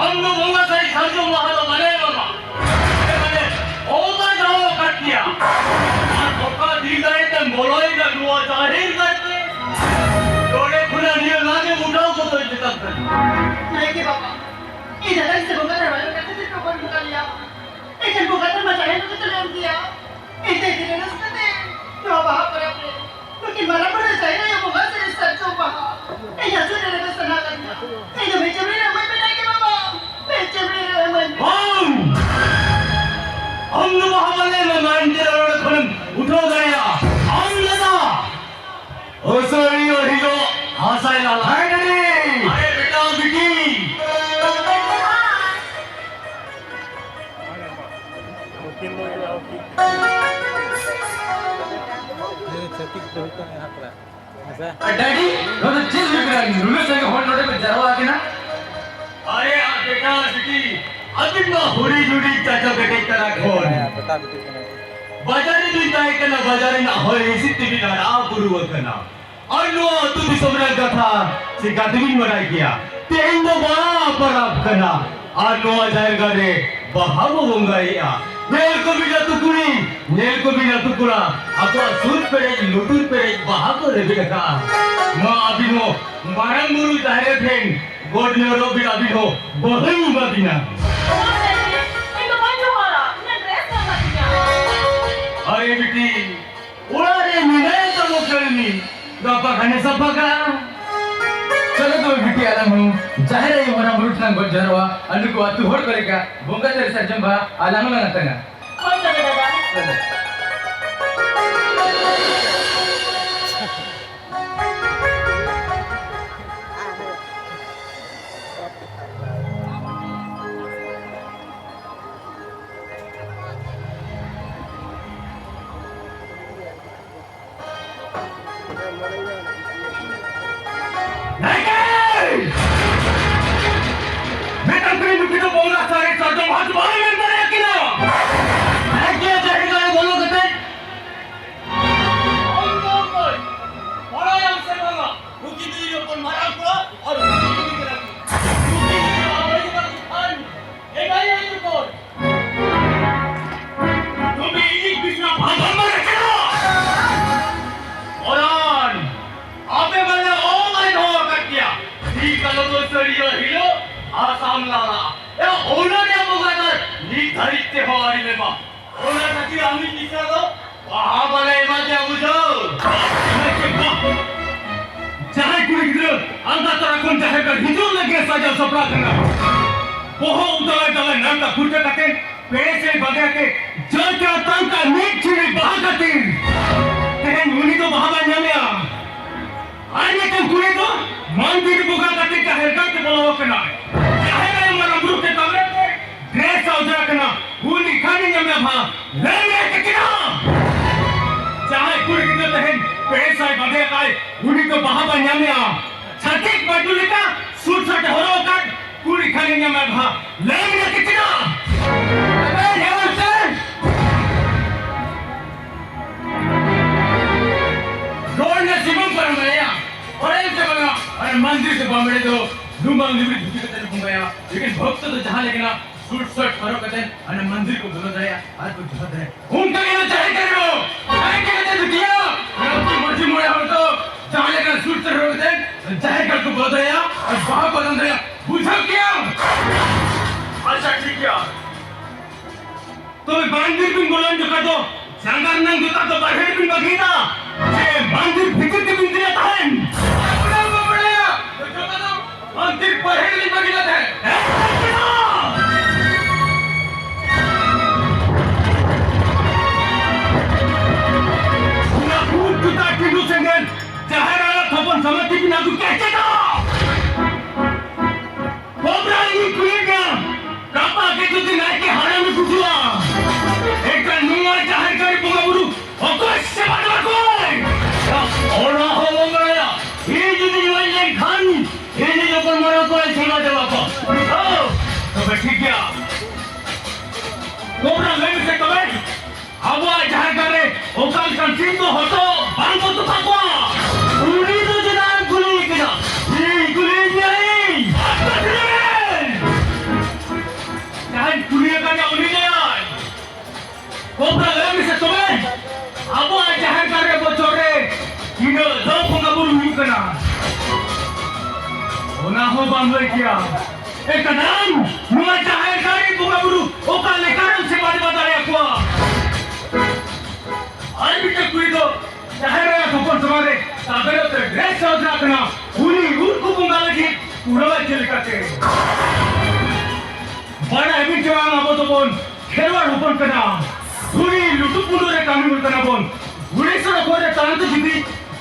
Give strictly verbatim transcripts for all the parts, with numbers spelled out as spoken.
ᱟᱢ ᱫᱚ ᱵᱚᱸᱜᱟ ᱥᱟᱹᱨᱤ ᱥᱟᱨᱡᱚᱢ ᱵᱟᱦᱟ ᱫᱚ ᱵᱟᱞᱮ ᱮᱢᱟᱢᱟ᱾ ᱢᱟᱱᱮ, ᱚᱱᱠᱟ ᱡᱟᱦᱟᱸ ᱠᱟᱴ ᱜᱮᱭᱟ᱾ ᱟᱨ ᱚᱠᱟ ᱫᱤᱱ ᱫᱟᱲᱮ ᱛᱮᱢ ᱵᱚᱞᱚᱭᱮᱱᱟ ᱱᱚᱣᱟ ᱡᱟᱦᱮᱨ ᱜᱟᱲ ᱨᱮ? ᱱᱚᱰᱮ ᱠᱷᱚᱱᱟᱜ ᱱᱤᱭᱟᱹ ᱞᱟᱡ ᱮᱢ ᱩᱴᱷᱟᱹᱣ ᱠᱚᱫᱚ ᱪᱮᱛᱟᱱ ᱛᱮ᱾ ᱱᱟᱭᱠᱮ ᱵᱟᱵᱟ, ᱤᱧ ᱫᱟᱫᱟ ᱥᱮ ᱵᱚᱸᱜᱟ ᱛᱟᱞᱟ ᱠᱟᱛᱮ ᱪᱮᱫ ᱠᱚ ᱵᱚᱱ ᱵᱚᱸᱜᱟ ᱞᱮᱭᱟ? ᱮᱱᱠᱷᱟᱱ ᱵᱚᱸᱜᱟ ᱛᱟᱞᱟ ᱡᱟᱦᱮᱨ ᱨᱮ ᱠᱟᱛᱮ ᱞᱮ ᱮᱢ ᱜᱮᱭᱟ᱾ ᱤᱧ ᱫᱚ ᱤᱫᱤ ᱨᱮ ᱨᱟᱹᱥᱠᱟᱹ ᱛᱮ ᱱᱚᱣᱟ ᱵᱟᱦᱟ ᱯᱚᱨᱚᱵᱽ ᱨᱮ ᱱᱩᱠᱤᱱ ᱢᱟᱨᱟᱝ ᱵᱩᱨᱩ ᱡᱟᱦᱮᱨ ᱟᱭᱳ ᱵᱚᱸᱜᱟ ᱥᱮ ᱥᱟᱨᱡᱚᱢ ᱵᱟᱦᱟ ᱤᱧ ᱟᱹᱛᱩ ᱨᱮ ᱨᱮᱵᱮᱫ ᱥᱟᱱᱟ ᱠᱟᱫᱤᱧᱟ᱾ ᱤᱧ ᱫᱚ ᱢᱤᱫ ᱪᱟᱹᱢᱲᱤ ᱨᱮ ᱮᱢᱟᱹᱧ ᱢᱮ ᱱᱟᱭᱠᱮ ᱵᱟᱵᱟ, ᱢᱤᱫ ᱪᱟᱹᱢᱲᱤ ᱨᱮ ᱮᱢᱟᱹᱧ ᱢᱮ᱾ ᱵᱟᱝ! ᱟᱢ ᱫᱚ ᱵᱟᱦᱟ ᱵᱟᱞᱮ ᱮᱢᱟᱢᱟ, ᱮᱱᱛᱮ ᱨᱮᱦᱚᱸ ᱚᱸᱰᱮ ᱠᱷᱚᱱᱮᱢ ᱩᱴᱷᱟᱹᱣ ᱫᱟᱲᱮᱭᱟᱜᱼᱟ᱾ ᱟᱢ ᱫᱟᱫᱟ! ᱟᱹᱥᱟᱹᱲᱤᱭᱟᱹ ᱦᱤᱞᱳᱜ ᱦᱟᱥᱟᱭ ᱞᱟᱞᱟ᱾ ᱦᱮᱸ, ᱰᱮᱰᱤ! ᱟᱨᱮ ᱵᱮᱴᱟ ᱵᱤᱴᱤ! ᱩᱠᱤᱞ ᱫᱚ ᱦᱩᱭᱩᱜᱼᱟ, ᱩᱠᱤᱞ᱾ ᱪᱷᱟᱹᱛᱤᱠ ᱫᱚ ᱦᱩᱭᱩᱜ ᱠᱟᱱᱟ ᱦᱟᱯᱲᱟ᱾ ᱦᱮᱸ ᱥᱮ? ᱟᱨ ᱰᱮᱰᱤ, ᱱᱚᱣᱟ ᱫᱚ ᱪᱮᱫ ᱦᱩᱭᱩᱜ ᱠᱟᱱᱟ? ᱱᱩᱱᱟᱹᱜ ᱥᱟᱸᱜᱮ ᱦᱚᱲ ᱱᱚᱰᱮ ᱠᱚ ᱡᱟᱨᱣᱟ ᱟᱠᱟᱱᱟ᱾ ᱟᱨᱮ, ᱟᱨ ᱵᱮᱴᱟ ᱵᱤᱴᱤ, ᱟᱹᱵᱤᱱ ᱢᱟ ᱦᱩᱰᱤᱧ ᱦᱩᱰᱤᱧ ᱪᱟᱪᱟ ᱵᱮᱴᱮᱡ ᱠᱟᱱᱟ ᱠᱷᱚᱱ᱾ ᱦᱮᱸ, ᱵᱮᱴᱟ ᱵᱤᱴᱤ ᱠᱟᱱᱟ ᱠᱚ᱾ ᱵᱟᱡᱟᱨ ᱨᱮᱵᱤᱱ ᱛᱟᱦᱮᱸ ᱠᱟᱱᱟ, ᱵᱟᱡᱟᱨ ᱨᱮᱱᱟᱜ ᱦᱚᱭ ᱦᱤᱸᱥᱤᱫ ᱛᱮᱵᱤᱱ ᱦᱟᱨᱟ ᱵᱩᱨᱩ ᱟᱠᱟᱱᱟ᱾ ᱟᱨ ᱱᱚᱣᱟ ᱟᱹᱛᱩ ᱫᱤᱥᱚᱢ ᱨᱮᱱᱟᱜ ᱠᱟᱛᱷᱟ ᱪᱤᱠᱟᱹ ᱛᱮᱵᱤᱱ ᱵᱟᱰᱟᱭ ᱠᱮᱭᱟ? ᱛᱮᱦᱮᱧ ᱫᱚ ᱵᱟᱦᱟ ᱯᱚᱨᱚᱵᱽ ᱠᱟᱱᱟ᱾ ᱟᱨ ᱱᱚᱣᱟ ᱡᱟᱭᱜᱟ ᱨᱮ ᱵᱟᱦᱟ ᱵᱚ ᱵᱚᱸᱜᱟᱭᱮᱜᱼᱟ᱾ ᱧᱮᱞ ᱠᱚᱵᱤᱱ ᱟᱹᱛᱩ ᱠᱩᱲᱤ, ᱧᱮᱞ ᱠᱚᱵᱤᱱ ᱟᱹᱛᱩ ᱠᱚᱲᱟ, ᱟᱠᱚᱣᱟᱜ ᱥᱩᱫ ᱯᱮᱨᱮᱡ ᱞᱩᱛᱩᱨ ᱯᱮᱨᱮᱡ ᱵᱟᱦᱟ ᱠᱚ ᱨᱮᱵᱮᱫ ᱟᱠᱟᱫᱼᱟ᱾ ᱢᱟ ᱟᱹᱵᱤᱱ ᱦᱚᱸ ᱢᱟᱨᱟᱝ ᱵᱩᱨᱩ ᱡᱟᱦᱮᱨ ᱴᱷᱮᱱ ᱜᱚᱰ ᱡᱚᱦᱟᱨᱚᱜ ᱵᱤᱱ, ᱟᱹᱵᱤᱱ ᱦᱚᱸ ᱵᱟᱹᱦᱩᱧ ᱮᱢᱟ ᱵᱤᱱᱟ᱾ ᱵᱟᱵᱟ ᱞᱟᱹᱭ ᱫᱟᱹᱧ, ᱤᱧ ᱫᱚ ᱵᱟᱹᱧ ᱡᱚᱦᱟᱨᱟ, ᱤᱧᱟᱹᱜ dress ᱮᱢ ᱠᱟᱹᱛᱤᱧᱟ᱾ ᱟᱨᱮ ᱵᱤᱴᱤ, ᱚᱲᱟᱜ ᱨᱮ ᱢᱮᱱᱟᱭᱟ ᱛᱟᱵᱚ ᱠᱟᱹᱲᱢᱤ, ᱜᱟᱯᱟ ᱠᱷᱟᱱᱮ ᱥᱟᱯᱷᱟ ᱠᱟᱜᱼᱟ᱾ ᱪᱚᱞᱚ ᱛᱚᱵᱮ ᱵᱤᱴᱤ, ᱟᱞᱟᱝ ᱦᱚᱸ ᱡᱟᱦᱮᱨ ᱟᱭᱳ ᱢᱟᱨᱟᱝ ᱵᱩᱨᱩ ᱴᱷᱮᱱ ᱞᱟᱝ ᱜᱚᱰ ᱡᱚᱦᱟᱨᱚᱜᱼᱟ ᱟᱨ ᱱᱩᱠᱩ ᱟᱹᱛᱩ ᱦᱚᱲ ᱠᱚ ᱞᱮᱠᱟ ᱵᱚᱸᱜᱟ ᱥᱟᱹᱨᱤ ᱥᱟᱨᱡᱚᱢ ᱵᱟᱦᱟ ᱟᱞᱟᱝ ᱦᱚᱸᱞᱟᱝ ᱟᱛᱟᱝᱟ᱾ ᱦᱳᱭ ᱛᱚᱵᱮ ᱫᱟᱫᱟ᱾ ᱪᱚᱞᱚ᱾ ᱱᱟᱭᱠᱮ! ᱢᱮᱛᱟᱢ ᱠᱟᱹᱱᱟᱹᱧ ᱱᱩᱠᱤᱱ ᱫᱚ ᱵᱚᱸᱜᱟ ᱥᱟᱨᱮᱡ ᱥᱟᱨᱡᱚᱢ ᱦᱟᱛ ᱵᱟᱭ ᱢᱮᱱ ᱫᱟᱲᱮᱭᱟᱠᱤᱱᱟ᱾ ᱱᱟᱭᱠᱮ ᱡᱟᱦᱮᱨ ᱜᱟᱲ ᱵᱚᱞᱚ ᱠᱟᱛᱮ ᱵᱟᱲᱟᱭᱟᱢ ᱥᱮ ᱵᱟᱝᱟ? ᱱᱩᱠᱤᱱ ᱫᱚ ᱤᱧ ᱦᱚᱯᱚᱱ ᱢᱟᱨᱟᱝ ᱠᱚᱲᱟ ᱟᱨ ᱟᱹᱲᱤᱡ ᱛᱮᱦᱚᱸ ᱟᱹᱲᱤ ᱞᱮ ᱵᱟᱝ᱾ ᱚᱱᱟ ᱠᱷᱟᱹᱛᱤᱨ ᱟᱢᱤᱡ ᱢᱤᱥᱨᱟ ᱫᱚ ᱵᱟᱦᱟ ᱵᱟᱞᱮ ᱮᱢᱟ ᱫᱮᱭᱟ, ᱵᱩᱡᱷᱟᱹᱣ? ᱡᱟᱦᱟᱸᱭ ᱠᱩᱲᱤ ᱜᱤᱫᱽᱨᱟᱹ ᱟᱞᱜᱟ ᱛᱚᱨᱟ ᱠᱷᱚᱱ ᱡᱟᱦᱮᱨ ᱜᱟᱲ ᱦᱤᱡᱩᱜ ᱞᱟᱹᱜᱤᱫ ᱥᱟᱡᱟᱣ ᱥᱟᱯᱲᱟᱣ ᱠᱟᱱᱟ, ᱵᱚᱦᱚᱜ ᱩᱛᱟᱹᱨ ᱰᱟᱞᱟ ᱱᱟᱲᱠᱟ ᱯᱷᱩᱨᱪᱟᱹ ᱠᱟᱛᱮ ᱯᱮᱲᱮ ᱥᱮ ᱵᱟᱫᱮ ᱟᱛᱮ ᱡᱚᱭ ᱠᱮᱫᱟ ᱛᱟᱝᱠᱟ ᱢᱤᱫ ᱪᱷᱤᱲᱤ ᱵᱟᱦᱟ ᱠᱷᱟᱹᱛᱤᱨ᱾ ᱛᱮᱦᱮᱧ ᱩᱱᱤ ᱫᱚ ᱵᱟᱦᱟ ᱵᱟᱭ ᱧᱟᱢᱮᱜᱼᱟ᱾ ᱟᱨ ᱢᱤᱫᱴᱟᱝ ᱠᱩᱲᱤ ᱫᱚ ᱢᱚᱱᱫᱤᱨ ᱵᱚᱸᱜᱟ ᱠᱟᱛᱮ ᱡᱟᱦᱮᱨ ᱜᱟᱲ ᱛᱮ ᱵᱚᱞᱚ ᱟᱠᱟᱱᱟᱭ᱾ ᱡᱟᱦᱮᱨ ᱟᱭᱳ ᱢᱟᱨᱟᱝ ᱵᱩᱨᱩ ᱴᱷᱮᱱ ᱛᱟᱵᱮᱨ ᱛᱮ ᱰᱨᱮᱥ ᱚᱡᱚᱜ ᱟᱠᱟᱱᱟ᱾ ᱩᱱᱤ ᱠᱷᱟᱱᱮ ᱧᱟᱢᱮᱜᱼᱟ ᱵᱟᱦᱟ᱾ ᱞᱟᱹᱭ ᱢᱮ ᱠᱟᱹᱠᱤᱱᱟ᱾ ᱡᱟᱦᱟᱸᱭ ᱠᱩᱲᱤ ᱜᱤᱫᱽᱨᱟᱹ ᱛᱮᱦᱮᱧ ᱯᱮᱲᱮ ᱥᱟᱭ ᱵᱟᱫᱮ ᱟᱠᱟᱭ, ᱩᱱᱤ ᱫᱚ ᱵᱟᱦᱟ ᱵᱟᱭ ᱧᱟᱢᱮᱜᱼᱟ᱾ ᱪᱷᱟᱹᱛᱤᱠ ᱵᱟᱹᱴᱩ ᱞᱮᱠᱟ ᱥᱩᱴ ᱥᱟᱴ ᱦᱚᱨᱚᱜ ᱟᱠᱟᱫ ᱠᱩᱲᱤ ᱠᱷᱟᱱᱮ ᱧᱟᱢᱮᱜᱼᱟ ᱵᱟᱦᱟ᱾ ᱞᱟᱹᱭ ᱢᱮ ᱠᱟᱹᱠᱤᱱᱟ᱾ ᱟᱵᱮ ᱧᱮᱞ ᱥᱮ᱾ ᱨᱚᱲ ᱨᱮᱱᱟᱜ ᱥᱤᱢᱟᱹᱢ ᱯᱟᱨᱚᱢ ᱫᱟᱲᱮᱭᱟᱜᱼᱟ᱾ ᱚᱲᱟᱜ ᱮᱢ ᱪᱟᱞᱟᱜᱼᱟ᱾ ᱟᱨ ᱢᱚᱱᱫᱤᱨ ᱥᱮ ᱵᱟᱢᱲᱮ ᱫᱚ ᱞᱩᱢᱟᱹᱝ ᱞᱩᱜᱽᱲᱤ ᱫᱷᱩᱛᱤ ᱠᱟᱛᱮ ᱞᱮ ᱵᱚᱸᱜᱟᱭᱟ᱾ ᱞᱮᱠᱤᱱ ᱵᱷᱚᱠᱛᱚ ᱫᱚ ᱡᱟᱦᱟᱸ ᱞᱮᱠᱟᱱᱟᱜ ᱥᱩᱴ ᱥᱟᱴ ᱦᱚᱨᱚᱜ ᱠᱟᱛᱮ ᱦᱟᱱᱮ ᱢᱚᱱᱫᱤᱨ ᱠᱚ ᱵᱚᱞᱚ ᱫᱟᱲᱮᱭᱟᱜᱼᱟ ᱟᱨ ᱠᱚ ᱡᱚᱦᱟᱨ ᱫᱟᱲᱮᱭᱟᱜᱼᱟ᱾ ᱚᱱᱠᱟ ᱜᱮ ᱡᱟᱦᱮᱨ ᱜᱟᱲ ᱨᱮᱦᱚᱸ ᱡᱟᱦᱟᱸᱭ ᱜᱮ ᱡᱩᱫᱤ ᱫᱷᱩᱛᱤᱭᱟ, ᱟᱨ ᱟᱵᱚ ᱢᱟᱹᱡᱷᱤ ᱢᱚᱬᱮ ᱦᱚᱲ ᱫᱚ ᱡᱟᱦᱟᱸ ᱞᱮᱠᱟᱱ ᱥᱩᱴ ᱥᱟᱴ ᱦᱚᱨᱚᱜ ᱠᱟᱛᱮ ᱡᱟᱦᱮᱨ ᱜᱟᱲ ᱠᱚ ᱵᱚᱞᱚ ᱫᱟᱲᱮᱭᱟᱜᱼᱟ ᱟᱨ ᱵᱟᱦᱟ ᱠᱚ ᱫᱚᱱ ᱫᱟᱲᱮᱭᱟᱜᱼᱟ᱾ ᱵᱩᱡᱷᱟᱹᱣ ᱠᱮᱭᱟᱢ? ᱟᱪᱪᱷᱟ, ᱴᱷᱤᱠ ᱜᱮᱭᱟ᱾ ᱛᱚᱵᱮ ᱢᱚᱱᱫᱤᱨ ᱵᱤᱱ ᱵᱚᱞᱚᱱ ᱡᱚᱠᱷᱟᱡ ᱫᱚ ᱡᱟᱸᱜᱟ ᱨᱮᱱᱟᱜ ᱡᱩᱛᱟ ᱫᱚ ᱵᱟᱦᱨᱮ ᱨᱮᱵᱤᱱ ᱵᱟᱹᱜᱤᱭᱮᱫᱟ ᱥᱮ ᱢᱚᱱᱫᱤᱨ ᱵᱷᱤᱛᱤᱨ ᱛᱮᱵᱤᱱ ᱤᱫᱤᱭᱟ ᱛᱟᱦᱮᱱ? ᱚᱱᱟ ᱵᱟᱵᱟ ᱵᱟᱲᱟᱭᱟ, ᱡᱚᱛᱚ ᱫᱚ ᱢᱚᱱᱫᱤᱨ ᱵᱟᱦᱨᱮ ᱨᱮᱞᱤᱧ ᱵᱟᱹᱜᱤ ᱞᱮᱫ ᱛᱟᱦᱮᱸᱫ᱾ ᱦᱮᱸ, ᱵᱟᱹᱜᱤ ᱫᱚ! ᱚᱱᱟ ᱵᱩᱴ ᱡᱩᱛᱟ ᱴᱤᱸᱰᱩ ᱥᱮᱸᱜᱮᱞ ᱡᱟᱦᱮᱨ ᱟᱭᱳ ᱛᱷᱚᱯᱚᱱ ᱥᱟᱢᱟᱫᱷᱤ ᱵᱤᱱ ᱟᱹᱜᱩ ᱠᱮᱫ ᱪᱮᱫᱟᱜ? ᱠᱚᱵᱨᱟ, ᱤᱧᱤᱧ ᱠᱩᱞᱤᱭᱮᱫ ᱢᱮᱭᱟ, ᱜᱟᱯᱟ ᱜᱮ ᱡᱩᱫᱤ ᱱᱟᱭᱠᱮ ᱦᱟᱲᱟᱢᱮ ᱜᱩᱡᱩᱜᱼᱟ, ᱮᱱᱠᱷᱟᱱ ᱱᱚᱣᱟ ᱡᱟᱦᱮᱨ ᱜᱟᱲ ᱵᱚᱸᱜᱟ ᱵᱩᱨᱩ ᱚᱠᱚᱭ ᱥᱮᱵᱟ ᱫᱮᱵᱟ ᱠᱚᱣᱟᱭ? ᱚᱱᱟ ᱦᱚᱸ ᱵᱟᱢ ᱵᱟᱲᱟᱭᱟ᱾ ᱤᱧ ᱡᱩᱫᱤᱧ ᱜᱚᱡ ᱞᱮᱱᱠᱷᱟᱱ, ᱤᱧ ᱡᱚᱠᱷᱚᱱ ᱢᱟᱨᱟᱝ ᱠᱚᱣᱟᱭ ᱥᱮᱵᱟ ᱫᱮᱵᱟ ᱠᱚᱣᱟ᱾ ᱦᱳ, ᱛᱚᱵᱮ ᱴᱷᱤᱠ ᱜᱮᱭᱟ᱾ ᱠᱚᱵᱨᱟ, ᱞᱟᱹᱭ ᱢᱮᱥᱮ ᱛᱚᱵᱮ, ᱟᱵᱚᱣᱟᱜ ᱡᱟᱦᱮᱨ ᱜᱟᱲ ᱨᱮ ᱚᱠᱟ ᱞᱮᱠᱟᱱ ᱥᱤᱢ ᱫᱚ ᱦᱚᱴᱚᱜ ᱵᱟᱝ ᱠᱚ ᱛᱚᱯᱟ ᱠᱚᱣᱟ? ᱩᱱᱤ ᱫᱚ ᱪᱮᱫᱟᱜ ᱮᱢ ᱠᱩᱞᱤᱭᱮ ᱠᱟᱱᱟ? ᱤᱧ ᱠᱩᱞᱤᱭᱮᱫ ᱢᱮᱭᱟᱹᱧ᱾ ᱡᱟᱦᱟᱸᱭ ᱠᱩᱞᱤ ᱟᱠᱟᱫ ᱢᱮᱭᱟ ᱩᱱᱤ ᱞᱟᱹᱭᱟᱭ᱾ ᱠᱚᱵᱨᱟ, ᱞᱟᱹᱭ ᱢᱮᱥᱮ ᱛᱚᱵᱮ, ᱟᱵᱚᱣᱟᱜ ᱡᱟᱦᱮᱨ ᱜᱟᱲ ᱨᱮ ᱵᱚᱪᱷᱚᱨ ᱨᱮ ᱛᱤᱱᱟᱹᱜ ᱫᱷᱟᱣ ᱵᱚᱸᱜᱟ ᱵᱩᱨᱩ ᱦᱩᱭᱩᱜ ᱠᱟᱱᱟ? ᱚᱱᱟ ᱦᱚᱸ ᱵᱟᱢ ᱞᱟᱹᱭ ᱠᱮᱭᱟ᱾ ᱮ ᱠᱟᱱᱟᱢ, ᱱᱚᱣᱟ ᱡᱟᱦᱮᱨ ᱜᱟᱲ ᱨᱮ ᱵᱚᱸᱜᱟ ᱵᱩᱨᱩ ᱚᱠᱟ ᱞᱮᱠᱟᱨᱮᱢ ᱥᱮᱵᱟ ᱫᱮᱵᱟ ᱫᱟᱲᱮᱭᱟᱠᱚᱣᱟ? ᱟᱨ ᱢᱤᱫᱴᱮᱱ ᱠᱩᱲᱤ ᱫᱚ ᱡᱟᱦᱮᱨ ᱟᱭᱳ ᱦᱚᱯᱚᱱ ᱥᱟᱢᱟᱝ ᱨᱮ ᱛᱟᱵᱮᱨ ᱟᱛᱮ ᱰᱨᱮᱥ ᱥᱟᱶ ᱪᱟᱞᱟᱜ ᱠᱟᱱᱟ, ᱩᱱᱤ ᱩᱱᱠᱩ ᱵᱚᱸᱜᱟ ᱞᱟᱹᱜᱤᱫ ᱯᱩᱨᱟᱹᱣᱟ ᱪᱮᱫ ᱞᱮᱠᱟᱛᱮ? ᱵᱟᱲᱟᱭ ᱟᱹᱵᱤᱱ ᱪᱮ ᱵᱟᱝ, ᱟᱵᱚ ᱫᱚᱵᱚᱱ ᱠᱷᱮᱨᱣᱟᱲ ᱦᱚᱯᱚᱱ ᱠᱟᱱᱟ, ᱫᱷᱩᱲᱤ ᱞᱩᱴᱩ ᱯᱩᱸᱰᱩ ᱨᱮ ᱠᱟᱹᱢᱤ ᱦᱚᱲ ᱠᱟᱱᱟ ᱵᱚᱱ᱾ ᱫᱷᱩᱲᱤ ᱥᱚᱲᱚᱠ ᱦᱚᱨ ᱨᱮ ᱛᱟᱲᱟᱢ ᱛᱮ ᱡᱩᱫᱤ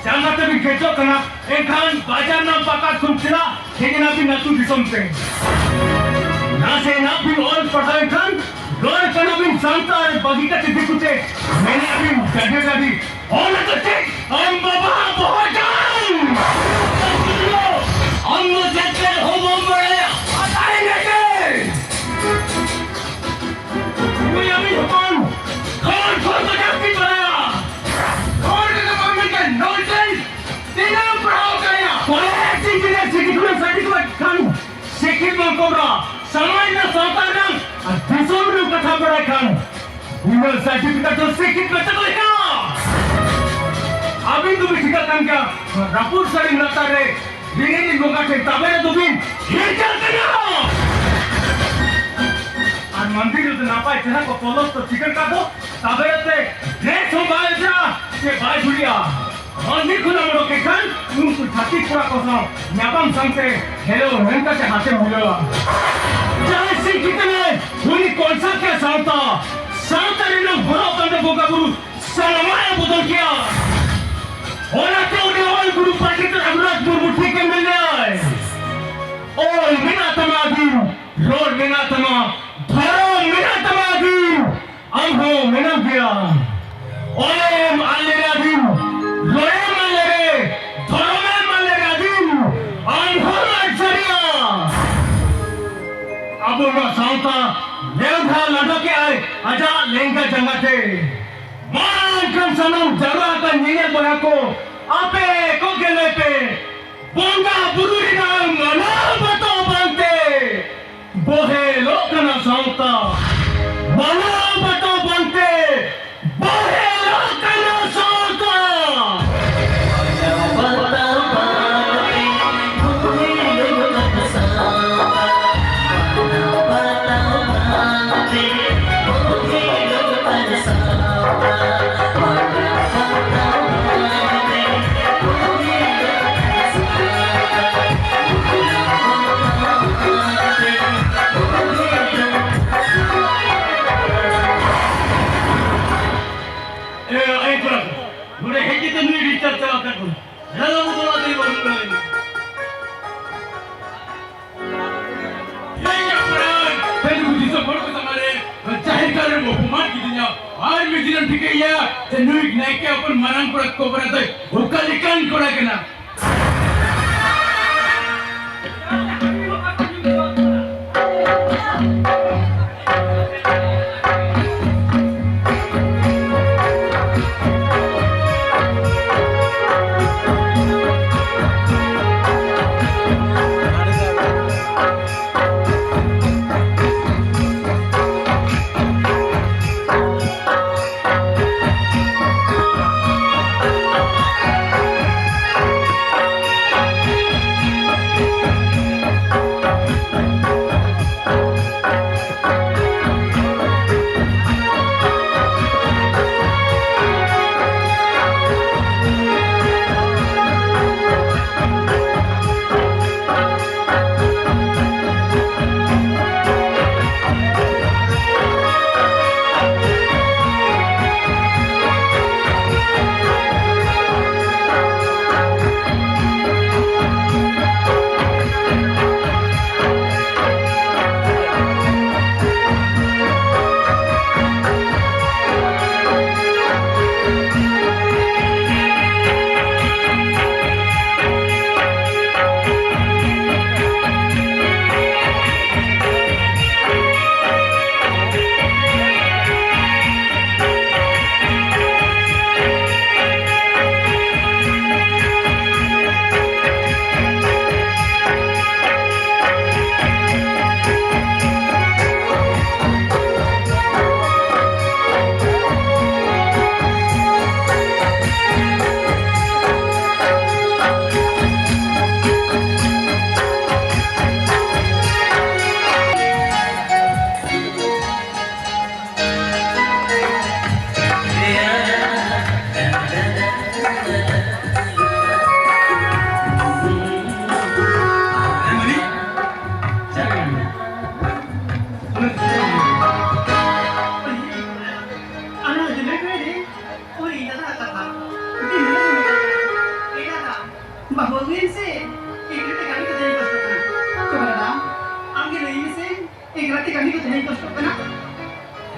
ᱡᱟᱸᱜᱟ ᱛᱮᱵᱤᱱ ᱠᱮᱪᱚᱜ ᱠᱟᱱᱟ, ᱮᱱᱠᱷᱟᱱ ᱵᱟᱡᱟᱨ ᱨᱮᱱᱟᱜ ᱯᱟᱠᱟ ᱠᱷᱚᱱ ᱪᱮᱫᱟᱜ ᱦᱮᱡ ᱮᱱᱟ ᱵᱤᱱ ᱟᱹᱛᱩ ᱫᱤᱥᱚᱢ ᱛᱮ? ᱱᱟᱥᱮᱱᱟᱜ ᱵᱤᱱ ᱚᱞ ᱯᱟᱲᱦᱟᱣ ᱮᱱᱠᱷᱟᱱ ᱨᱚᱲ ᱠᱟᱱᱟ ᱵᱤᱱ ᱥᱟᱱᱛᱟᱲ ᱵᱟᱹᱜᱤ ᱠᱟᱛᱮ ᱫᱤᱠᱩ ᱛᱮ ᱢᱮᱱᱮᱫ ᱵᱤᱱ ᱰᱟᱹᱰᱤ ᱰᱟᱹᱰᱤ᱾ ᱚᱱᱟ ᱫᱚ ᱪᱮᱫ? ᱟᱢ ᱵᱟᱵᱟ ᱵᱚᱦᱚᱜ ᱡᱟᱝ! ᱟᱢ ᱫᱚ ᱪᱮᱫ ᱪᱮᱫ ᱦᱚᱸ ᱵᱟᱢ ᱵᱟᱲᱟᱭᱟ? ᱟᱛᱟᱭ ᱱᱮᱜᱮ! ᱩᱱᱤ ᱟᱢᱤᱡ ᱦᱚᱯᱚᱱ ᱠᱷᱚᱱ ᱠᱷᱚᱱ ᱫᱚ ᱡᱟᱹᱥᱛᱤ ᱵᱟᱲᱟᱭᱟ᱾ ᱦᱚᱲ ᱠᱚᱫᱚ ᱵᱟᱝ ᱢᱮᱱᱠᱷᱟᱱ nonsense! ᱛᱤᱱᱟᱹᱜ ᱮᱢ ᱯᱟᱲᱦᱟᱣ ᱟᱠᱟᱫᱼᱟ? ᱠᱚᱞᱮᱡᱽ, ᱤᱧᱡᱤᱱᱤᱭᱟᱨ, ᱥᱤᱴᱤ ᱠᱷᱚᱱ ᱥᱟᱨᱴᱤᱯᱷᱤᱠᱮᱴ ᱠᱷᱟᱱ ᱥᱤᱠᱷᱤᱛ ᱵᱟᱝ ᱠᱚᱢ ᱨᱟ, ᱥᱚᱢᱟᱡᱽ ᱨᱮᱱᱟᱜ, ᱥᱟᱶᱛᱟ ᱨᱮᱱᱟᱜ ᱟᱨ ᱫᱤᱥᱚᱢ ᱨᱮᱱᱟᱜ ᱠᱟᱛᱷᱟ ᱵᱟᱲᱟᱭ ᱠᱷᱟᱱ, ᱵᱤᱱᱟᱹ ᱥᱟᱨᱴᱤᱯᱷᱤᱠᱮᱴ ᱫᱚ ᱥᱤᱠᱷᱤᱛ ᱢᱮᱛᱟ ᱠᱚ ᱞᱮᱠᱟ᱾ ᱟᱹᱵᱤᱱ ᱫᱚᱵᱤᱱ ᱴᱷᱤᱠᱟᱹᱜ ᱠᱟᱱ ᱜᱮᱭᱟ, ᱨᱟᱹᱯᱩᱫ ᱥᱟᱹᱲᱤᱢ ᱞᱟᱛᱟᱨ ᱨᱮ ᱨᱤᱱᱤᱡ ᱨᱤᱱ ᱵᱚᱸᱜᱟ ᱴᱷᱮᱱ ᱛᱟᱵᱮᱨ ᱫᱚᱵᱤᱱ ᱦᱤᱨᱠᱟᱹᱜ ᱠᱟᱱᱟ᱾ ᱟᱨ ᱢᱚᱱᱫᱤᱨ ᱨᱮᱫᱚ ᱱᱟᱯᱟᱭ ᱪᱮᱦᱨᱟ ᱠᱚ ᱯᱚᱞᱚᱥ ᱠᱚ ᱪᱤᱠᱟᱹᱲ ᱠᱟᱜ ᱫᱚ, ᱛᱟᱵᱮᱨ ᱛᱮ ᱰᱨᱮᱥ ᱦᱚᱸ ᱵᱟᱭ ᱚᱡᱽᱨᱟ ᱥᱮ ᱵᱟᱭ ᱫᱷᱩᱲᱤᱜᱼᱟ᱾ ᱢᱚᱱᱫᱤᱨ ᱠᱷᱚᱱᱟᱜ ᱚᱰᱚᱠ ᱮᱱᱠᱷᱟᱱ ᱩᱱᱠᱩ ᱪᱷᱟᱹᱛᱤᱠ ᱠᱚᱲᱟ ᱠᱚ ᱥᱟᱶ ᱧᱟᱯᱟᱢ ᱥᱟᱶᱛᱮ ᱦᱮᱞᱳ ᱢᱮᱱ ᱠᱟᱛᱮ ᱦᱟᱛᱮᱢ ᱦᱤᱞᱟᱹᱣᱟ᱾ ᱡᱟᱦᱟᱸᱭ ᱥᱤᱠᱷᱤᱛ ᱮᱱᱟᱭ, ᱩᱱᱤ ᱠᱚᱱᱥᱟᱨᱴ ᱨᱮ ᱥᱟᱶᱛᱟ, ᱥᱟᱶᱛᱟ ᱨᱮᱱᱟᱜ ᱦᱚᱨᱚᱜ ᱵᱟᱸᱫᱮ, ᱵᱚᱸᱜᱟ ᱵᱩᱨᱩ ᱥᱟᱱᱟᱢᱟᱜ ᱮ ᱵᱚᱫᱚᱞ ᱠᱮᱜᱼᱟ᱾ ᱚᱱᱟᱛᱮ ᱩᱱᱤ ᱚᱞ ᱜᱩᱨᱩ ᱯᱚᱱᱰᱤᱛ ᱨᱚᱜᱷᱩᱱᱟᱛᱷ ᱢᱩᱨᱢᱩ ᱴᱷᱤᱠ ᱮ ᱢᱮᱱ ᱞᱮᱜᱼᱟᱭ, ᱚᱞ ᱢᱮᱱᱟᱜ ᱛᱟᱢᱟ ᱟᱹᱫᱤᱢ, ᱨᱚᱲ ᱢᱮᱱᱟᱜ ᱛᱟᱢᱟ, ᱫᱷᱚᱨᱚᱢ ᱢᱮᱱᱟᱜ ᱛᱟᱢᱟ ᱟᱹᱫᱤᱢ, ᱟᱢ ᱦᱚᱸ ᱢᱮᱱᱟᱢ ᱜᱮᱭᱟ᱾ ᱚᱞᱮᱢ ᱟᱫ ᱞᱮᱨᱮ ᱟᱹᱫᱤᱢ, ᱨᱚᱲᱮᱢ ᱟᱫ ᱞᱮᱨᱮ, ᱫᱷᱚᱨᱚᱢᱮᱢ ᱟᱫ ᱞᱮᱨᱮ ᱟᱹᱫᱤᱢ, ᱟᱢ ᱦᱚᱸᱢ ᱟᱫ ᱥᱟᱹᱨᱤᱜᱼᱟ᱾ ᱟᱵᱚ ᱱᱚᱣᱟ ᱥᱟᱶᱛᱟ ᱞᱮᱣᱰᱷᱟ ᱞᱟᱰᱚ ᱠᱮᱜᱼᱟᱭ ᱟᱡᱟᱜ ᱞᱮᱸᱜᱟ ᱡᱟᱸᱜᱟ ᱛᱮ᱾ ᱢᱟ ᱮᱱᱠᱷᱟᱱ ᱥᱟᱱᱟᱢ ᱡᱟᱣᱨᱟ ᱟᱠᱟᱱ ᱧᱮᱧᱮᱞ ᱵᱚᱭᱦᱟ ᱠᱚ, ᱟᱯᱮ ᱠᱚᱜᱮ ᱞᱟᱹᱭ ᱯᱮ, ᱵᱚᱸᱜᱟ ᱵᱩᱨᱩ ᱨᱮᱱᱟᱜ ᱢᱟᱱᱟᱣ ᱵᱟᱛᱟᱣ ᱵᱟᱝᱛᱮ ᱵᱚᱦᱮᱞᱚᱜ ᱠᱟᱱᱟ ᱥᱟᱶᱛᱟ᱾ ᱢᱟᱱᱟᱣ ᱵᱟᱛᱟᱣ ᱵᱟᱝᱛᱮ ᱵᱚᱦᱮᱞᱚᱜ ᱠᱟᱱᱟ ᱥᱟᱶᱛᱟ᱾ ᱱᱚᱰᱮ ᱦᱮᱡ ᱠᱟᱛᱮ ᱱᱩᱭ ᱰᱤᱥᱴᱟᱨᱵ ᱪᱟᱵᱟ ᱠᱟᱜ ᱠᱚᱣᱟ᱾ ᱞᱟᱞᱟ ᱵᱟᱵᱩ ᱫᱚ ᱚᱲᱟᱜ ᱛᱮᱜᱮ ᱵᱟᱹᱱᱩᱜ ᱞᱟᱹᱜᱤᱫ᱾ ᱦᱮᱡ ᱠᱟᱜ ᱠᱟᱱᱟᱭ᱾ ᱥᱟᱹᱫᱷᱩ ᱫᱤᱥᱚᱢ ᱦᱚᱲ ᱠᱚ ᱥᱟᱢᱟᱝ ᱨᱮ ᱡᱟᱦᱮᱨ ᱜᱟᱲ ᱨᱮ ᱚᱯᱚᱢᱟᱱ ᱠᱤᱫᱤᱧᱟ᱾ ᱟᱨ ᱢᱤᱫ ᱫᱤᱱᱮᱢ ᱴᱷᱤᱠᱟᱹᱭᱟ ᱡᱮ ᱱᱩᱭ ᱱᱟᱭᱠᱮ ᱦᱚᱯᱚᱱ ᱢᱟᱨᱟᱝ ᱠᱚᱲᱟ ᱠᱚᱵᱨᱟ ᱫᱚᱭ ᱚᱠᱟ ᱞᱮᱠᱟᱱ ᱠᱚᱲᱟ ᱠᱟᱱᱟ᱾ ᱵᱟᱹᱦᱩ ᱟᱹᱜᱩᱭᱮᱢ ᱥᱮ, ᱮᱠᱞᱟ ᱛᱮ ᱠᱟᱹᱢᱤ ᱠᱚ ᱛᱮᱦᱮᱧ ᱠᱚᱥᱴᱚᱜ ᱠᱟᱱᱟ᱾ ᱛᱚᱵᱮ ᱫᱟᱫᱟ, ᱟᱢ ᱜᱮ ᱞᱟᱹᱭ ᱢᱮᱥᱮ, ᱮᱠᱞᱟ ᱛᱮ ᱠᱟᱹᱢᱤ ᱠᱚ ᱛᱮᱦᱮᱧ ᱠᱚᱥᱴᱚᱜ ᱠᱟᱱᱟ?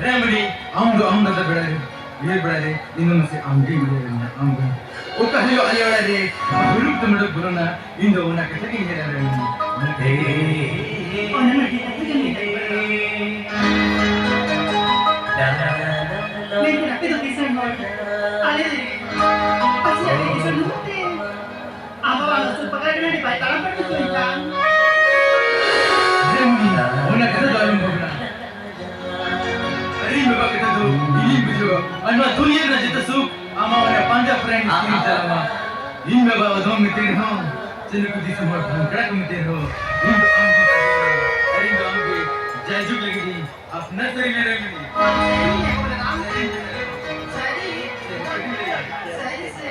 ᱨᱮᱢᱲᱤ, ᱟᱢ ᱫᱚ ᱟᱢ ᱫᱟᱫᱟ ᱵᱮᱲᱟ ᱨᱮ, ᱩᱭᱦᱟᱹᱨ ᱵᱮᱲᱟ ᱨᱮ, ᱤᱧ ᱫᱚ ᱢᱟᱥᱮ ᱟᱢ ᱜᱮᱧ ᱩᱭᱦᱟᱹᱨ ᱢᱮᱭᱟ, ᱟᱢ ᱜᱮ᱾ ᱚᱠᱟ ᱦᱤᱞᱳᱜ ᱟᱞᱮ ᱚᱲᱟᱜ ᱨᱮ ᱦᱩᱲᱩ ᱛᱮᱢ ᱩᱰᱩᱠ ᱵᱚᱞᱚᱱᱟ, ᱤᱧ ᱫᱚ ᱚᱱᱟ ᱠᱟᱛᱷᱟ ᱜᱤᱧ ᱩᱭᱦᱟᱹᱨᱟ ᱨᱮᱢᱲᱤ᱾ ᱚᱱᱟ ᱛᱮ ᱚᱱᱟ ᱢᱟ ᱟᱹᱰᱤ ᱠᱟᱛᱷᱟ ᱜᱮ ᱞᱟᱹᱭ ᱠᱟᱱᱟ᱾ ᱢᱮᱱᱠᱷᱟᱱ ᱟᱯᱮ ᱫᱚ ᱠᱤᱥᱟᱹᱬ ᱦᱚᱲ, ᱟᱞᱮ ᱫᱚ ᱯᱟᱪᱮ ᱟᱞᱮ ᱠᱤᱥᱟᱹᱬ ᱵᱟᱹᱱᱩᱜ ᱛᱮ᱾ ᱟᱵᱚ ᱟᱞᱚ ᱥᱩᱨ ᱯᱟᱠᱟ ᱠᱟᱱᱟ, ᱟᱹᱰᱤ ᱵᱟᱭ ᱛᱟᱲᱟᱢ ᱯᱟᱲ ᱠᱚ ᱤᱧ ᱠᱟᱱ᱾ ᱨᱮᱢᱲᱤ, ᱚᱱᱟ ᱠᱟᱛᱷᱟ ᱫᱚ ᱟᱞᱚᱢ ᱵᱷᱟᱵᱽᱱᱟ᱾ ᱟᱨ ᱤᱧ ᱵᱟᱵᱟ ᱠᱟᱛᱷᱟ ᱫᱚ ᱤᱧᱤᱧ ᱵᱩᱡᱷᱟᱹᱣᱟ᱾ ᱟᱨ ᱱᱚᱣᱟ ᱫᱩᱱᱤᱭᱟᱹ ᱨᱮᱱᱟᱜ ᱡᱚᱛᱚ ᱥᱩᱠ ᱟᱢᱟᱜ ᱚᱱᱟ ᱯᱟᱸᱡᱟ ᱯᱚᱨᱮ ᱤᱧ ᱪᱟᱞᱟᱣᱟ᱾ ᱤᱧ ᱵᱟᱵᱟ ᱚᱫᱚᱢ ᱢᱮᱛᱮ ᱨᱮᱦᱚᱸ, ᱪᱮ ᱱᱩᱠᱩ ᱫᱤᱥᱚᱢ ᱦᱚᱲ ᱯᱷᱟᱝᱠᱲᱟ ᱠᱚ ᱢᱮᱛᱮ ᱨᱮᱦᱚᱸ, ᱤᱧ ᱫᱚ ᱟᱢ ᱜᱮ, ᱟᱨ ᱤᱧ ᱫᱚ ᱟᱢ ᱜᱮ ᱡᱟᱭᱡᱩᱜᱽ ᱞᱟᱹᱜᱤᱫ ᱤᱧ ᱟᱯᱱᱟᱨ ᱥᱟᱹᱨᱤ ᱢᱮ ᱨᱮᱢᱲᱤ᱾ ᱥᱟᱹᱨᱤ ᱥᱮ?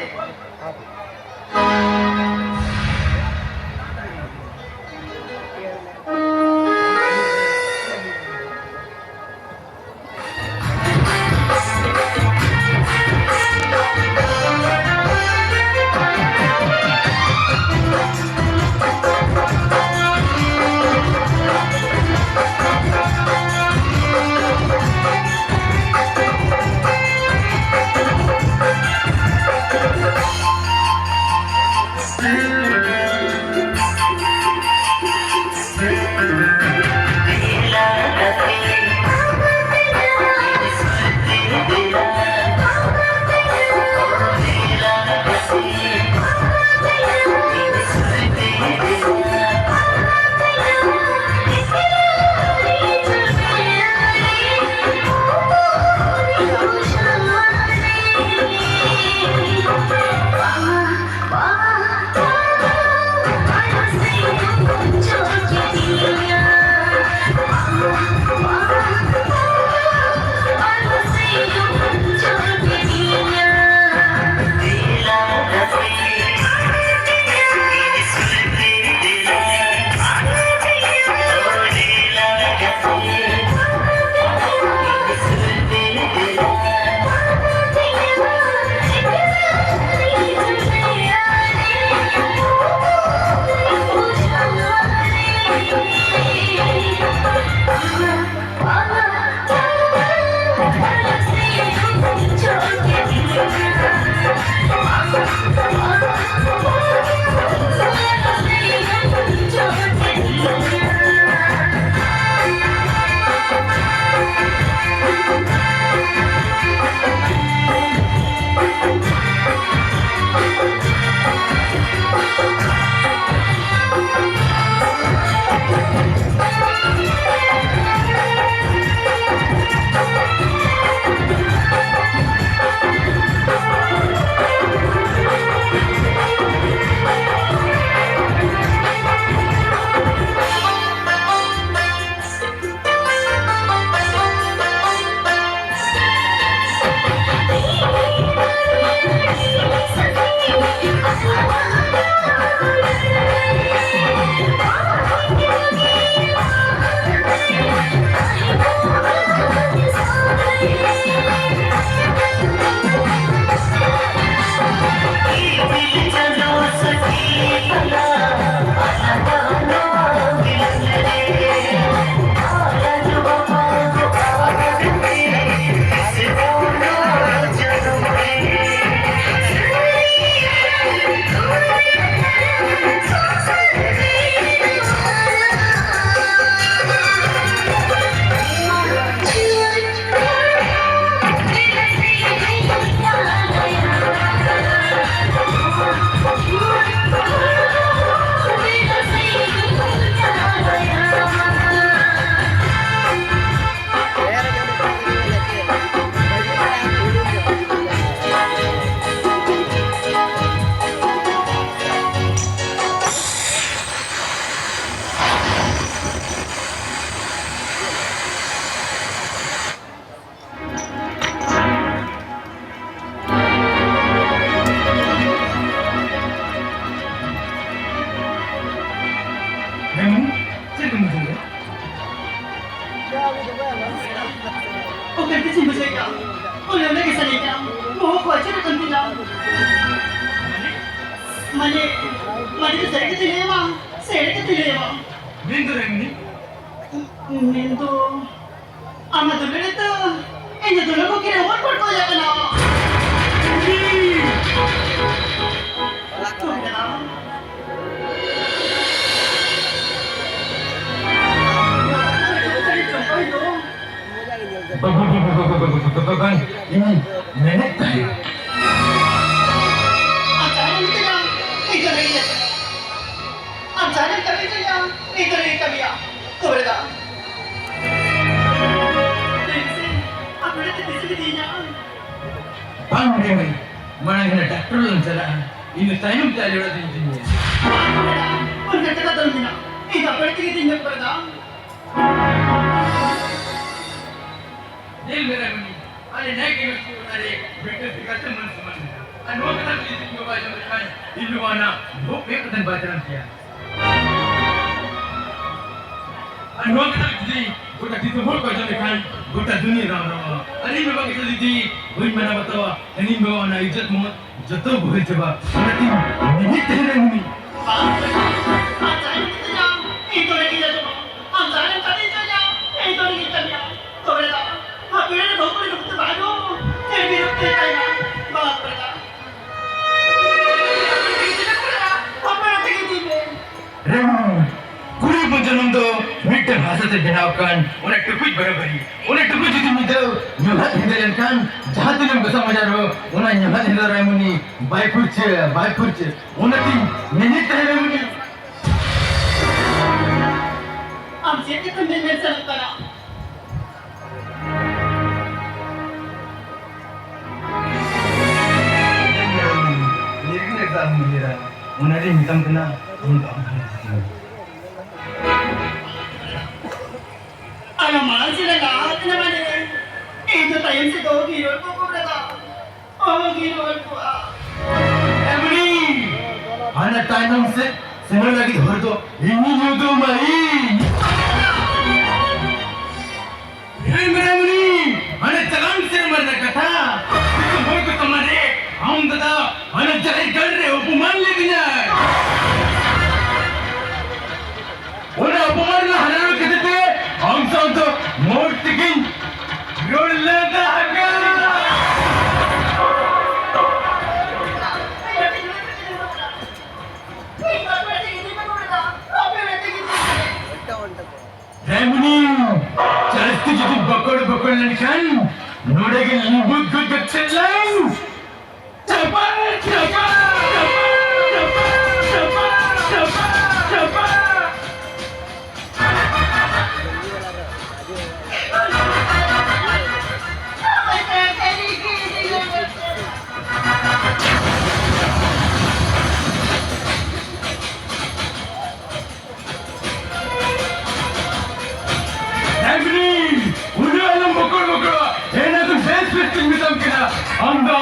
ᱢᱟᱱᱮ, ᱢᱟᱱᱮ ᱫᱚ ᱥᱟᱹᱨᱤ ᱠᱟᱛᱷᱟᱧ ᱞᱟᱹᱭᱟᱢᱟ, ᱥᱟᱹᱨᱤ ᱠᱟᱛᱷᱟᱧ ᱞᱟᱹᱭᱟᱢᱟ᱾ ᱢᱮᱱ ᱫᱚ ᱨᱮᱢᱱᱤ? ᱢᱮᱱ ᱫᱚ, ᱟᱢ ᱫᱚ ᱫᱩᱞᱟᱹᱲ ᱛᱚ, ᱤᱧ ᱫᱚ ᱫᱩᱞᱟᱹᱲ ᱠᱚ ᱠᱤᱨᱤᱧ ᱦᱚᱲ ᱠᱚ ᱠᱚᱭᱟ ᱠᱟᱱᱟ᱾ ᱵᱟᱵᱟ, ᱵᱟᱵᱟ, ᱵᱟᱵᱟ, ᱵᱟᱵᱟ, ᱵᱟᱵᱟ, ᱵᱟᱵᱟ, ᱤᱧ ᱢᱮᱱᱮᱫ ᱛᱟᱦᱮᱸᱫ᱾ ᱟᱢ ᱡᱟᱦᱟᱸ ᱨᱮᱢ ᱢᱤᱛᱟᱹᱧᱟ, ᱤᱧ ᱫᱚ ᱨᱮᱜᱮ ᱟᱢ ᱡᱟᱦᱟᱸ ᱨᱮᱢ ᱠᱟᱹᱢᱤ ᱦᱚᱪᱚᱧᱟ, ᱤᱧ ᱫᱚ ᱨᱮᱜᱮ ᱠᱟᱹᱢᱤᱭᱟ᱾ ᱛᱚᱵᱮ ᱫᱟ᱾ ᱞᱟᱹᱭ ᱢᱮᱥᱮ, ᱟᱢ ᱱᱚᱰᱮ ᱛᱮ ᱛᱤᱥᱮᱢ ᱤᱫᱤᱭᱤᱧᱟ? ᱵᱟᱝ ᱱᱚᱰᱮ ᱢᱟᱹᱭ, ᱢᱟᱲᱟᱝ ᱦᱟᱱᱟ ᱰᱟᱠᱛᱚᱨ ᱞᱟᱝ ᱪᱟᱞᱟᱜᱼᱟ, ᱤᱧ ᱫᱚ ᱛᱟᱭᱱᱚᱢ ᱛᱮ ᱟᱞᱮ ᱚᱲᱟᱜ ᱫᱚᱧ ᱤᱫᱤ ᱢᱮᱭᱟ᱾ ᱵᱟᱝ ᱛᱚᱵᱮ ᱫᱟ, ᱚᱱᱠᱟ ᱠᱟᱛᱷᱟ ᱫᱚ ᱟᱞᱚᱢ ᱢᱮᱱᱟ, ᱤᱧ ᱫᱚ ᱟᱯᱮ ᱚᱲᱟᱜ ᱛᱮᱜᱮ ᱤᱫᱤᱧ ᱢᱮ ᱛᱚᱵᱮ ᱫᱟ᱾ ᱧᱮᱞ ᱢᱮ ᱨᱟᱭᱢᱚᱱᱤ, ᱟᱞᱮ ᱱᱟᱭ ᱜᱮ ᱢᱮᱥᱤ ᱚᱱᱟ ᱨᱮ ᱢᱤᱫᱴᱮᱱ ᱥᱤᱠᱟᱨ ᱛᱮ ᱢᱟᱹᱱ ᱥᱚᱢᱟᱱ ᱢᱮᱱᱟᱜᱼᱟ᱾ ᱟᱨ ᱱᱚᱣᱟ ᱠᱟᱛᱷᱟ ᱡᱩᱫᱤ ᱤᱧ ᱵᱟᱵᱟᱭ ᱟᱸᱡᱚᱢ ᱞᱮᱠᱷᱟᱱ, ᱤᱧ ᱵᱟᱵᱟ ᱚᱱᱟ ᱵᱚᱦᱚᱜ ᱯᱮ ᱠᱟᱛᱮ ᱵᱟᱭ ᱪᱟᱞᱟᱣ ᱠᱮᱭᱟ᱾ ᱟᱨ ᱱᱚᱣᱟ ᱠᱟᱛᱷᱟ ᱡᱩᱫᱤ ᱜᱚᱴᱟ ᱫᱤᱥᱚᱢ ᱦᱚᱲ ᱠᱚ ᱟᱸᱡᱚᱢ ᱞᱮᱠᱷᱟᱱ, ᱜᱚᱴᱟ ᱫᱩᱱᱤᱭᱟᱹ ᱨᱟᱣ ᱨᱟᱣᱟ᱾ ᱟᱨ ᱤᱧ ᱵᱟᱵᱟ ᱠᱟᱛᱷᱟ ᱡᱩᱫᱤ ᱵᱟᱹᱧ ᱢᱟᱱᱟᱣ ᱵᱟᱛᱟᱣᱟ, ᱮᱱᱠᱷᱟᱱ ᱤᱧ ᱵᱟᱵᱟ ᱚᱱᱟ ᱤᱡᱽᱡᱚᱛ ᱢᱚᱦᱚᱛ ᱡᱚᱛᱚ ᱵᱚᱦᱮᱞ ᱪᱟᱵᱟ᱾ ᱚᱱᱟᱛᱤᱧ ᱢᱮᱱᱮᱫ ᱛᱟᱦᱮᱱᱟ ᱩᱱᱤ᱾ ᱵᱟᱝ, ᱟᱢ ᱡᱟᱦᱟᱸᱭ ᱢᱤᱛᱟᱹᱧᱟ, ᱤᱧ ᱫᱚ ᱨᱮᱜᱮᱧ ᱟᱸᱡᱚᱢᱟ᱾ ᱟᱢ ᱡᱟᱦᱟᱸᱭᱮᱢ ᱠᱟᱹᱢᱤ ᱦᱚᱪᱚᱧᱟ, ᱤᱧ ᱫᱚ ᱨᱮᱜᱮᱧ ᱠᱟᱹᱢᱤᱭᱟ᱾ ᱛᱚᱵᱮ ᱫᱟ, ᱦᱟᱯᱮ ᱨᱮ ᱵᱟᱹᱦᱩ ᱠᱩᱲᱤ ᱫᱚ ᱵᱟᱹᱱᱩᱜ, ᱪᱮᱫ ᱵᱤᱨᱩᱫᱷ ᱛᱮ ᱛᱟᱦᱮᱱᱟ? ᱵᱟᱝ, ᱛᱚᱵᱮ ᱫᱟ᱾ ᱦᱟᱯᱮ ᱨᱮ ᱛᱮᱜᱮ ᱤᱫᱤ ᱢᱮ᱾ ᱨᱮᱢ, ᱠᱩᱲᱤ ᱦᱚᱯᱚᱱ ᱡᱚᱱᱚᱢ ᱫᱚ ᱢᱤᱫᱴᱟᱝ ᱦᱟᱥᱟ ᱛᱮ ᱵᱮᱱᱟᱣ ᱟᱠᱟᱱ ᱚᱱᱟ ᱴᱩᱠᱩᱡ ᱵᱟᱨᱟᱵᱟᱨᱤ᱾ ᱚᱱᱟ ᱴᱩᱠᱩᱡ ᱡᱩᱫᱤ ᱢᱤᱫ ᱫᱷᱟᱣ ᱧᱚᱞᱷᱟᱜ ᱦᱤᱸᱫᱟᱹ ᱞᱮᱱᱠᱷᱟᱱ, ᱡᱟᱦᱟᱸ ᱛᱤᱱᱟᱹᱜ ᱮᱢ ᱜᱷᱟᱥᱟᱣ ᱢᱟᱡᱟᱣ ᱨᱮᱦᱚᱸ, ᱚᱱᱟ ᱧᱚᱞᱷᱟᱜ ᱦᱤᱸᱫᱟᱹ ᱨᱟᱭᱢᱚᱱᱤ ᱵᱟᱭ ᱯᱷᱩᱨᱪᱟᱹᱜᱼᱟ, ᱵᱟᱭ ᱯᱷᱩᱨᱪᱟᱹᱜᱼᱟ᱾ ᱚᱱᱟᱛᱤᱧ ᱢᱮᱱᱮᱫ ᱛᱟᱦᱮᱸ ᱨᱟᱭᱢᱚᱱᱤ᱾ ᱟᱢ ᱪᱮᱫ ᱠᱟᱛᱷᱟᱢ ᱢᱮᱱ ᱢᱮᱱ ᱥᱟᱱᱟᱢ ᱠᱟᱱᱟ? ᱚᱱᱟᱜᱤᱧ ᱢᱮᱛᱟᱢ ᱠᱟᱱᱟ, ᱟᱢ ᱫᱚ ᱟᱢ ᱦᱚᱸ ᱟᱞᱚᱢ ᱢᱟᱲᱟᱝ ᱥᱮᱫ ᱞᱟᱦᱟ ᱠᱟᱱᱟ ᱢᱟᱱᱮ, ᱤᱧ ᱫᱚ ᱛᱟᱭᱚᱢ ᱥᱮᱫ ᱫᱚ ᱜᱤᱨᱟᱹ ᱠᱚ ᱠᱚ ᱨᱮᱫᱟ᱾ ᱚᱦᱚ ᱜᱤᱨᱟᱹ ᱠᱚᱜᱼᱟ᱾ ᱮᱢᱱᱤ, ᱦᱟᱱᱟ ᱛᱟᱭᱱᱚᱢ ᱥᱮᱫ ᱥᱮᱱᱚᱜ ᱞᱟᱹᱜᱤᱫ ᱦᱚᱨ ᱫᱚ ᱤᱧᱤᱧ ᱩᱫᱩᱜ ᱟᱢᱟ, ᱤᱧ᱾ ᱦᱮᱸ, ᱢᱮᱱᱟᱢ ᱩᱱᱤ, ᱦᱟᱱᱮ ᱪᱟᱞᱟᱣᱮᱱ ᱥᱮᱨᱢᱟ ᱨᱮᱱᱟᱜ ᱠᱟᱛᱷᱟ, ᱫᱤᱥᱚᱢ ᱦᱚᱲ ᱠᱚ ᱥᱟᱢᱟᱝ ᱨᱮ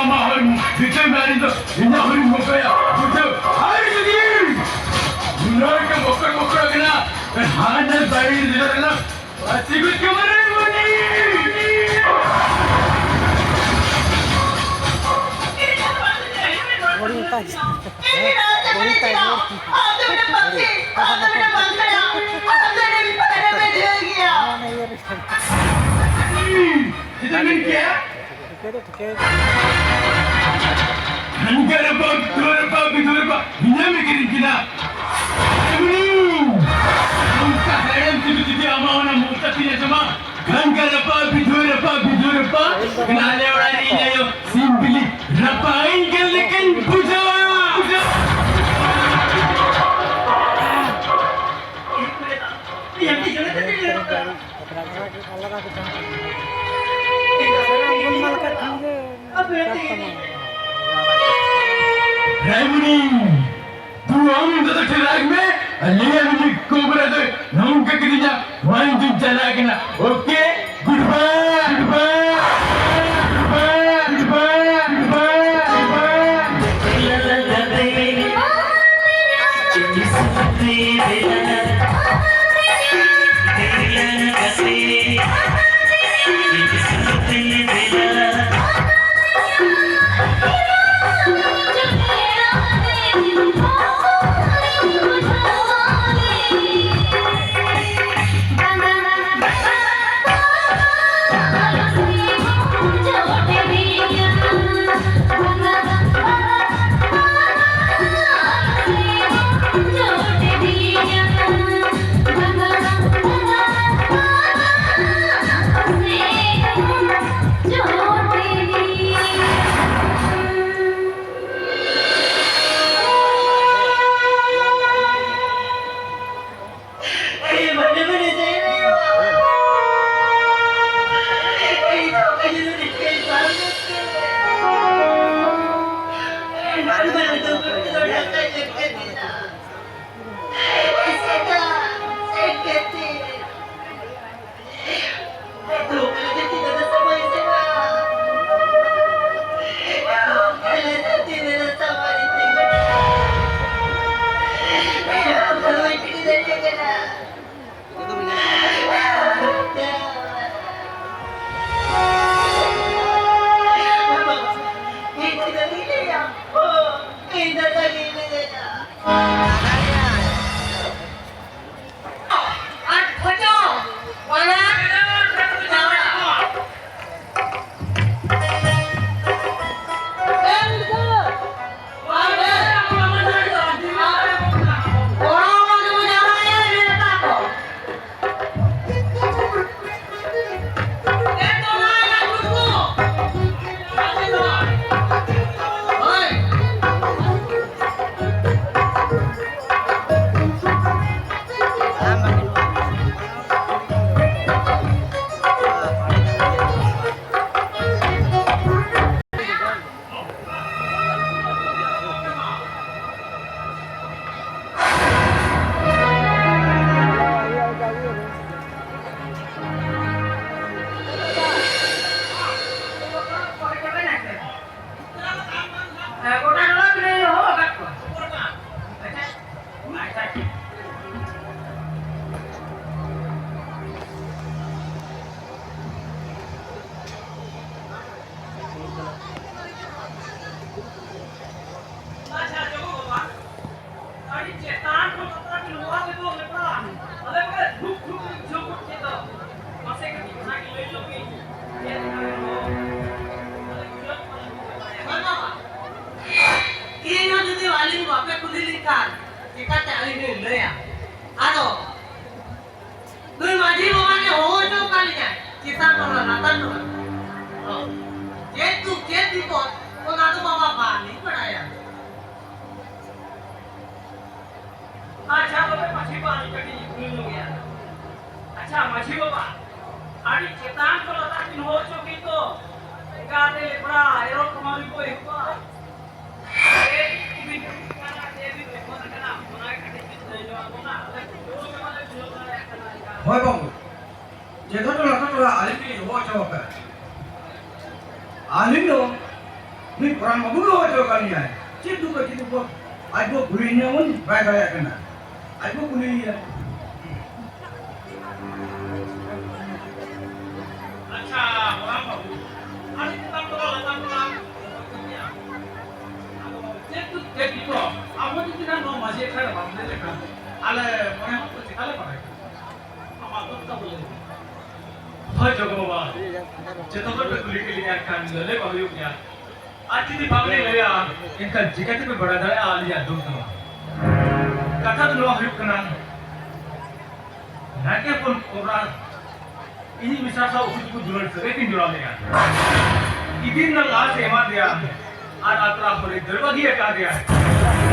ᱟᱢᱟᱜ ᱦᱚᱲᱢᱚ ᱵᱷᱤᱛᱟᱹᱨ ᱢᱮ, ᱟᱹᱞᱤᱧ ᱫᱚ ᱤᱧᱟᱹᱜ ᱦᱚᱲᱢᱚ ᱵᱚᱠᱚᱭᱟ, ᱵᱩᱡᱷᱟᱹᱣ? ᱟᱨ ᱡᱩᱫᱤ ᱱᱚᱰᱮ ᱜᱮ ᱵᱚᱠᱚᱲ ᱵᱚᱠᱚᱲ ᱠᱟᱱᱟ, ᱦᱟᱱᱟ ᱵᱟᱭᱨᱮ ᱨᱮ ᱠᱟᱱᱟ, ᱟᱨ ᱪᱤᱠᱟᱹ ᱪᱚ ᱢᱟᱨᱟᱝ ᱢᱚᱱᱤ᱾ ᱵᱚᱲᱤ ᱛᱟᱭ᱾ ᱵᱚᱲᱤ ᱛᱟᱭ᱾ ᱚᱱᱟ ᱤᱭᱟᱹ ᱨᱮ᱾ ᱪᱮᱫ ᱮᱢ ᱢᱮᱱ ᱠᱮᱜᱼᱟ? ᱴᱷᱤᱠᱟᱹ ᱫᱚ ᱴᱷᱤᱠᱟᱹ᱾ ᱦᱟᱱᱠᱟ ᱨᱟᱯᱟᱜ, ᱫᱷᱩᱣᱟᱹ ᱨᱟᱯᱟᱜ, ᱵᱤᱫᱷᱩᱣᱟᱹ ᱨᱟᱯᱟᱜ, ᱦᱤᱱᱟᱹ ᱢᱮ ᱠᱤᱨᱤᱧ ᱠᱮᱫᱟ᱾ ᱮᱢᱱᱤ᱾ ᱱᱚᱝᱠᱟ ᱦᱮᱲᱮᱢ ᱪᱤᱵᱤ ᱪᱤᱵᱤ ᱟᱢᱟᱜ ᱚᱱᱟ ᱢᱚᱪᱟ ᱛᱤᱧ ᱟᱸᱡᱚᱢᱟ᱾ ᱦᱟᱱᱠᱟ ᱨᱟᱯᱟᱜ, ᱵᱤᱫᱷᱩᱣᱟᱹ ᱨᱟᱯᱟᱜ, ᱵᱤᱫᱷᱩᱣᱟᱹ ᱨᱟᱯᱟᱜ᱾ ᱟᱞᱮ ᱚᱲᱟᱜ ᱨᱮ ᱤᱧ ᱟᱭᱳ ᱥᱤᱢ ᱵᱤᱞᱤ ᱨᱟᱯᱟᱜ ᱤᱧ ᱠᱟᱱ ᱞᱮᱠᱟᱧ ᱵᱩᱡᱷᱟᱹᱣᱟ᱾ ᱟᱞᱟᱫᱟ ᱠᱚ ᱛᱟᱦᱮᱸ ᱠᱟᱱᱟ᱾ ᱥᱟᱨᱟ ᱜᱳᱞᱢᱟᱞ ᱠᱟᱜ ᱠᱷᱟᱱ ᱜᱮ ᱠᱟᱴ ᱛᱟᱢᱟ᱾ ᱨᱟᱭᱢᱩᱱᱤ, ᱛᱩ ᱟᱢ ᱫᱚ ᱴᱷᱮᱱ ᱨᱟᱜᱽ ᱢᱮ, ᱟᱨ ᱞᱟᱹᱭ ᱟᱢ ᱩᱱᱤ ᱠᱳᱵᱨᱟ ᱫᱚ ᱱᱚᱝᱠᱟ ᱠᱤᱫᱤᱧᱟ, ᱱᱚᱣᱟ ᱤᱧ ᱫᱩᱧ ᱪᱟᱞᱟᱜ ᱠᱟᱱᱟ᱾ Okay, goodbye, goodbye, goodbye, goodbye, goodbye, goodbye. ᱟᱨ ᱠᱷᱚᱪᱚ ᱵᱟᱱᱟᱨ ᱡᱟᱣᱨᱟ᱾ ᱮᱢ ᱫᱚ ᱟᱨ ᱜᱚᱲᱚ ᱢᱟᱜᱮ ᱵᱚᱱ ᱡᱟᱣᱨᱟᱭᱟ ᱱᱮᱣᱛᱟ ᱠᱚ᱾ ᱟᱪᱪᱷᱟ, ᱡᱚᱢᱚ ᱵᱟᱵᱟ, ᱟᱹᱰᱤ ᱪᱮᱛᱟᱱ ᱠᱷᱚᱱ ᱠᱟᱛᱷᱟ ᱵᱤᱱ ᱦᱚᱦᱚ ᱠᱮᱫ ᱫᱚ ᱞᱮᱯᱲᱟ᱾ ᱟᱞᱮ ᱯᱩᱨᱟᱹ ᱫᱷᱩᱠ ᱫᱷᱩᱠ ᱞᱮ ᱵᱩᱡᱷᱟᱹᱣ ᱜᱚᱫ ᱠᱮᱫ ᱫᱚ᱾ ᱢᱟᱥᱮ ᱠᱟᱹᱴᱤᱡ ᱚᱱᱟ ᱜᱮ ᱞᱟᱹᱭ ᱧᱚᱜ ᱵᱤᱱ᱾ ᱪᱮᱫ ᱞᱮᱠᱟ ᱵᱤᱱ ᱦᱚᱦᱚ? ᱟᱞᱮ ᱵᱩᱡᱷᱟᱹᱣ ᱵᱟᱞᱮ ᱵᱩᱡᱷᱟᱹᱣ ᱫᱟᱲᱮᱭᱟᱜ ᱠᱟᱱᱟ᱾ ᱦᱳᱭ ᱵᱟᱵᱟ, ᱛᱮᱦᱮᱧ ᱦᱚᱸ ᱡᱩᱫᱤ ᱟᱹᱞᱤᱧ ᱵᱟᱯᱮ ᱠᱩᱞᱤ ᱞᱤᱧ ᱠᱷᱟᱱ ᱪᱤᱠᱟᱹᱛᱮ ᱟᱹᱞᱤᱧ ᱞᱤᱧ ᱞᱟᱹᱭᱟ? ᱟᱫᱚ ᱱᱩᱭ ᱢᱟᱹᱡᱷᱤ ᱵᱟᱵᱟ ᱜᱮ ᱦᱚᱦᱚ ᱦᱚᱪᱚ ᱟᱠᱟᱫ ᱞᱤᱧᱟᱭ, ᱪᱮᱛᱟᱱ ᱴᱚᱞᱟ ᱞᱟᱛᱟᱨ ᱴᱚᱞᱟ᱾ ᱦᱚᱸ᱾ ᱪᱮᱫ ᱫᱩᱠ, ᱪᱮᱫ ᱵᱤᱯᱚᱫ, ᱚᱱᱟ ᱫᱚ ᱵᱟᱵᱟ ᱵᱟᱝᱞᱤᱧ ᱵᱟᱲᱟᱭᱟ᱾ ᱟᱪᱪᱷᱟ, ᱛᱚᱵᱮ ᱢᱟᱹᱡᱷᱤ ᱵᱟᱵᱟ, ᱟᱹᱞᱤᱧ ᱠᱟᱹᱴᱤᱡ ᱞᱤᱧ ᱠᱩᱞᱤ ᱧᱚᱜᱮᱭᱟ᱾ ᱟᱪᱪᱷᱟ, ᱢᱟᱹᱡᱷᱤ ᱵᱟᱵᱟ, ᱟᱹᱰᱤ ᱪᱮᱛᱟᱱ ᱠᱚ ᱞᱟᱛᱟᱨ ᱵᱤᱱ ᱦᱚᱦᱚ ᱦᱚᱪᱚ ᱠᱮᱫ ᱫᱚ, ᱮᱸᱜᱟᱛᱮ ᱞᱮᱯᱲᱟ, ᱮᱨᱚᱜ ᱠᱚᱢᱟᱣ ᱠᱚ ᱦᱩᱭᱩᱜᱼᱟ᱾ ᱦᱳᱭ ᱵᱟᱹᱵᱩ, ᱡᱮᱛᱷᱟ ᱴᱚᱞᱟ ᱴᱚᱞᱟ ᱟᱹᱞᱤᱧ ᱞᱤᱧ ᱦᱚᱦᱚ ᱦᱚᱪᱚ ᱟᱠᱟᱫ᱾ ᱟᱹᱞᱤᱧ ᱫᱚ ᱱᱩᱭ ᱯᱚᱨᱟᱱ ᱵᱟᱹᱵᱩ ᱜᱮ ᱦᱚᱦᱚ ᱦᱚᱪᱚ ᱟᱠᱟᱫ ᱞᱤᱧᱟᱭ᱾ ᱪᱮᱫ ᱫᱩᱠ ᱪᱮᱫ ᱫᱩᱠ ᱟᱡ ᱵᱚ ᱠᱩᱞᱤᱭᱮᱭᱟ ᱵᱚᱱ, ᱵᱟᱭ ᱫᱟᱲᱮᱭᱟᱜ ᱠᱟᱱᱟ᱾ ᱟᱡ ᱵᱚ ᱠᱩᱞᱤᱭᱮᱭᱟ᱾ ᱟᱪᱪᱷᱟ, ᱯᱚᱨᱟᱱ ᱵᱟᱹᱵᱩ, ᱟᱹᱰᱤ ᱪᱮᱛᱟᱱ ᱴᱚᱞᱟ ᱞᱟᱛᱟᱨ ᱴᱚᱞᱟ ᱮ ᱵᱤᱯᱞᱚᱵ, ᱟᱵᱚ ᱡᱩᱫᱤ ᱱᱟᱜ ᱱᱚᱣᱟ ᱢᱟᱹᱡᱷᱤ ᱟᱠᱷᱲᱟ ᱨᱮ ᱵᱟᱢ ᱫᱮᱡ ᱞᱮᱠᱷᱟᱱ, ᱟᱞᱮ ᱢᱚᱬᱮ ᱦᱚᱲ ᱠᱚ ᱪᱮᱠᱟ ᱞᱮ ᱵᱟᱲᱟᱭ ᱠᱮᱭᱟ? ᱟᱢᱟᱜ ᱫᱩᱠ ᱛᱟᱵᱚ ᱞᱟᱹᱭ ᱢᱮ᱾ ᱦᱳᱭ ᱡᱚᱜᱚ ᱵᱟᱵᱟ, ᱡᱚᱛᱚ ᱦᱚᱲ ᱯᱮ ᱠᱩᱞᱤ ᱠᱮᱫ ᱞᱤᱧᱟ, ᱮᱱᱠᱷᱟᱱ ᱞᱟᱹᱞᱟᱹᱭ ᱢᱟ ᱦᱩᱭᱩᱜ ᱜᱮᱭᱟ᱾ ᱟᱨ ᱡᱩᱫᱤ ᱵᱟᱝ ᱞᱤᱧ ᱞᱟᱹᱭᱟ, ᱮᱱᱠᱷᱟᱱ ᱪᱤᱠᱟᱹ ᱛᱮᱯᱮ ᱵᱟᱲᱟᱭ ᱫᱟᱲᱮᱭᱟᱜᱼᱟ ᱟᱹᱞᱤᱧᱟᱜ ᱫᱩᱠ ᱫᱚ? ᱠᱟᱛᱷᱟ ᱫᱚ ᱱᱚᱣᱟ ᱦᱩᱭᱩᱜ ᱠᱟᱱᱟ, ᱱᱟᱭᱠᱮ ᱦᱚᱯᱚᱱ ᱠᱚᱵᱨᱟ ᱤᱧᱤᱡ ᱢᱮᱥᱟ ᱥᱟᱶ ᱩᱠᱩ ᱪᱩᱠᱩ ᱫᱩᱞᱟᱹᱲ ᱥᱟᱹᱜᱟᱹᱭ ᱠᱤᱱ ᱡᱚᱲᱟᱣ ᱞᱮᱫᱼᱟ᱾ ᱤᱫᱤ ᱨᱮᱱᱟᱜ ᱞᱟᱦᱟ ᱥᱮ ᱮᱢᱟᱫ ᱞᱮᱭᱟ ᱟᱨ ᱟᱛᱨᱟ ᱦᱚᱨᱮ ᱫᱟᱹᱲ ᱵᱟᱹᱜᱤ ᱟᱠᱟᱫ ᱞᱮᱭᱟ᱾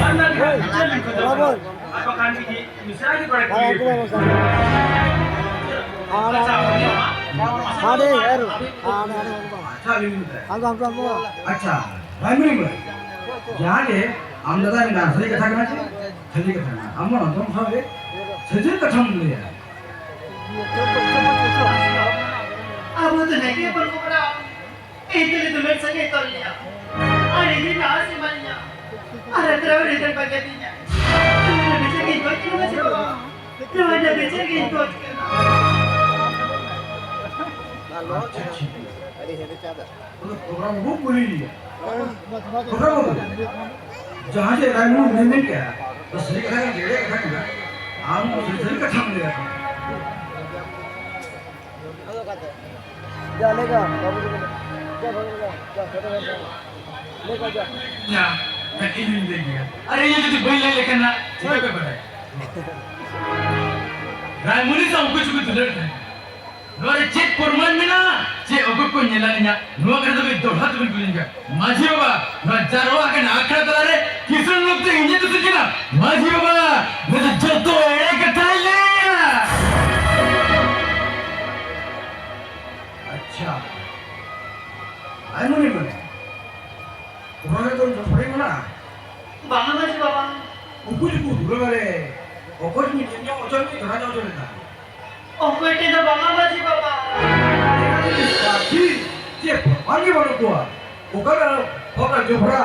ᱟᱨ ᱚᱱᱟ ᱜᱮ ᱵᱤᱪᱟᱹᱨ ᱞᱤᱧ ᱠᱷᱚᱡᱚᱜ ᱠᱟᱱᱟ᱾ ᱟᱨ ᱵᱟᱠᱷᱟᱱ ᱤᱧᱤᱡ ᱢᱮᱥᱟ ᱜᱮ ᱵᱟᱲᱟᱭ ᱠᱩᱞᱤ ᱞᱮᱫ ᱠᱚᱣᱟ᱾ ᱟᱪᱪᱷᱟ, ᱦᱟᱸᱰᱮ ᱟᱨ ᱦᱟᱸᱰᱮ ᱟᱪᱪᱷᱟ, ᱟᱹᱞᱤᱧ ᱞᱤᱧ ᱢᱮᱛᱟᱭᱟ᱾ ᱟᱪᱪᱷᱟ, ᱨᱟᱭᱢᱚᱱᱤ ᱵᱟᱹᱭ, ᱡᱟᱦᱟᱸ ᱜᱮ ᱟᱢ ᱫᱟᱫᱟ ᱢᱮᱱᱟᱜᱼᱟ, ᱥᱟᱹᱨᱤ ᱠᱟᱛᱷᱟ ᱠᱟᱱᱟ ᱪᱮ? ᱥᱟᱹᱨᱤ ᱠᱟᱛᱷᱟ ᱠᱟᱱᱟ᱾ ᱟᱢ ᱢᱟ ᱟᱫᱚᱢ ᱥᱟᱶ ᱜᱮ ᱥᱟᱹᱨᱤ ᱠᱟᱛᱷᱟᱢ ᱞᱟᱹᱭᱟ᱾ ᱟᱵᱚ ᱫᱚ ᱱᱟᱭᱠᱮ ᱦᱚᱯᱚᱱ ᱠᱚ ᱠᱟᱱᱟ᱾ ᱮᱱᱛᱮ ᱨᱮ ᱫᱩᱞᱟᱹᱲ ᱥᱟᱹᱜᱟᱹᱭ ᱛᱚᱞ ᱞᱮᱭᱟ᱾ ᱟᱨ ᱤᱧ ᱫᱚ ᱱᱟᱥ ᱮᱢᱟᱱ ᱤᱧᱟ᱾ ᱟᱨ ᱟᱛᱨᱟ ᱨᱮ ᱫᱟᱹᱲ ᱵᱟᱹᱜᱤ ᱟᱹᱫᱤᱧᱟ᱾ ᱱᱚᱣᱟ ᱫᱚ ᱵᱤᱪᱟᱹᱨ ᱜᱮ ᱤᱧ ᱠᱷᱚᱡ ᱠᱟᱱᱟ ᱢᱟᱹᱡᱷᱤ ᱵᱟᱵᱟ᱾ ᱱᱚᱣᱟ ᱫᱚ ᱵᱤᱪᱟᱹᱨ ᱜᱮ ᱤᱧ ᱠᱷᱚᱡ ᱠᱟᱱᱟ᱾ ᱟᱪᱪᱷᱟ, ᱴᱷᱤᱠ ᱜᱮᱭᱟ᱾ ᱟᱫᱚ ᱠᱚᱵᱨᱟ ᱵᱟᱹᱵᱩ ᱠᱩᱞᱤ ᱞᱮᱭᱟ᱾ ᱠᱚᱵᱨᱟ ᱵᱟᱹᱵᱩ, ᱡᱟᱦᱟᱸ ᱡᱮ ᱨᱟᱭᱢᱚᱱᱤ ᱢᱮᱱ ᱠᱮᱜᱼᱟ, ᱛᱚ ᱥᱟᱹᱨᱤ ᱠᱟᱛᱷᱟ ᱠᱟᱱᱟ, ᱮᱲᱮ ᱠᱟᱛᱷᱟ ᱠᱟᱱᱟ? ᱟᱢ ᱫᱚ ᱥᱟᱹᱨᱤ, ᱥᱟᱹᱨᱤ ᱠᱟᱛᱷᱟᱢ ᱞᱟᱹᱭᱟ᱾ ᱡᱟ, ᱞᱮᱜᱟ, ᱵᱟᱹᱵᱩ ᱞᱮᱜᱟ᱾ ᱡᱟ, ᱵᱟᱹᱵᱩ ᱞᱮᱜᱟ᱾ ᱡᱟ, ᱡᱟ, ᱡᱟ, ᱡᱟ᱾ ᱞᱮᱜᱟ, ᱡᱟ᱾ ᱭᱟ, ᱠᱟᱹᱴᱤᱡ ᱤᱧ ᱞᱟᱹᱭ ᱜᱮᱭᱟ᱾ ᱟᱨᱮ, ᱤᱧ ᱡᱩᱫᱤ ᱵᱟᱹᱧ ᱞᱟᱹᱭ ᱞᱮᱠᱷᱟᱱ ᱱᱟᱜ ᱪᱤᱠᱟᱹ ᱯᱮ ᱵᱟᱲᱟᱭᱟ? ᱨᱟᱭᱢᱚᱱᱤ ᱥᱟᱶ ᱩᱠᱩ ᱪᱩᱠᱩ ᱫᱩᱞᱟᱹᱲ ᱛᱟᱦᱮᱸ ᱠᱟᱱᱟ᱾ ᱱᱚᱣᱟ ᱨᱮ ᱪᱮᱫ ᱯᱨᱚᱢᱟᱱ ᱢᱮᱱᱟᱜᱼᱟ? ᱪᱮᱫ ᱚᱠᱚᱭ ᱠᱚ ᱧᱮᱞᱟ ᱤᱧᱟᱜ? ᱱᱚᱣᱟ ᱠᱟᱛᱷᱟ ᱫᱚ ᱠᱟᱹᱡ ᱫᱚᱦᱲᱟ ᱛᱮᱵᱚᱱ ᱠᱩᱞᱤᱧ ᱠᱟᱱᱟ᱾ ᱢᱟᱹᱡᱷᱤ ᱵᱟᱵᱟ, ᱱᱚᱣᱟ ᱡᱟᱨᱣᱟ ᱟᱠᱟᱱ ᱟᱠᱷᱲᱟ ᱛᱟᱞᱟᱨᱮ ᱠᱤᱥᱟᱹᱬ ᱞᱳᱠ ᱛᱮ ᱤᱧᱮ ᱫᱩᱥᱤ ᱠᱟᱱᱟ᱾ ᱢᱟᱹᱡᱷᱤ ᱵᱟᱵᱟ, ᱱᱚᱣᱟ ᱫᱚ ᱡᱚᱛᱚ ᱮᱲᱮ ᱠᱟᱛᱷᱟᱭ ᱞᱟᱹᱭᱟ᱾ ᱟᱪᱪᱷᱟ, ᱟᱭ ᱢᱚᱱᱮ ᱢᱚᱱᱮ, ᱚᱱᱟ ᱨᱮᱫᱚ ᱡᱚᱛᱚ ᱦᱚᱲ ᱢᱮᱱᱟᱜᱼᱟ᱾ ᱵᱟᱝᱟ ᱢᱟᱹᱡᱷᱤ ᱵᱟᱵᱟ᱾ ᱩᱠᱩ ᱪᱩᱠᱩ ᱫᱩᱞᱟᱹᱲ ᱨᱮ ᱚᱠᱚᱭ ᱪᱚ ᱧᱮᱞ ᱧᱚᱜ ᱚᱪᱚ ᱞᱮᱫ, ᱫᱷᱚᱨᱟ ᱧᱚᱜ ᱚᱪᱚ ᱞᱮᱫᱟ᱾ ᱚᱠᱚᱭ ᱴᱷᱮᱱ ᱫᱚ ᱵᱟᱝᱟ ᱢᱟᱹᱡᱷᱤ ᱵᱟᱵᱟ᱾ ᱥᱟᱹᱠᱷᱤ ᱪᱮ ᱯᱨᱚᱢᱟᱱ ᱜᱮ ᱵᱟᱹᱱᱩᱜ ᱠᱚᱣᱟ᱾ ᱚᱠᱟᱨᱮ ᱦᱚᱲ ᱡᱚᱵᱽᱨᱟ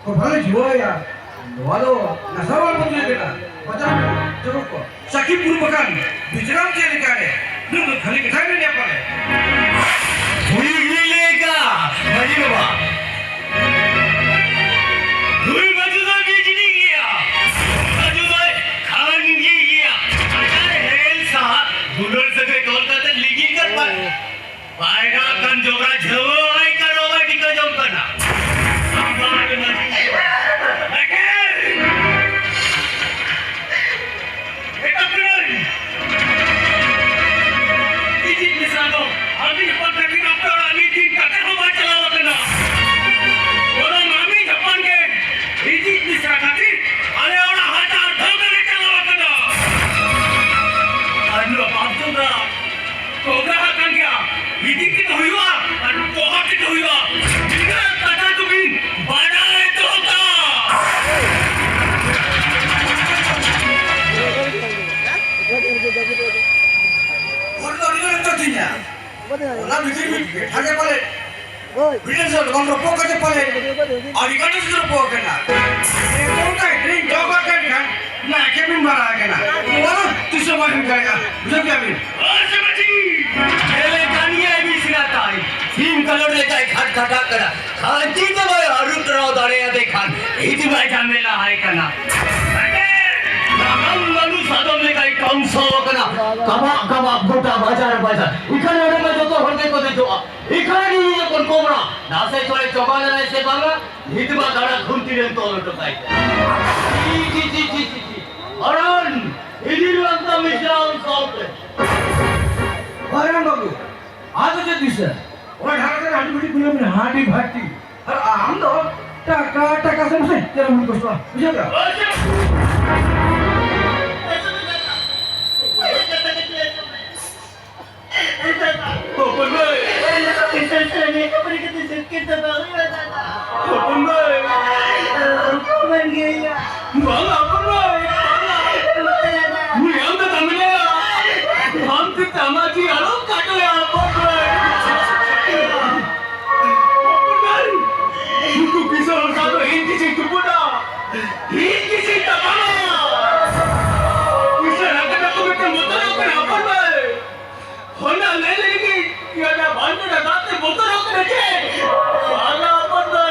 ᱠᱚ ᱵᱷᱟᱞᱮ ᱡᱩᱣᱟᱹᱭᱟ? ᱱᱚᱣᱟ ᱫᱚ ᱱᱟᱥᱟᱣᱟᱞ ᱵᱚᱱ ᱞᱟᱹᱭ ᱠᱮᱫᱟ᱾ ᱵᱟᱡᱟᱨ ᱡᱚᱵᱚ ᱠᱚ ᱥᱟᱹᱠᱷᱤ ᱯᱩᱨᱩᱵ ᱟᱠᱟᱱ ᱵᱤᱪᱨᱟᱢ ᱪᱮᱫ ᱞᱮᱠᱟᱨᱮ? ᱱᱩᱭ ᱫᱚ ᱠᱷᱟᱹᱞᱤ ᱠᱟᱛᱷᱟᱭ ᱢᱮᱱᱮᱫ ᱯᱟᱞᱮ᱾ ᱦᱩᱭᱩᱜ ᱞᱮᱠᱟ ᱢᱟᱹᱡᱷᱤ ᱵᱟᱵᱟ᱾ ᱟᱨ ᱵᱷᱤᱛᱤᱨ ᱢᱤᱫ ᱵᱷᱟᱜᱮ ᱯᱟᱞᱮ ᱵᱤᱴᱮᱥ ᱫᱚ ᱵᱟᱝ ᱨᱚᱯᱚᱜ ᱠᱟᱛᱮ ᱯᱟᱞᱮ ᱟᱹᱰᱤ ᱜᱟᱱ ᱨᱚᱯᱚᱜ ᱠᱟᱱᱟ᱾ ᱚᱱᱠᱟ ᱰᱨᱤᱝᱠ ᱡᱚᱢ ᱟᱠᱟᱱ ᱠᱷᱟᱱ ᱱᱟᱭᱠᱮ ᱵᱤᱱ ᱵᱟᱲᱟ ᱟᱠᱟᱱᱟ᱾ ᱱᱚᱣᱟ ᱫᱚ ᱛᱤᱥ ᱦᱚᱸ ᱵᱟᱭ ᱦᱩᱭ ᱫᱟᱲᱮᱭᱟᱜᱼᱟ᱾ ᱵᱩᱡᱷᱟᱹᱣ ᱠᱮᱫᱟ ᱵᱤᱱ? ᱦᱳᱭ ᱥᱮ ᱢᱟᱹᱡᱷᱤ! ᱪᱮᱞᱮ ᱠᱟᱱ ᱜᱮᱭᱟᱭ ᱵᱤᱥᱱᱟᱛᱟᱭ? ᱥᱤᱢ ᱠᱟᱞᱚᱴ ᱞᱮᱠᱟᱭ ᱠᱷᱟᱴ ᱠᱷᱟᱴᱟᱜ ᱠᱟᱱᱟ᱾ ᱠᱷᱟᱹᱧᱪᱤ ᱫᱚ ᱵᱟᱭ ᱟᱹᱨᱩᱵ ᱛᱚᱨᱟᱣ ᱫᱟᱲᱮᱭᱟᱫᱮ ᱠᱷᱟᱱ ᱤᱫᱤ ᱵᱟᱭ ᱡᱷᱟᱢᱮᱞᱟ ᱟᱭ ᱠᱟᱱᱟ᱾ ᱱᱟᱜᱟᱢ ᱵᱟᱹᱱᱩ ᱥᱟᱫᱚᱢ ᱞᱮᱠᱟᱭ ᱠᱟᱢᱥᱟᱣ ᱟᱠᱟᱱᱟ᱾ ᱠᱟᱵᱟᱜ ᱠᱟᱵᱟᱜ ᱜᱚᱴᱟ ᱵᱟᱡᱟᱨ ᱵᱟᱡᱟᱨ᱾ ᱤᱠᱷᱟᱹᱱ ᱱᱚᱰᱮ ᱢᱟ ᱡᱚᱛᱚ ᱦᱚᱲ ᱜᱮᱠᱚ ᱫᱮᱡᱚᱜᱼᱟ᱾ ᱤᱠᱷᱟᱹᱱ ᱤᱧ ᱜᱮ ᱠᱚᱢ ᱠᱚᱢᱲᱟ᱾ ᱫᱟᱥᱮ ᱪᱚᱲᱮ ᱪᱚᱵᱟ ᱞᱮᱱᱟᱭ ᱥᱮ ᱵᱟᱝᱟ? ᱱᱤᱛ ᱢᱟ ᱜᱟᱰᱟ ᱠᱷᱩᱱᱴᱤ ᱨᱮᱢ ᱛᱚᱞ ᱦᱚᱴᱚ ᱠᱟᱭ ᱠᱟᱱᱟ᱾ ᱪᱤ, ᱪᱤ, ᱪᱤ, ᱪᱤ, ᱪᱤ, ᱪᱤ᱾ ᱦᱚᱨᱚᱱ, ᱤᱫᱤ ᱨᱩᱣᱟᱹᱲ ᱛᱟᱢ ᱢᱤᱥᱨᱟ ᱟᱢ ᱥᱟᱶᱛᱮ᱾ ᱦᱚᱨᱚᱱ ᱵᱟᱹᱵᱩ, ᱟᱫᱚ ᱪᱮᱫ ᱫᱤᱥᱟᱹ? ᱚᱱᱟ ᱰᱷᱟᱠᱟ ᱨᱮ ᱦᱟᱺᱰᱤ ᱵᱷᱟᱹᱴᱤ ᱠᱩᱞᱟᱹᱣ ᱢᱮᱱᱟᱜᱼᱟ, ᱦᱟᱺᱰᱤ ᱵᱷᱟᱹᱴᱤ᱾ ᱟᱨ ᱟᱢ ᱫᱚ ᱴᱟᱠᱟ, ᱴᱟᱠᱟ ᱥᱮ ᱢᱟᱥᱮ ᱪᱮᱫ ᱮᱢ ᱠᱚᱥᱴᱚᱜᱼᱟ, ᱵᱩᱡᱷᱟᱹᱣ ᱠᱮᱫᱟ? ᱦᱚᱯᱚᱱ ᱵᱷᱟᱹᱭ! ᱦᱚᱯᱚᱱ ᱵᱷᱟᱹᱭ! ᱵᱟᱝᱟ, ᱦᱚᱯᱚᱱ ᱵᱷᱟᱹᱭ! ᱵᱟᱝᱟ! ᱱᱩᱭ ᱟᱢ ᱫᱚ ᱛᱟᱢᱤᱞ ᱟᱭᱟ! ᱟᱢ ᱛᱮ ᱛᱟᱢᱟᱡᱤ ᱟᱞᱚᱢ ᱠᱟᱴᱚᱭᱟ, ᱦᱚᱯᱚᱱ ᱵᱷᱟᱹᱭ! ᱦᱚᱯᱚᱱ ᱵᱷᱟᱹᱭ! ᱱᱩᱠᱩ ᱠᱤᱥᱟᱹᱬ ᱦᱚᱲ ᱥᱟᱶ ᱫᱚ ᱤᱧ ᱠᱤᱥᱟᱹᱧ ᱛᱩᱯᱩᱫᱟ! ᱤᱧ ᱠᱤᱥᱟᱹᱧ ᱛᱟᱯᱟᱢᱟ! ᱯᱩᱭᱥᱟᱹ ᱨᱟᱠᱟᱵ ᱠᱟᱛᱮ ᱢᱤᱫᱴᱟᱝ ᱵᱚᱛᱚᱨᱚᱜ ᱠᱟᱱᱟ, ᱦᱚᱯᱚᱱ ᱵᱷᱟᱹᱭ! ᱦᱚᱱᱟ ᱞᱟᱹᱭ ᱞᱟᱹᱜᱤᱫ ᱜᱮ ᱚᱱᱟ ᱵᱟᱱᱰᱚᱰᱟ ᱫᱟᱜ ᱛᱮ ᱵᱚᱛᱚᱨᱚᱜ ᱠᱟᱱᱟ ᱪᱮ? ᱵᱟᱝᱟ ᱦᱚᱯᱚᱱ ᱫᱚ᱾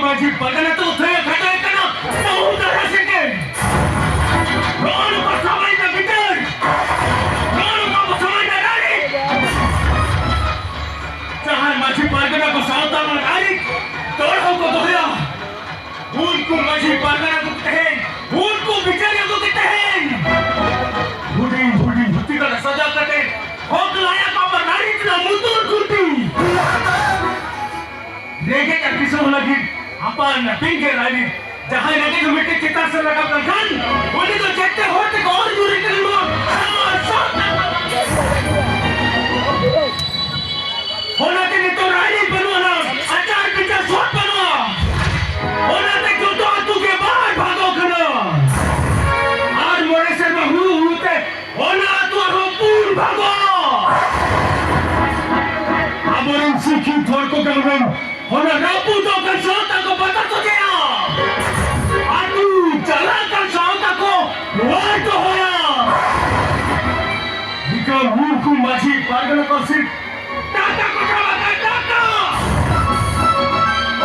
ᱢᱟᱹᱡᱷᱤ ᱯᱟᱨᱜᱟᱱᱟ ᱛᱮᱠᱚ ᱛᱷᱟᱹᱭᱟᱹ ᱠᱷᱟᱴᱟᱣᱮᱫ ᱠᱟᱱᱟ, ᱵᱟᱹᱦᱩ ᱫᱟᱨᱟ ᱥᱮᱫ ᱛᱮ᱾ ᱱᱚᱜᱼᱚ ᱱᱚᱝᱠᱟ ᱥᱟᱢᱟᱭ ᱨᱮᱱᱟᱜ ᱵᱤᱪᱟᱹᱨ, ᱱᱚᱜᱼᱚ ᱱᱚᱝᱠᱟ ᱵᱚ ᱥᱟᱢᱟᱭ ᱨᱮᱱᱟᱜ ᱨᱟᱡᱽᱱᱤᱛᱤ᱾ ᱡᱟᱦᱟᱸᱭ ᱢᱟᱹᱡᱷᱤ ᱯᱟᱨᱜᱟᱱᱟ ᱠᱚ ᱥᱟᱶᱛᱟ ᱨᱮᱱᱟᱜ ᱟᱹᱨᱤ ᱛᱚᱲ ᱦᱚᱸᱠᱚ ᱫᱚᱦᱚᱭᱟ, ᱩᱱᱠᱩ ᱢᱟᱹᱡᱷᱤ ᱯᱟᱨᱜᱟᱱᱟ ᱠᱚ ᱛᱟᱦᱮᱱ, ᱩᱱᱠᱩ ᱵᱤᱪᱟᱹᱨᱤᱭᱟᱹ ᱠᱚ ᱛᱟᱦᱮᱱ᱾ ᱦᱩᱰᱤᱧ ᱦᱩᱰᱤᱧ ᱫᱷᱩᱛᱤ ᱠᱚᱨᱮ ᱥᱟᱡᱟᱣ ᱠᱟᱛᱮ ᱦᱚᱠ ᱞᱟᱭᱟ ᱠᱚ ᱟᱵᱟᱨ ᱱᱟᱹᱨᱤ ᱪᱮᱛᱟᱱ ᱢᱩᱛᱩᱨ ᱠᱷᱩᱱᱴᱤ᱾ ᱨᱮᱸᱜᱮᱡ ᱟᱨ ᱠᱤᱥᱟᱹᱬ ᱞᱟᱹᱜᱤᱫ ᱟᱯᱟᱱ ᱟᱹᱯᱤᱱ ᱜᱮ ᱨᱟᱭᱨᱤᱛ᱾ ᱡᱟᱦᱟᱸᱭ ᱨᱮᱸᱜᱮᱡ ᱫᱚ ᱢᱤᱫᱴᱮᱱ ᱪᱮᱛᱟᱱ ᱥᱮᱫ ᱨᱟᱠᱟᱵ ᱞᱮᱱᱠᱷᱟᱱ, ᱩᱱᱤ ᱫᱚ ᱡᱮᱛᱮ ᱦᱚᱲ ᱛᱮᱠᱚ ᱚᱨ ᱧᱩᱨ ᱨᱮ ᱠᱟᱱᱟ᱾ ᱚᱱᱟᱛᱮ ᱱᱤᱛᱚᱜ ᱨᱟᱭᱨᱤᱛ ᱵᱟᱹᱱᱩᱜ ᱟᱱᱟ, ᱟᱪᱟᱨ ᱵᱤᱪᱟᱨ ᱥᱚᱛ ᱵᱟᱹᱱᱩᱜᱼᱟ᱾ ᱚᱱᱟᱛᱮ ᱡᱚᱛᱚ ᱟᱹᱛᱩ ᱜᱮ ᱵᱟᱨ ᱵᱷᱟᱜᱚᱜ ᱠᱟᱱᱟ᱾ ᱟᱨ ᱢᱚᱬᱮ ᱥᱮᱨᱢᱟ ᱦᱩᱲᱩ ᱦᱩᱲᱩ ᱛᱮ ᱚᱱᱟ ᱟᱹᱛᱩ ᱟᱨᱦᱚᱸ ᱯᱩᱱ ᱵᱷᱟᱜᱚᱜ᱾ ᱟᱵᱚᱨᱮᱱ ᱥᱤᱠᱠᱷᱤᱛ ᱦᱚᱲ ᱠᱚ ᱠᱟᱱᱟ ᱵᱚᱱ, ᱚᱱᱟ ᱨᱟᱹᱯᱩᱫᱚᱜ ᱠᱟᱱ ᱥᱟᱶᱛᱟ ᱠᱚ ᱵᱟᱛᱟ ᱥᱚᱡᱷᱮᱭᱟ᱾ ᱟᱹᱛᱩ ᱪᱟᱞᱟᱜ ᱠᱟᱱ ᱥᱟᱶᱛᱟ ᱠᱚ ᱨᱩᱣᱟᱹᱲ ᱫᱚᱦᱚᱭᱟ᱾ ᱵᱤᱠᱨᱚᱢ ᱢᱩᱨᱢᱩ ᱢᱟᱹᱡᱷᱤ ᱯᱟᱨᱜᱟᱱᱟ ᱠᱚ ᱥᱤᱴ ᱴᱟᱠᱟ ᱠᱚ ᱪᱟᱵᱟ ᱠᱟᱱ ᱴᱟᱠᱟ᱾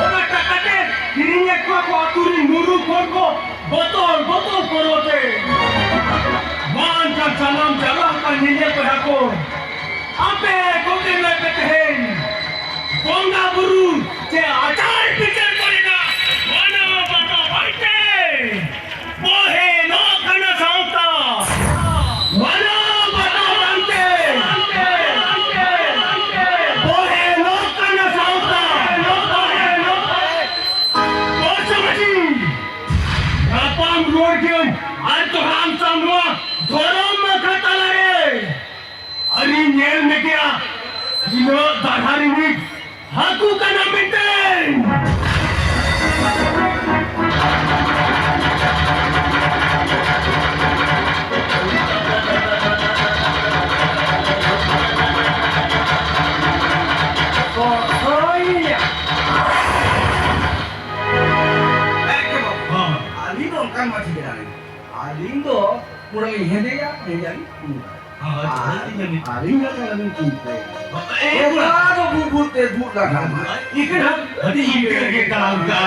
ᱚᱱᱟ ᱴᱟᱠᱟ ᱛᱮ ᱠᱤᱨᱤᱧᱮᱫ ᱠᱚᱣᱟ ᱠᱚ ᱟᱹᱛᱩ ᱨᱤᱱ ᱢᱩᱨᱢᱩ ᱦᱚᱲ ᱠᱚ ᱵᱚᱛᱚᱨ, ᱵᱚᱛᱚᱨ ᱯᱚᱨᱚᱛᱮ᱾ ᱢᱟ ᱮᱱᱠᱷᱟᱱ ᱥᱟᱱᱟᱢ ᱪᱟᱞᱟᱣ ᱟᱠᱟᱱ ᱧᱮᱧᱮᱞ ᱵᱚᱭᱦᱟ ᱠᱚ, ᱟᱯᱮ ᱠᱚᱜᱮ ᱢᱮ ᱯᱮ ᱛᱮᱦᱮᱧ ᱵᱚᱸᱜᱟ ᱵᱩᱨᱩ ᱪᱮ ᱟᱪᱟᱨ ᱵᱤᱪᱟᱹᱨ ᱠᱚᱨᱮᱱᱟᱜ ᱢᱟᱱᱟᱣ ᱵᱟᱛᱟᱣ ᱵᱟᱝᱛᱮ ᱵᱚᱦᱮᱞᱚᱜ ᱠᱟᱱᱟ ᱥᱟᱶᱛᱟ᱾ ᱢᱟᱱᱟᱣ ᱵᱟᱛᱟᱣ ᱵᱟᱝᱛᱮ ᱵᱚᱦᱮᱞᱚᱜ ᱠᱟᱱᱟ ᱥᱟᱶᱛᱟ᱾ ᱵᱚᱨᱥᱟ ᱢᱟᱹᱡᱷᱤ, ᱧᱟᱯᱟᱢ ᱨᱩᱣᱟᱹᱲ ᱠᱤᱭᱟᱹᱧ ᱟᱨ ᱫᱚᱦᱲᱟ ᱟᱢ ᱥᱟᱶ ᱱᱚᱣᱟ ᱫᱷᱚᱨᱚᱢ ᱟᱠᱷᱲᱟ ᱛᱟᱞᱟᱨᱮ᱾ ᱟᱹᱨᱤ ᱧᱮᱞ ᱢᱮᱜᱮᱭᱟ, ᱛᱤᱱᱟᱹᱜ ᱫᱟᱨᱦᱟ ᱨᱤᱱᱤᱡ ᱦᱟᱹᱠᱩ ᱠᱟᱱᱟ ᱢᱮᱱᱛᱮ᱾ ᱮᱠᱫᱚᱢ᱾ ᱦᱚᱸ᱾ ᱟᱹᱞᱤᱧ ᱫᱚ ᱚᱱᱠᱟᱱ ᱢᱟᱹᱡᱷᱤ ᱠᱟᱱᱟᱞᱤᱧ᱾ ᱟᱹᱞᱤᱧ ᱫᱚ ᱯᱩᱨᱟᱹ ᱞᱤᱧ ᱦᱮᱸᱫᱮᱭᱟ, ᱦᱮᱸᱫᱮᱭᱟᱞᱤᱧ ᱯᱩᱸᱰᱟ᱾ ᱟᱨ ᱟᱹᱞᱤᱧ ᱞᱮᱠᱟ ᱵᱤᱱ ᱪᱤᱱᱛᱟᱹᱭᱟ᱾ ᱮ, ᱚᱠᱟ ᱫᱚ ᱵᱩᱵᱩ ᱛᱮ ᱵᱩᱫ ᱞᱟᱜᱟᱣ ᱢᱟ᱾ ᱤᱱᱠᱟᱹ ᱱᱟᱜ ᱟᱹᱰᱤ ᱤᱱᱠᱟᱹ ᱜᱮ ᱠᱟᱱᱟ ᱚᱱᱠᱟ᱾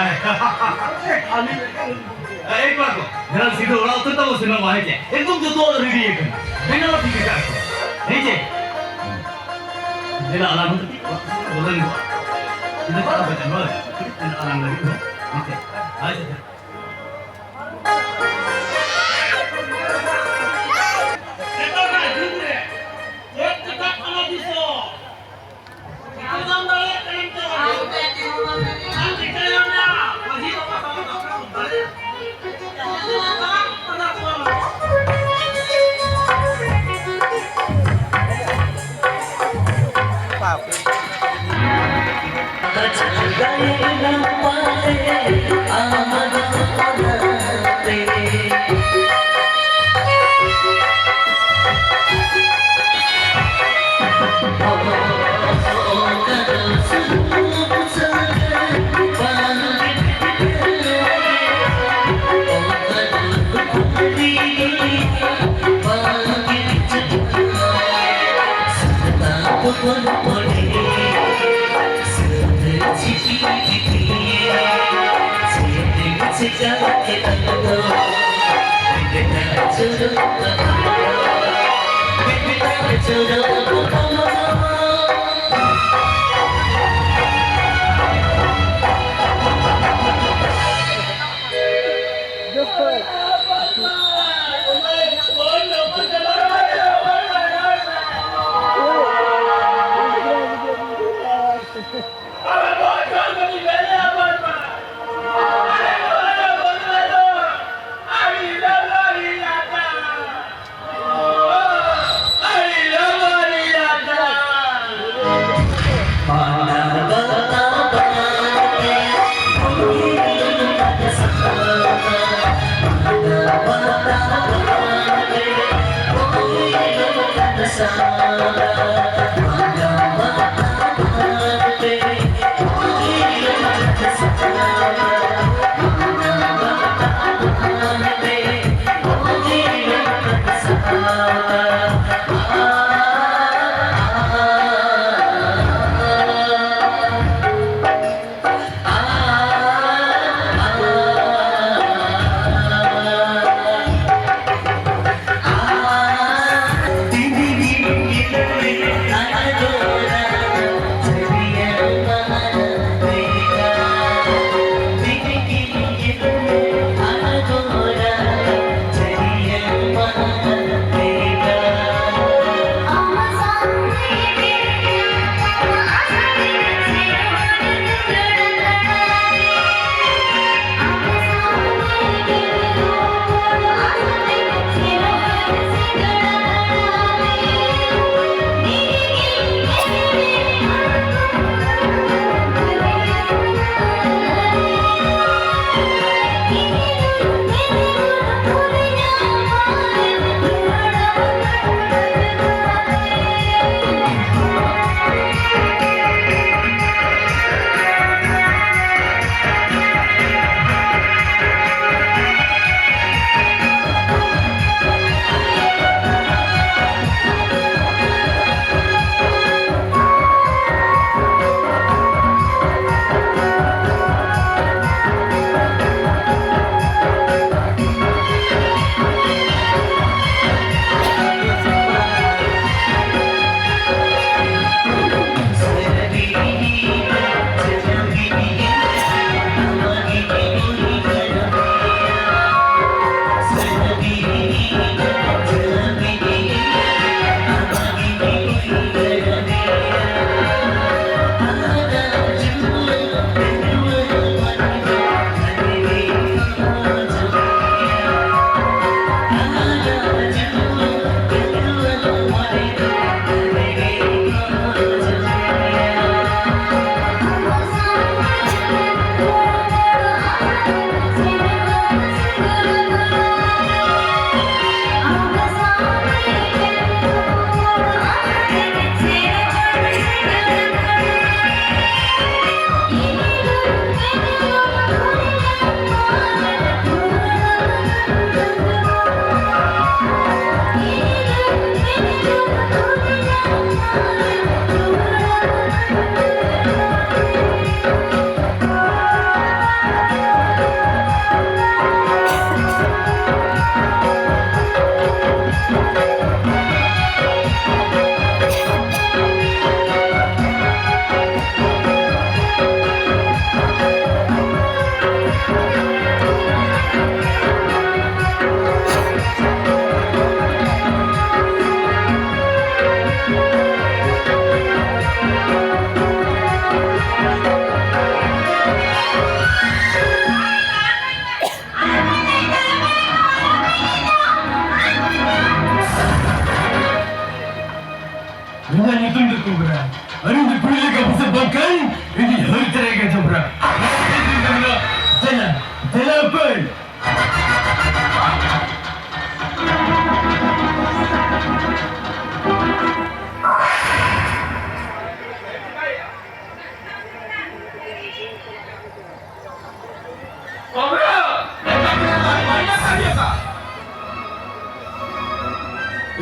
ᱟᱹᱞᱤᱧ ᱞᱮᱠᱟ ᱵᱤᱱ ᱪᱤᱱᱛᱟᱹᱭᱟ᱾ ᱮ, ᱠᱚᱲᱟ ᱠᱚ, ᱫᱮᱞᱟ ᱥᱤᱫᱷᱟᱹ ᱚᱲᱟᱜ ᱩᱛᱟᱹᱨ ᱛᱟᱵᱚ ᱥᱮ ᱱᱚᱣᱟ, ᱦᱮᱸ ᱪᱮ? ᱮᱠᱫᱚᱢ ᱡᱚᱛᱚ ᱨᱮᱰᱤ ᱟᱠᱟᱱᱟ᱾ ᱵᱮᱱᱟᱣ ᱴᱷᱤᱠ ᱟᱠᱟᱫ ᱠᱚ᱾ ᱦᱮᱸ ᱪᱮ? ᱫᱮᱞᱟ ᱟᱞᱟᱝ ᱦᱚᱸ ᱠᱟᱹᱴᱤᱡ ᱵᱚᱞᱚ ᱧᱚᱜᱚᱜᱼᱟ᱾ ᱥᱤᱫᱷᱟᱹ ᱠᱚᱲᱟ ᱠᱚ ᱪᱟᱞᱟᱜᱼᱟ᱾ ᱠᱟᱹᱴᱤᱡ ᱟᱞᱟᱝ ᱞᱟᱹᱜᱤᱫ ᱦᱚᱸ᱾ ᱦᱮᱸ ᱪᱮ? ᱟᱪᱪᱷᱟ, ᱟᱪᱪᱷᱟ᱾ ᱱᱤᱛᱚᱜᱟᱜ ᱡᱩᱜᱽ ᱨᱮ ᱪᱮᱫ ᱪᱤᱠᱟᱹᱜ ᱠᱟᱱᱟ ᱫᱤᱥᱚᱢ? ᱪᱤᱠᱟᱹ ᱵᱟᱢ ᱫᱟᱲᱮᱭᱟᱜ ᱠᱟᱱᱟ ᱱᱤᱛᱚᱜ? ᱟᱢ ᱪᱤᱠᱟᱹᱭᱟᱢ ᱭᱟ? ᱢᱟᱹᱡᱷᱤ ᱵᱟᱵᱟ ᱥᱟᱶ ᱫᱚ ᱵᱟᱢ ᱫᱟᱲᱮᱭᱟᱜᱼᱟ᱾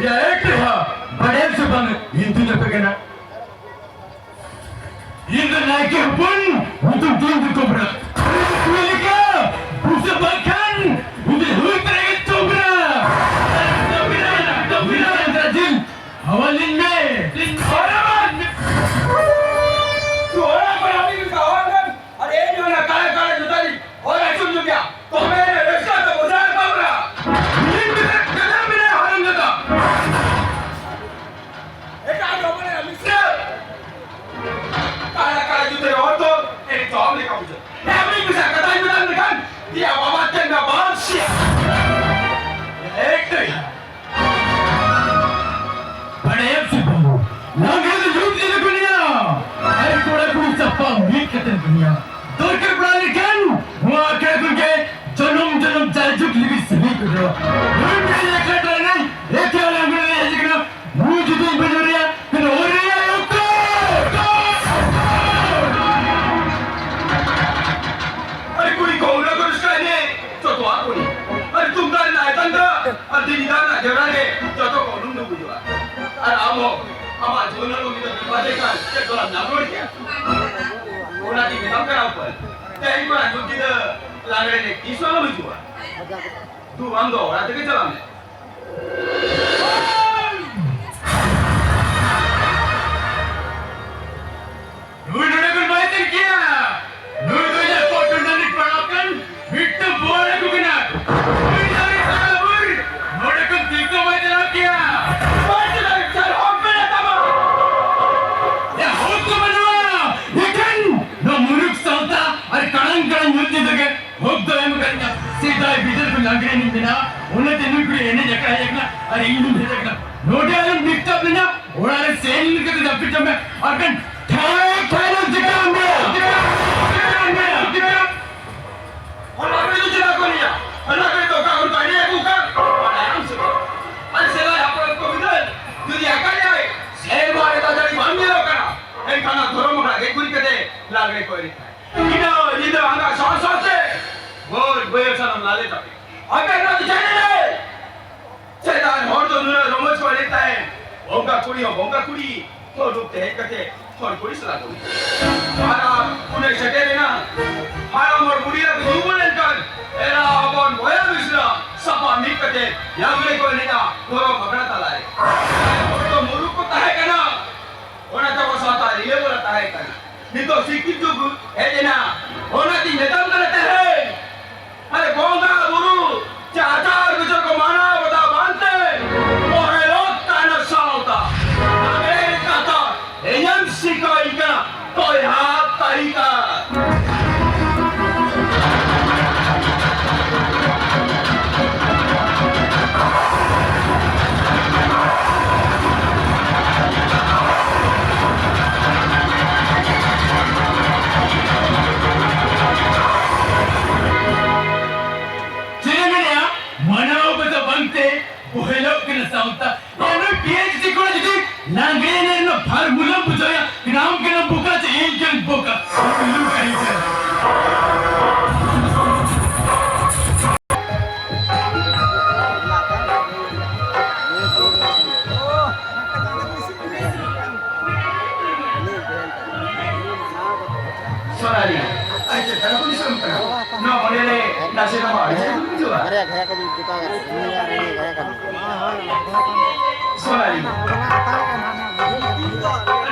ᱭᱟ ᱮᱠ ᱨᱮᱦᱟ ᱵᱟᱲᱮ ᱥᱮ ᱵᱟᱝ ᱦᱤᱱᱫᱩ ᱧᱟᱯᱮ ᱠᱟᱱᱟ? ᱤᱧ ᱫᱚ ᱱᱟᱭᱠᱮ ᱦᱚᱯᱚᱱ ᱧᱩᱛᱩᱢ ᱛᱤᱧ ᱫᱚ ᱠᱚᱵᱨᱟ᱾ ᱠᱩᱲᱤ ᱞᱮᱠᱟ ᱵᱩᱥᱟᱹ ᱵᱟᱝᱠᱷᱟᱱ ᱤᱧ ᱫᱚ ᱦᱩᱭ ᱛᱟᱨᱟ ᱜᱮ ᱪᱚᱵᱨᱟ᱾ ᱪᱚᱵᱨᱟ, ᱪᱚᱵᱨᱟ, ᱪᱚᱵᱨᱟ ᱡᱤᱞ ᱦᱟᱣᱟ ᱞᱤᱧ ᱢᱮ᱾ ᱚᱲᱟᱜ ᱠᱚᱨᱮ ᱟᱹᱰᱤ ᱜᱮ ᱥᱟᱣᱟᱞ ᱠᱟᱱ᱾ ᱟᱨ ᱤᱧ ᱚᱱᱟ ᱠᱟᱲᱟ ᱠᱟᱲᱟ ᱡᱩᱛᱟᱹ ᱨᱤᱧ ᱚᱨ ᱟᱹᱪᱩᱨ ᱧᱚᱜ ᱜᱮᱭᱟ᱾ ᱛᱚᱵᱮ ᱨᱟᱹᱥᱠᱟᱹ ᱫᱚ ᱵᱩᱡᱷᱟᱹᱣ ᱠᱚᱵᱨᱟ᱾ ᱤᱧ ᱫᱚ ᱠᱟᱱᱟ ᱢᱮᱱᱟ ᱦᱟᱨᱟᱢ ᱡᱟᱫᱟ᱾ ᱮᱴᱟᱜ ᱡᱚᱢ ᱨᱮ ᱢᱤᱥᱨᱟ᱾ ᱠᱟᱲᱟ ᱠᱟᱲᱟ ᱡᱩᱛᱟᱹ ᱨᱚᱲ ᱫᱚ ᱮᱠᱫᱚᱢ ᱞᱮᱠᱟ ᱵᱩᱡᱷᱟᱹᱜ᱾ ᱮᱢᱱᱤ ᱢᱤᱥᱨᱟ ᱠᱟᱛᱷᱟᱧ ᱢᱮᱛᱟᱢ ᱞᱮᱠᱷᱟᱱ ᱫᱤᱭᱟ ᱵᱟᱵᱟ ᱴᱷᱮᱱ ᱫᱚ ᱵᱟᱢ ᱥᱤᱭᱟ᱾ ᱮᱠᱴᱩᱭ᱾ ᱵᱟᱲᱟᱭᱟᱢ ᱥᱮ ᱵᱟᱝ? ᱞᱟᱸᱜᱟ ᱫᱚ ᱡᱩᱛ ᱞᱮᱠᱟ ᱠᱚ ᱧᱮᱞᱟ᱾ ᱟᱨ ᱠᱚᱲᱟ ᱠᱩᱲᱤ ᱥᱟᱯᱷᱟ ᱢᱤᱫ ᱠᱟᱛᱮ ᱠᱚ ᱧᱮᱞᱟ᱾ ᱫᱚᱨᱠᱟᱨ ᱯᱟᱲᱟᱣ ᱞᱮᱠᱷᱟᱱ ᱱᱚᱣᱟ ᱟᱠᱷᱲᱟ ᱠᱷᱚᱱ ᱜᱮ ᱡᱚᱱᱚᱢ ᱡᱚᱱᱚᱢ ᱡᱟᱭᱡᱩᱜᱽ ᱞᱟᱹᱜᱤᱫ ᱥᱟᱹᱜᱟᱹᱭ ᱠᱚ ᱡᱚᱲᱟᱣᱟ᱾ ᱱᱩᱭ ᱢᱤᱫ ᱮᱠᱞᱟ ᱴᱟᱲᱟᱝ ᱮᱠᱞᱟ ᱞᱟᱸᱜᱟ ᱨᱮ ᱦᱮᱡ ᱟᱠᱟᱱᱟ᱾ ᱱᱩᱭ ᱡᱩᱫᱤ ᱵᱟᱹᱧ ᱨᱚᱲ ᱟᱭᱟ, ᱠᱷᱟᱱ ᱚᱨ ᱨᱮᱭᱟᱜ ᱚᱠᱛᱚ! ᱟᱨ ᱠᱩᱲᱤ ᱠᱚ ᱚᱱᱟ ᱠᱚ ᱨᱟᱹᱥᱠᱟᱹᱭ ᱢᱮ, ᱡᱚᱛᱚᱣᱟᱜ ᱠᱩᱲᱤ᱾ ᱟᱨ ᱛᱩᱢᱫᱟᱜ ᱨᱮᱱᱟᱜ ᱮᱛᱟᱝ ᱫᱟᱜ, ᱟᱨ ᱫᱤᱱ ᱫᱟᱜ ᱨᱮᱱᱟᱜ ᱡᱷᱟᱜᱽᱲᱟ ᱨᱮ ᱡᱚᱛᱚ ᱠᱚ ᱩᱱᱩᱢ ᱰᱩᱵᱩᱡᱚᱜᱼᱟ᱾ ᱟᱨ ᱟᱢ ᱦᱚᱸ ᱟᱢᱟᱜ ᱡᱤᱭᱚᱱ ᱨᱮ ᱩᱱᱤ ᱫᱚ ᱵᱤᱯᱚᱫ ᱨᱮ ᱠᱷᱟᱱ ᱪᱮᱫ ᱫᱚᱞᱟᱢ ᱧᱟᱢ ᱨᱩᱣᱟᱹᱲ ᱠᱮᱭᱟ? ᱚᱱᱟᱛᱤᱧ ᱢᱮᱛᱟᱢ ᱠᱟᱱᱟ ᱩᱯᱟᱹᱞ, ᱛᱮᱦᱮᱧ ᱠᱷᱚᱱᱟᱜ ᱧᱩᱛ ᱧᱤᱫᱟᱹ ᱞᱟᱜᱽᱲᱮ ᱮᱱᱮᱡ ᱛᱤᱥ ᱦᱚᱸ ᱟᱞᱚᱢ ᱦᱤᱡᱩᱜᱼᱟ᱾ ᱫᱩ, ᱟᱢ ᱫᱚ ᱚᱲᱟᱜ ᱛᱮᱜᱮ ᱪᱟᱞᱟᱜ ᱢᱮ᱾ ᱱᱩᱭ ᱱᱚᱰᱮ ᱠᱷᱚᱱ ᱵᱟᱭ ᱫᱟᱹᱲ ᱠᱮᱭᱟ᱾ ᱱᱩᱭ ᱫᱚ ᱤᱧᱟᱹᱜ ᱠᱚᱴᱩᱨ ᱨᱤᱱᱤᱡ ᱯᱟᱲᱟᱣ ᱟᱠᱟᱱ ᱢᱤᱫᱴᱟᱝ ᱵᱚᱲ ᱟᱹᱜᱩ ᱠᱟᱱᱟ᱾ ᱱᱩᱭ ᱫᱚ ᱤᱧ ᱥᱟᱨᱟ ᱩᱢᱮᱨ ᱱᱚᱰᱮ ᱠᱷᱚᱱ ᱛᱤᱥ ᱦᱚᱸ ᱵᱟᱭ ᱪᱟᱞᱟᱣ ᱠᱮᱭᱟ᱾ ᱵᱟᱭ ᱪᱟᱞᱟᱣ ᱠᱮᱭᱟ, ᱦᱚᱠ ᱢᱮᱱᱟᱜ ᱛᱟᱢᱟ᱾ ᱭᱟ, ᱦᱚᱠ ᱫᱚ ᱵᱟᱹᱱᱩᱜᱼᱟ᱾ ᱮᱠᱷᱮᱱ ᱱᱚᱣᱟ ᱢᱩᱨᱩᱠ ᱥᱟᱶᱛᱟ ᱟᱨ ᱠᱟᱲᱟᱝ ᱠᱟᱲᱟᱝ ᱧᱩᱛ ᱧᱤᱫᱟᱹ ᱜᱮ ᱦᱚᱠ ᱫᱚ ᱮᱢ ᱟᱠᱟᱫᱤᱧᱟ᱾ ᱥᱮᱫᱟᱭ ᱵᱤᱫᱟᱹᱞ ᱠᱷᱚᱱ ᱞᱟᱜᱽᱲᱮ ᱮᱱᱮᱡ ᱢᱮᱱᱟᱜᱼᱟ, ᱚᱱᱟᱛᱮ ᱱᱩᱭ ᱠᱩᱲᱤ ᱮᱱᱮᱡ ᱟᱠᱷᱲᱟ ᱦᱮᱡ ᱟᱠᱟᱱᱟ ᱟᱨ ᱤᱧ ᱦᱚᱸᱧ ᱦᱮᱡ ᱟᱠᱟᱱᱟ᱾ ᱱᱚᱰᱮ ᱟᱞᱚᱢ disturb ᱞᱤᱧᱟ, ᱚᱲᱟᱜ ᱨᱮ ᱥᱮᱱ ᱠᱟᱛᱮ ᱡᱟᱹᱯᱤᱫ ᱡᱚᱝ ᱢᱮ, ᱟᱨ ᱠᱷᱟᱱ ᱴᱷᱟᱭ ᱴᱷᱟᱭ ᱞᱮ ᱪᱤᱠᱟᱹ ᱢᱮᱭᱟ᱾ ᱚᱱᱟ ᱠᱚᱨᱮ ᱫᱚ ᱪᱮᱫᱟᱜ ᱠᱚ ᱞᱟᱹᱭᱟ? ᱚᱱᱟ ᱠᱚᱨᱮ ᱫᱚ ᱚᱠᱟ ᱠᱷᱚᱱ ᱠᱚ ᱮᱱᱮᱡ ᱟᱹᱜᱩ ᱟᱠᱟᱫ? ᱵᱟᱲᱟᱭᱟᱢ ᱥᱮ ᱵᱟᱝ? ᱟᱨ ᱥᱮᱫᱟᱭ ᱦᱟᱯᱲᱟᱢ ᱠᱚ ᱵᱤᱫᱟᱹᱞ ᱡᱩᱫᱤ ᱟᱠᱟᱞ ᱟᱭ, ᱥᱮᱨᱢᱟ ᱨᱮ ᱫᱟᱜ ᱡᱟᱹᱲᱤ ᱵᱟᱝ ᱧᱮᱞᱚᱜ ᱠᱟᱱᱟ, ᱮᱱᱠᱷᱟᱱ ᱚᱱᱟ ᱫᱷᱚᱨᱚᱢ ᱚᱲᱟᱜ ᱜᱮᱡ ᱜᱩᱨᱤᱡ ᱠᱟᱛᱮ ᱞᱟᱜᱽᱲᱮ ᱠᱚ ᱮᱱᱮᱡ ᱛᱟᱦᱮᱸᱫ᱾ ᱧᱤᱫᱟᱹ ᱧᱤᱫᱟᱹ ᱟᱸᱜᱟ ᱥᱟᱶ ᱥᱟᱶᱛᱮ ᱵᱷᱳᱨ ᱵᱟᱹᱭᱦᱟᱹᱲ ᱥᱟᱱᱟᱢ ᱞᱟᱞᱮ ᱛᱟᱯᱮ᱾ ᱟᱯᱮ ᱱᱚᱣᱟ ᱫᱚ ᱪᱮᱫ ᱞᱟᱹᱭ? ᱥᱮᱫᱟᱭ ᱦᱚᱲ ᱫᱚ ᱱᱩᱱᱟᱹᱜ ᱨᱚᱢᱚᱡᱽ ᱠᱚ ᱮᱱᱮᱡ ᱛᱟᱦᱮᱸᱫ, ᱵᱚᱸᱜᱟ ᱠᱩᱲᱤ ᱦᱚᱸ ᱵᱚᱸᱜᱟ ᱠᱩᱲᱤ, ᱦᱚᱲ ᱨᱩᱯ ᱛᱮ ᱦᱮᱡ ᱠᱟᱛᱮ ᱦᱚᱲ ᱠᱩᱲᱤ ᱥᱟᱞᱟ ᱠᱩᱲᱤ᱾ ᱦᱟᱨᱟ ᱩᱱᱟᱹᱜ ᱥᱮᱴᱮᱨ ᱮᱱᱟ, ᱦᱟᱲᱟᱢ ᱦᱚᱲ ᱵᱩᱲᱦᱤ ᱨᱮ ᱧᱩ ᱵᱩᱞ ᱞᱮᱱᱠᱷᱟᱱ ᱮᱨᱟ ᱦᱚᱯᱚᱱ ᱵᱚᱭᱦᱟ ᱢᱤᱥᱨᱟ ᱥᱟᱯᱟ ᱢᱤᱫ ᱠᱟᱛᱮ ᱞᱟᱜᱽᱲᱮ ᱠᱚ ᱮᱱᱮᱡᱼᱟ ᱫᱷᱚᱨᱚᱢ ᱟᱠᱷᱲᱟ ᱛᱟᱞᱟᱨᱮ᱾ ᱦᱚᱲ ᱫᱚ ᱢᱩᱨᱩᱠ ᱠᱚ ᱛᱟᱦᱮᱸ ᱠᱟᱱᱟ, ᱚᱱᱟᱛᱮ ᱟᱵᱚ ᱥᱟᱶᱛᱟ ᱨᱤᱞᱟᱹᱢᱟᱞᱟ ᱛᱟᱦᱮᱸ ᱠᱟᱱᱟ᱾ ᱱᱤᱛᱚᱜ ᱥᱤᱠᱠᱷᱤᱛ ᱡᱩᱜᱽ ᱦᱮᱡ ᱮᱱᱟ, ᱚᱱᱟᱛᱤᱧ ᱢᱮᱛᱟᱢ ᱠᱟᱱᱟ ᱛᱮᱦᱮᱧ, ᱟᱨᱮ ᱵᱚᱸᱜᱟ ᱵᱩᱨᱩ ᱪᱮ ᱟᱪᱟᱨ ᱵᱤᱪᱟᱹᱨ ᱠᱚ ᱢᱟᱱᱟᱣ ᱵᱟᱛᱟᱣ ᱵᱟᱝᱛᱮ ᱵᱚᱦᱮᱞᱚᱜ ᱠᱟᱱᱟ ᱥᱟᱶᱛᱟ᱾ ᱞᱟᱜᱽᱲᱮ ᱠᱟᱛᱷᱟ ᱤᱧᱮᱢ ᱥᱤᱠᱷᱟᱹᱣᱤᱧ ᱠᱟᱱᱟ, ᱛᱚᱭᱦᱟ ᱛᱟᱹᱨᱤᱠᱟ᱾ ᱪᱮᱫ ᱮ ᱢᱮᱱᱮᱜᱼᱟ? ᱢᱟᱱᱟᱣ ᱵᱟᱛᱟᱣ ᱵᱟᱝᱛᱮ ᱵᱚᱦᱮᱞᱚᱜ ᱠᱟᱱᱟ ᱥᱟᱶᱛᱟ᱾ ᱮᱱᱦᱚᱸ ᱯᱤ ᱮᱭᱤᱪ ᱰᱤ ᱠᱚᱲᱟ ᱡᱩᱫᱤ ᱞᱟᱜᱽᱲᱮ ᱮᱱᱮᱡ ᱨᱮᱱᱟᱜ formula ᱵᱩᱡᱷᱟᱹᱣᱟ, ᱟᱢ ᱠᱟᱱᱟᱢ ᱵᱚᱠᱟ ᱪᱮ ᱤᱧ ᱠᱟᱱ ᱵᱚᱠᱟ? ᱥᱚᱱᱟᱨᱤ, ᱟᱡ ᱪᱮᱛᱟᱱ ᱠᱚ ᱫᱤᱥᱚᱢ ᱠᱟᱱᱟ᱾ ᱱᱚᱣᱟ ᱢᱚᱱᱮ ᱨᱮ ᱱᱟᱥᱮ ᱨᱮᱦᱚᱸ ᱟᱹᱲᱤᱥ ᱟᱞᱚᱢ ᱵᱩᱡᱷᱟᱹᱣᱟ᱾ ᱵᱟᱨᱭᱟ ᱜᱷᱟᱭᱟ ᱠᱟᱹᱢᱤ ᱡᱩᱴᱟᱹᱣ ᱠᱟᱛᱮ, ᱱᱩᱭ ᱟᱨ ᱩᱱᱤ ᱜᱷᱟᱭᱟ ᱠᱟᱹᱢᱤ᱾ ᱥᱚᱱᱟᱨᱤ, ᱟᱨ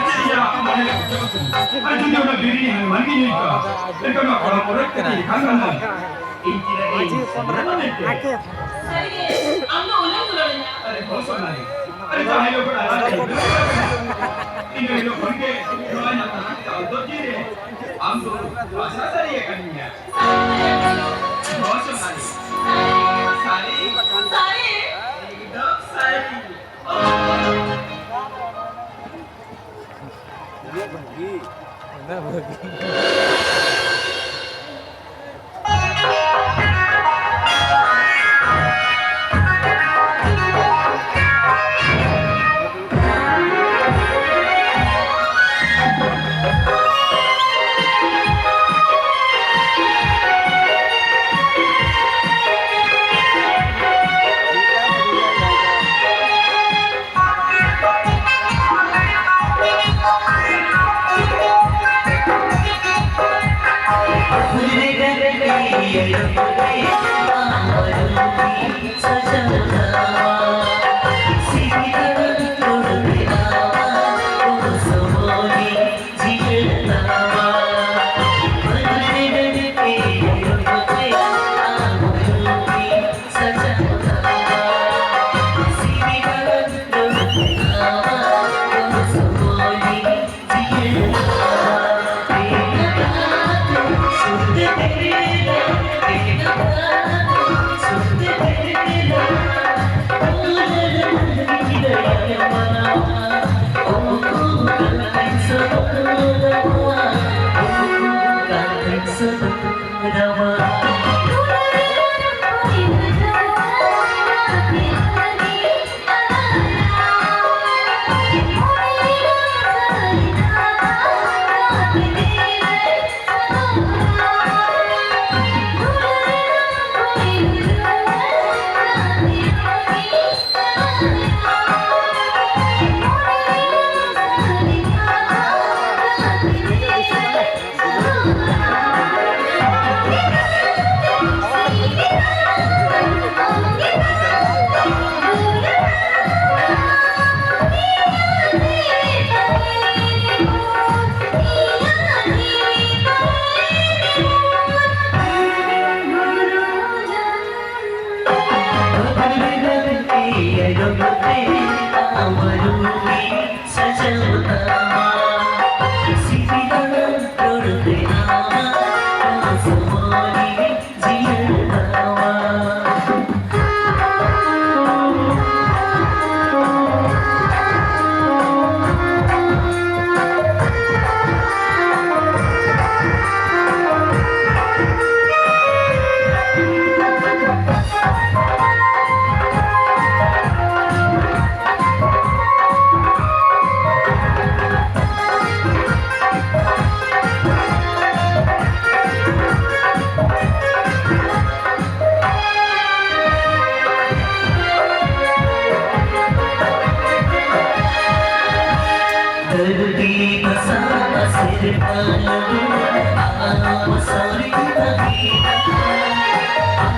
ᱪᱮᱫ ᱤᱧ ᱞᱟᱹᱭᱟ, ᱢᱚᱱᱮ ᱨᱮ ᱵᱩᱡᱷᱟᱹᱣ ᱠᱟᱱᱟ᱾ ᱟᱨ ᱡᱩᱫᱤ ᱚᱱᱟ ᱵᱤᱲᱤ ᱦᱟᱹᱱ ᱢᱟᱹᱱ ᱜᱮ ᱧᱩᱭ ᱠᱚᱣᱟ, ᱮᱱᱠᱷᱟᱱ ᱱᱚᱣᱟ ᱠᱚᱲᱟ ᱠᱚᱨᱮ ᱠᱟᱹᱴᱤᱡ ᱠᱷᱟᱱ ᱜᱟᱱᱚᱜᱼᱟ᱾ ᱤᱧ ᱪᱮᱫᱟᱜ ᱤᱧ ᱥᱟᱱᱟ ᱢᱮᱱᱛᱮ? ᱥᱟᱹᱨᱤᱜᱮ, ᱟᱢ ᱫᱚ ᱩᱱᱟᱹᱜ ᱫᱩᱞᱟᱹᱲ ᱤᱧᱟ᱾ ᱟᱨᱮ ᱦᱚᱸ ᱥᱚᱱᱟᱨᱤ, ᱟᱨᱮ ᱡᱟᱦᱟᱸ ᱦᱤᱞᱳᱜ ᱠᱷᱚᱱ ᱟᱞᱟᱝ ᱞᱟᱝ ᱫᱩᱞᱟᱹᱲ ᱠᱟᱱᱟ, ᱤᱱᱟᱹ ᱦᱤᱞᱳᱜ ᱠᱷᱚᱱ ᱜᱮ ᱱᱚᱣᱟ ᱧᱟᱯᱟᱢ ᱪᱟᱞ ᱫᱚ ᱛᱤᱨᱮ ᱟᱢ ᱫᱚ ᱵᱟᱥᱟ ᱥᱟᱹᱨᱤ ᱟᱠᱟᱫᱤᱧᱟ᱾ ᱦᱚᱸ ᱥᱚᱱᱟᱨᱤ, ᱥᱟᱹᱨᱤ, ᱥᱟᱹᱨᱤ, ᱮᱠᱫᱚᱢ ᱥᱟᱹᱨᱤ᱾ ᱩᱱᱟᱹᱜ ᱵᱷᱟᱹᱜᱤ᱾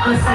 ᱢᱤᱫ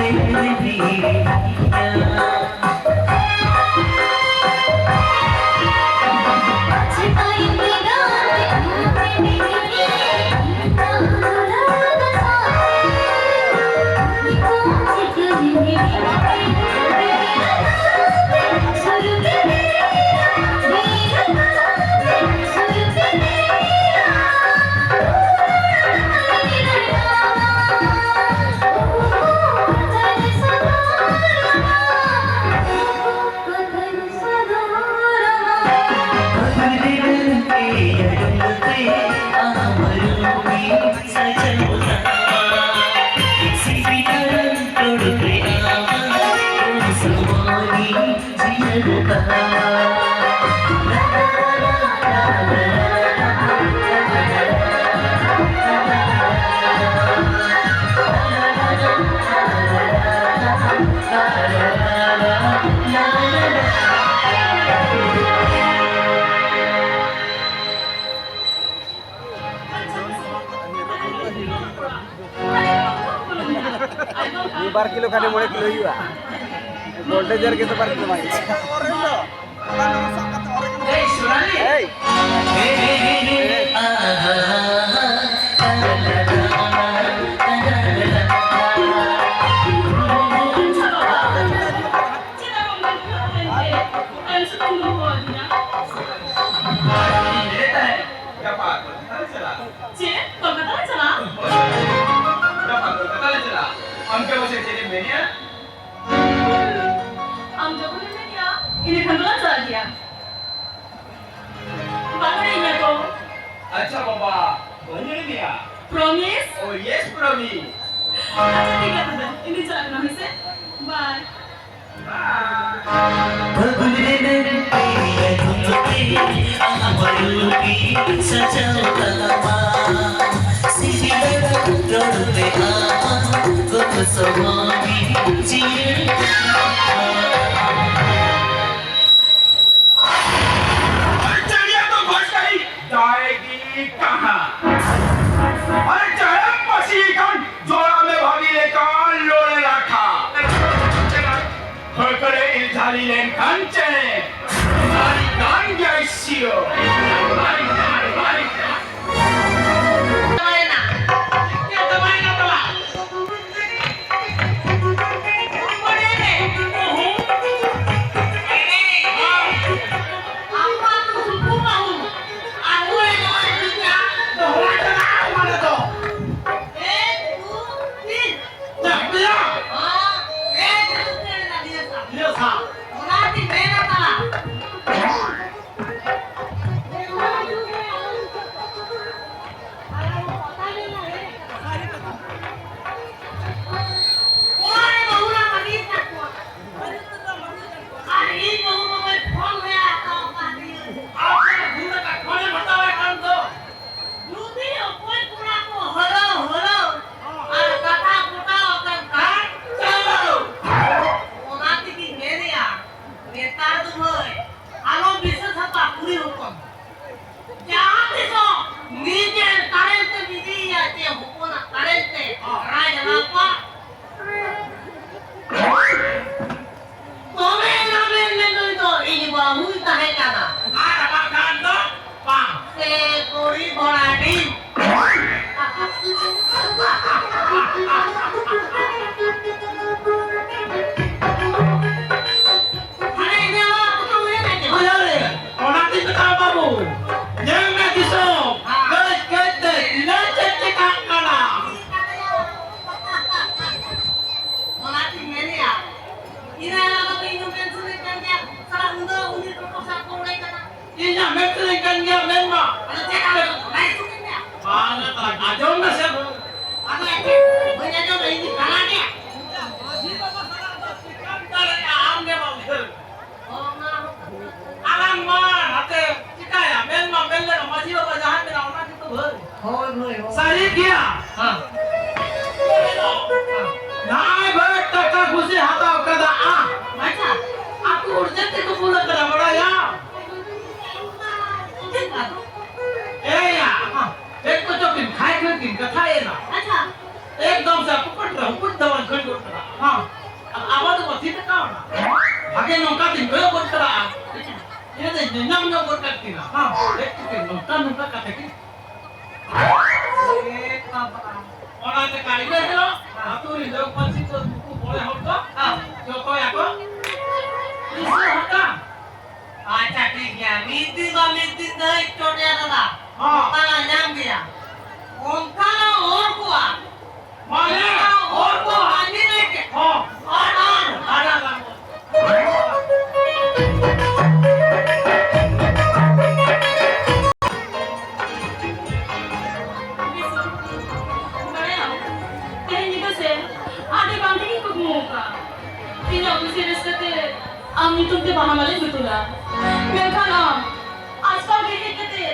ᱵᱟᱨ ᱠᱤᱞᱳ ᱠᱷᱟᱱ ᱢᱚᱬᱮ ᱠᱤᱞᱳ ᱦᱩᱭᱩᱜᱼᱟ᱾ ᱜᱳᱞᱰᱮᱡᱟᱨ ᱜᱮ ᱛᱚ ᱵᱟᱨ ᱠᱤᱞᱳ ᱵᱟᱝ ᱦᱩᱭᱩᱜᱼᱟ᱾ ᱮᱭ! ᱪᱮᱫ? ᱠᱳᱞᱠᱟᱛᱟ ᱞᱮ ᱪᱟᱞᱟᱜᱼᱟ? ᱜᱟᱯᱟ ᱠᱳᱞᱠᱟᱛᱟ ᱞᱮ ᱪᱟᱞᱟᱜᱼᱟ᱾ ᱟᱢ ᱜᱮ ᱢᱟᱥᱮ ᱪᱮᱫ ᱮᱢ ᱢᱮᱱᱮᱜᱼᱟ? ᱟᱢ ᱡᱚᱠᱷᱚᱱᱮᱢ ᱢᱮᱱᱮᱜᱼᱟ, ᱤᱱᱟᱹ ᱠᱷᱟᱱ ᱫᱚᱞᱟᱝ ᱪᱟᱞᱟᱜ ᱜᱮᱭᱟ᱾ ᱵᱟᱝ ᱮᱲᱮᱧᱟ ᱛᱚ? ᱟᱪᱪᱷᱟ ᱵᱟᱵᱟ, ᱵᱟᱹᱧ ᱮᱲᱮ ᱢᱮᱭᱟ᱾ Promise? Oh, yes, promise. ᱟᱪᱪᱷᱟ, ᱴᱷᱤᱠ ᱜᱮᱭᱟ ᱛᱚᱵᱮ᱾ ᱤᱧ ᱫᱚᱧ ᱪᱟᱞᱟᱜ ᱠᱟᱱᱟ, ᱦᱳᱭ ᱥᱮ? Bye. ᱯᱷᱟᱹᱜᱩᱱ ᱨᱮ ᱢᱮᱱᱛᱮ ᱟᱹᱜᱩ ᱠᱟᱛᱮ ᱟᱢ ᱵᱟᱹᱨᱩ ᱵᱤᱞᱤ ᱥᱟᱡᱟᱣ ᱛᱟᱞᱟᱝ ᱢᱟ᱾ ᱥᱤᱵᱤᱞ ᱨᱚᱲ ᱛᱮ ᱟᱢ ᱜᱚᱫ ᱥᱚᱦᱚ ᱜᱮ ᱡᱤᱭᱟᱹᱲ ᱛᱟᱞᱟᱝ ᱢᱟ᱾ अरे चढ़िया तो फंस गई, जाएगी कहाँ? अरे चढ़म पसी कन जोड़ा में भागी लेकर लोड़े ᱞᱮᱱᱠᱷᱟᱱ ᱪᱮᱬᱮ ᱥᱟᱹᱨᱤ ᱠᱟᱱ ᱜᱮᱭᱟᱭ ᱥᱤᱭᱳ᱾ ᱪᱟᱵᱟᱭᱮᱱᱟ᱾ ᱪᱮᱫ ᱪᱟᱵᱟᱭᱮᱱᱟ ᱛᱟᱢᱟ? ᱟᱨ ᱤᱧ ᱵᱟᱹᱦᱩ ᱫᱚ ᱵᱟᱹᱧ ᱯᱷᱳᱱ ᱦᱚᱸᱭᱟ ᱦᱟᱛᱟᱣ ᱟᱠᱟᱫᱤᱧᱟᱹ᱾ ᱟᱨ ᱯᱷᱳᱱ ᱦᱚᱸ ᱠᱟᱜ, ᱯᱷᱳᱱᱮᱢ ᱦᱟᱛᱟᱣᱟᱭ ᱠᱷᱟᱱ ᱫᱚ᱾ ᱡᱩᱫᱤ ᱚᱠᱚᱭ ᱠᱚᱲᱟ ᱠᱚ ᱦᱟᱹᱞᱟᱹᱣ ᱦᱟᱹᱞᱟᱹᱣ ᱟᱨ ᱠᱟᱛᱷᱟ ᱯᱚᱴᱟᱣ ᱟᱠᱟᱱ ᱠᱷᱟᱱ ᱪᱟᱞᱟᱣ᱾ ᱚᱱᱟ ᱛᱮᱜᱤᱧ ᱢᱮᱱᱮᱜᱼᱟ, ᱱᱮᱛᱟᱨ ᱫᱚ ᱢᱟᱹᱭ ᱟᱞᱚᱢ ᱵᱤᱥᱟᱹᱥ ᱦᱟᱛᱟᱣᱟ ᱠᱩᱲᱤ ᱦᱚᱯᱚᱱ᱾ ᱡᱟᱦᱟᱸ ᱛᱤᱥᱚᱜ ᱱᱤᱡᱮᱨ ᱛᱟᱨᱮᱱ ᱛᱮᱢ ᱤᱫᱤᱭᱮᱭᱟ ᱪᱮ ᱦᱚᱯᱚᱱᱟᱜ ᱛᱟᱨᱮᱱ ᱛᱮ ᱨᱟᱡᱽ ᱨᱟᱯᱟᱜ, ᱛᱚᱵᱮ ᱮᱱᱟ ᱢᱮᱱ ᱢᱮ ᱱᱩᱭ ᱫᱚ ᱤᱧ ᱵᱟᱹᱦᱩᱭ ᱛᱟᱦᱮᱸ ᱠᱟᱱᱟ᱾ ᱟᱨ ᱵᱟᱝᱠᱷᱟᱱ ᱫᱚ ᱵᱟᱝ᱾ ᱥᱮ ᱠᱩᱲᱤ ᱵᱷᱚᱲᱟᱰᱤ᱾ ᱦᱟᱱᱮ ᱤᱧᱟᱹᱜ ᱚᱲᱟᱜ ᱠᱚ ᱛᱟᱢ ᱦᱩᱭ ᱮᱱᱟ ᱪᱮ? ᱦᱳᱭ, ᱦᱳᱭ᱾ ᱚᱱᱟ ᱛᱤᱧ ᱢᱮᱛᱟᱢᱟ ᱵᱟᱹᱵᱩ, ᱧᱮᱞ ᱢᱮ ᱫᱤᱥᱚᱢ, ᱦᱮᱸ᱾ ᱠᱟᱹᱡ ᱠᱟᱹᱡ ᱛᱮ ᱛᱤᱱᱟᱹᱜ ᱪᱮᱫ ᱪᱮᱠᱟᱜ ᱠᱟᱱᱟ᱾ ᱚᱱᱟᱛᱤᱧ ᱢᱮᱱᱮᱜᱼᱟ, ᱤᱱᱟᱹ ᱦᱤᱞᱳᱜ ᱫᱚ ᱤᱧ ᱦᱚᱸ ᱢᱮᱱ ᱥᱟᱱᱟᱧ ᱠᱟᱱ ᱜᱮᱭᱟ, ᱥᱟᱞᱟ ᱩᱱᱫᱚ ᱩᱱᱤ ᱴᱳᱴᱳ ᱥᱟᱵ ᱠᱚ ᱵᱟᱲᱟᱭ ᱠᱟᱱᱟ᱾ ᱤᱧ ᱦᱚᱸ ᱢᱮᱱ ᱥᱟᱱᱟᱧ ᱠᱟᱱ ᱜᱮᱭᱟ, ᱢᱮᱱ ᱢᱟ᱾ ᱟᱫᱚ ᱪᱮᱫ ᱟᱢ ᱫᱚ ᱵᱟᱭ ᱥᱩᱠᱤᱧ ᱜᱮᱭᱟ? ᱵᱟᱝ, ᱟᱸᱡᱚᱢ ᱢᱮᱥᱮ᱾ ᱟᱫᱚ ᱮᱱᱛᱮᱫ ᱵᱟᱹᱧ ᱟᱸᱡᱚᱢᱟ, ᱤᱧ ᱫᱚ ᱠᱟᱱᱟ ᱜᱮᱭᱟ᱾ ᱢᱟᱹᱡᱷᱤ ᱵᱟᱵᱟ ᱥᱟᱞᱟᱜ ᱫᱚ ᱪᱤᱠᱟᱹᱢ ᱫᱟᱲᱮᱭᱟᱜᱼᱟ, ᱟᱢ ᱜᱮ ᱵᱟᱢ ᱩᱭᱦᱟᱹᱨ᱾ ᱟᱞᱟᱝ ᱢᱟ ᱱᱟᱛᱮ ᱪᱤᱠᱟᱭᱟ? ᱢᱮᱱ ᱢᱟ ᱢᱮᱱ ᱞᱮᱱᱟ, ᱢᱟᱹᱡᱷᱤ ᱵᱟᱵᱟ ᱡᱟᱦᱟᱸ ᱢᱮᱱᱟ ᱚᱱᱟ ᱜᱮᱛᱚ ᱵᱷᱟᱹᱭ᱾ ᱦᱳᱭ, ᱦᱳᱭ, ᱦᱳᱭ᱾ ᱥᱟᱹᱨᱤ ᱜᱮᱭᱟ᱾ ᱦᱮᱸ᱾ ᱱᱚᱜᱼᱚᱭ ᱵᱷᱟᱹᱭ ᱴᱟᱠᱟ ᱠᱷᱩᱥᱤ ᱦᱟᱛᱟᱣ ᱠᱟᱫᱟ, ᱟ? ᱟᱪᱪᱷᱟ᱾ ᱟᱹᱛᱩ ᱦᱚᱲ ᱪᱮᱫ ᱛᱮᱠᱚ ᱵᱩᱞ ᱠᱟᱫᱟ ᱵᱟᱲᱟᱭᱟ? ᱪᱮᱫ ᱠᱟᱱᱟ? ᱮᱭᱟ, ᱦᱮᱸ᱾ ᱪᱮᱫ ᱠᱚᱪᱚ ᱠᱤᱱ ᱠᱷᱟᱭ ᱠᱷᱟᱭ ᱠᱤᱱ ᱠᱟᱛᱷᱟᱭᱮᱱᱟ᱾ ᱟᱪᱪᱷᱟ᱾ ᱮᱠᱫᱚᱢ ᱥᱮ ᱯᱚᱠᱮᱴ ᱨᱮ ᱦᱩᱠᱩᱡ ᱫᱚ ᱵᱟᱝ ᱠᱷᱟᱹᱲ ᱜᱚᱫ ᱠᱟᱫᱟ᱾ ᱦᱮᱸ᱾ ᱟᱨ ᱟᱵᱚ ᱫᱚ ᱵᱟᱹᱛᱤ ᱴᱟᱠᱟᱣᱱᱟ᱾ ᱵᱷᱟᱜᱮ ᱧᱟᱢ ᱧᱚᱜ ᱜᱚᱫ ᱠᱟᱜ ᱠᱤᱱᱟ᱾ ᱦᱮᱸ᱾ ᱦᱮᱡ ᱠᱟᱛᱮ ᱱᱚᱝᱠᱟ ᱱᱚᱝᱠᱟ ᱠᱟᱛᱷᱟ ᱠᱤᱱ᱾ ᱮ ᱵᱟᱵᱟ᱾ ᱚᱱᱟᱛᱮ ᱠᱟᱹᱲᱤ ᱦᱤᱞᱳᱜ ᱟᱹᱛᱩ ᱨᱤᱱ ᱡᱚᱜᱽ ᱢᱟᱹᱡᱷᱤ ᱫᱚ ᱱᱩᱠᱩ ᱢᱚᱬᱮ ᱦᱚᱲ ᱫᱚ ᱦᱮᱸ᱾ ᱡᱚᱛᱚ ᱭᱟᱠᱚ ᱫᱤᱥᱟᱹ ᱦᱟᱛᱟᱣ᱾ ᱟᱪᱪᱷᱟ, ᱴᱷᱤᱠ ᱜᱮᱭᱟ᱾ ᱢᱤᱫ ᱫᱤᱱ ᱵᱟ ᱢᱤᱫ ᱫᱤᱱ ᱫᱚ ᱦᱮᱡ ᱦᱚᱪᱚ ᱟᱞᱮᱭᱟ ᱫᱟᱫᱟ᱾ ᱦᱚᱸ᱾ ᱛᱟᱞᱟ ᱧᱟᱢ ᱜᱮᱭᱟ᱾ ᱚᱱᱠᱟᱱᱟᱜ ᱦᱚᱲ ᱠᱚᱣᱟᱜ ᱢᱟᱱᱮ ᱦᱚᱲ ᱠᱚ ᱵᱟᱹᱧ ᱞᱟᱹᱭ ᱠᱮᱫ᱾ ᱦᱚᱸ᱾ ᱟᱨ ᱟᱨ ᱟᱨ ᱟᱨ ᱵᱟᱲᱟᱭᱟᱢ, ᱛᱮᱦᱮᱧ ᱧᱤᱫᱟᱹ ᱥᱮ ᱟᱹᱰᱤ ᱵᱟᱝ ᱴᱷᱤᱠᱤᱧ ᱠᱩᱠᱢᱩ ᱟᱠᱟᱫ᱾ ᱤᱧᱟᱹᱜ ᱠᱩᱥᱤ ᱨᱟᱹᱥᱠᱟᱹ ᱛᱮ ᱟᱢ ᱧᱩᱛᱩᱢ ᱛᱮ ᱵᱟᱦᱟ ᱢᱟᱞᱟᱧ ᱜᱩᱛᱩᱞᱟ᱾ ᱢᱮᱱᱠᱷᱟᱱ ᱟᱢ ᱟᱡᱠᱟᱞ ᱜᱮ ᱦᱮᱡ ᱠᱟᱛᱮ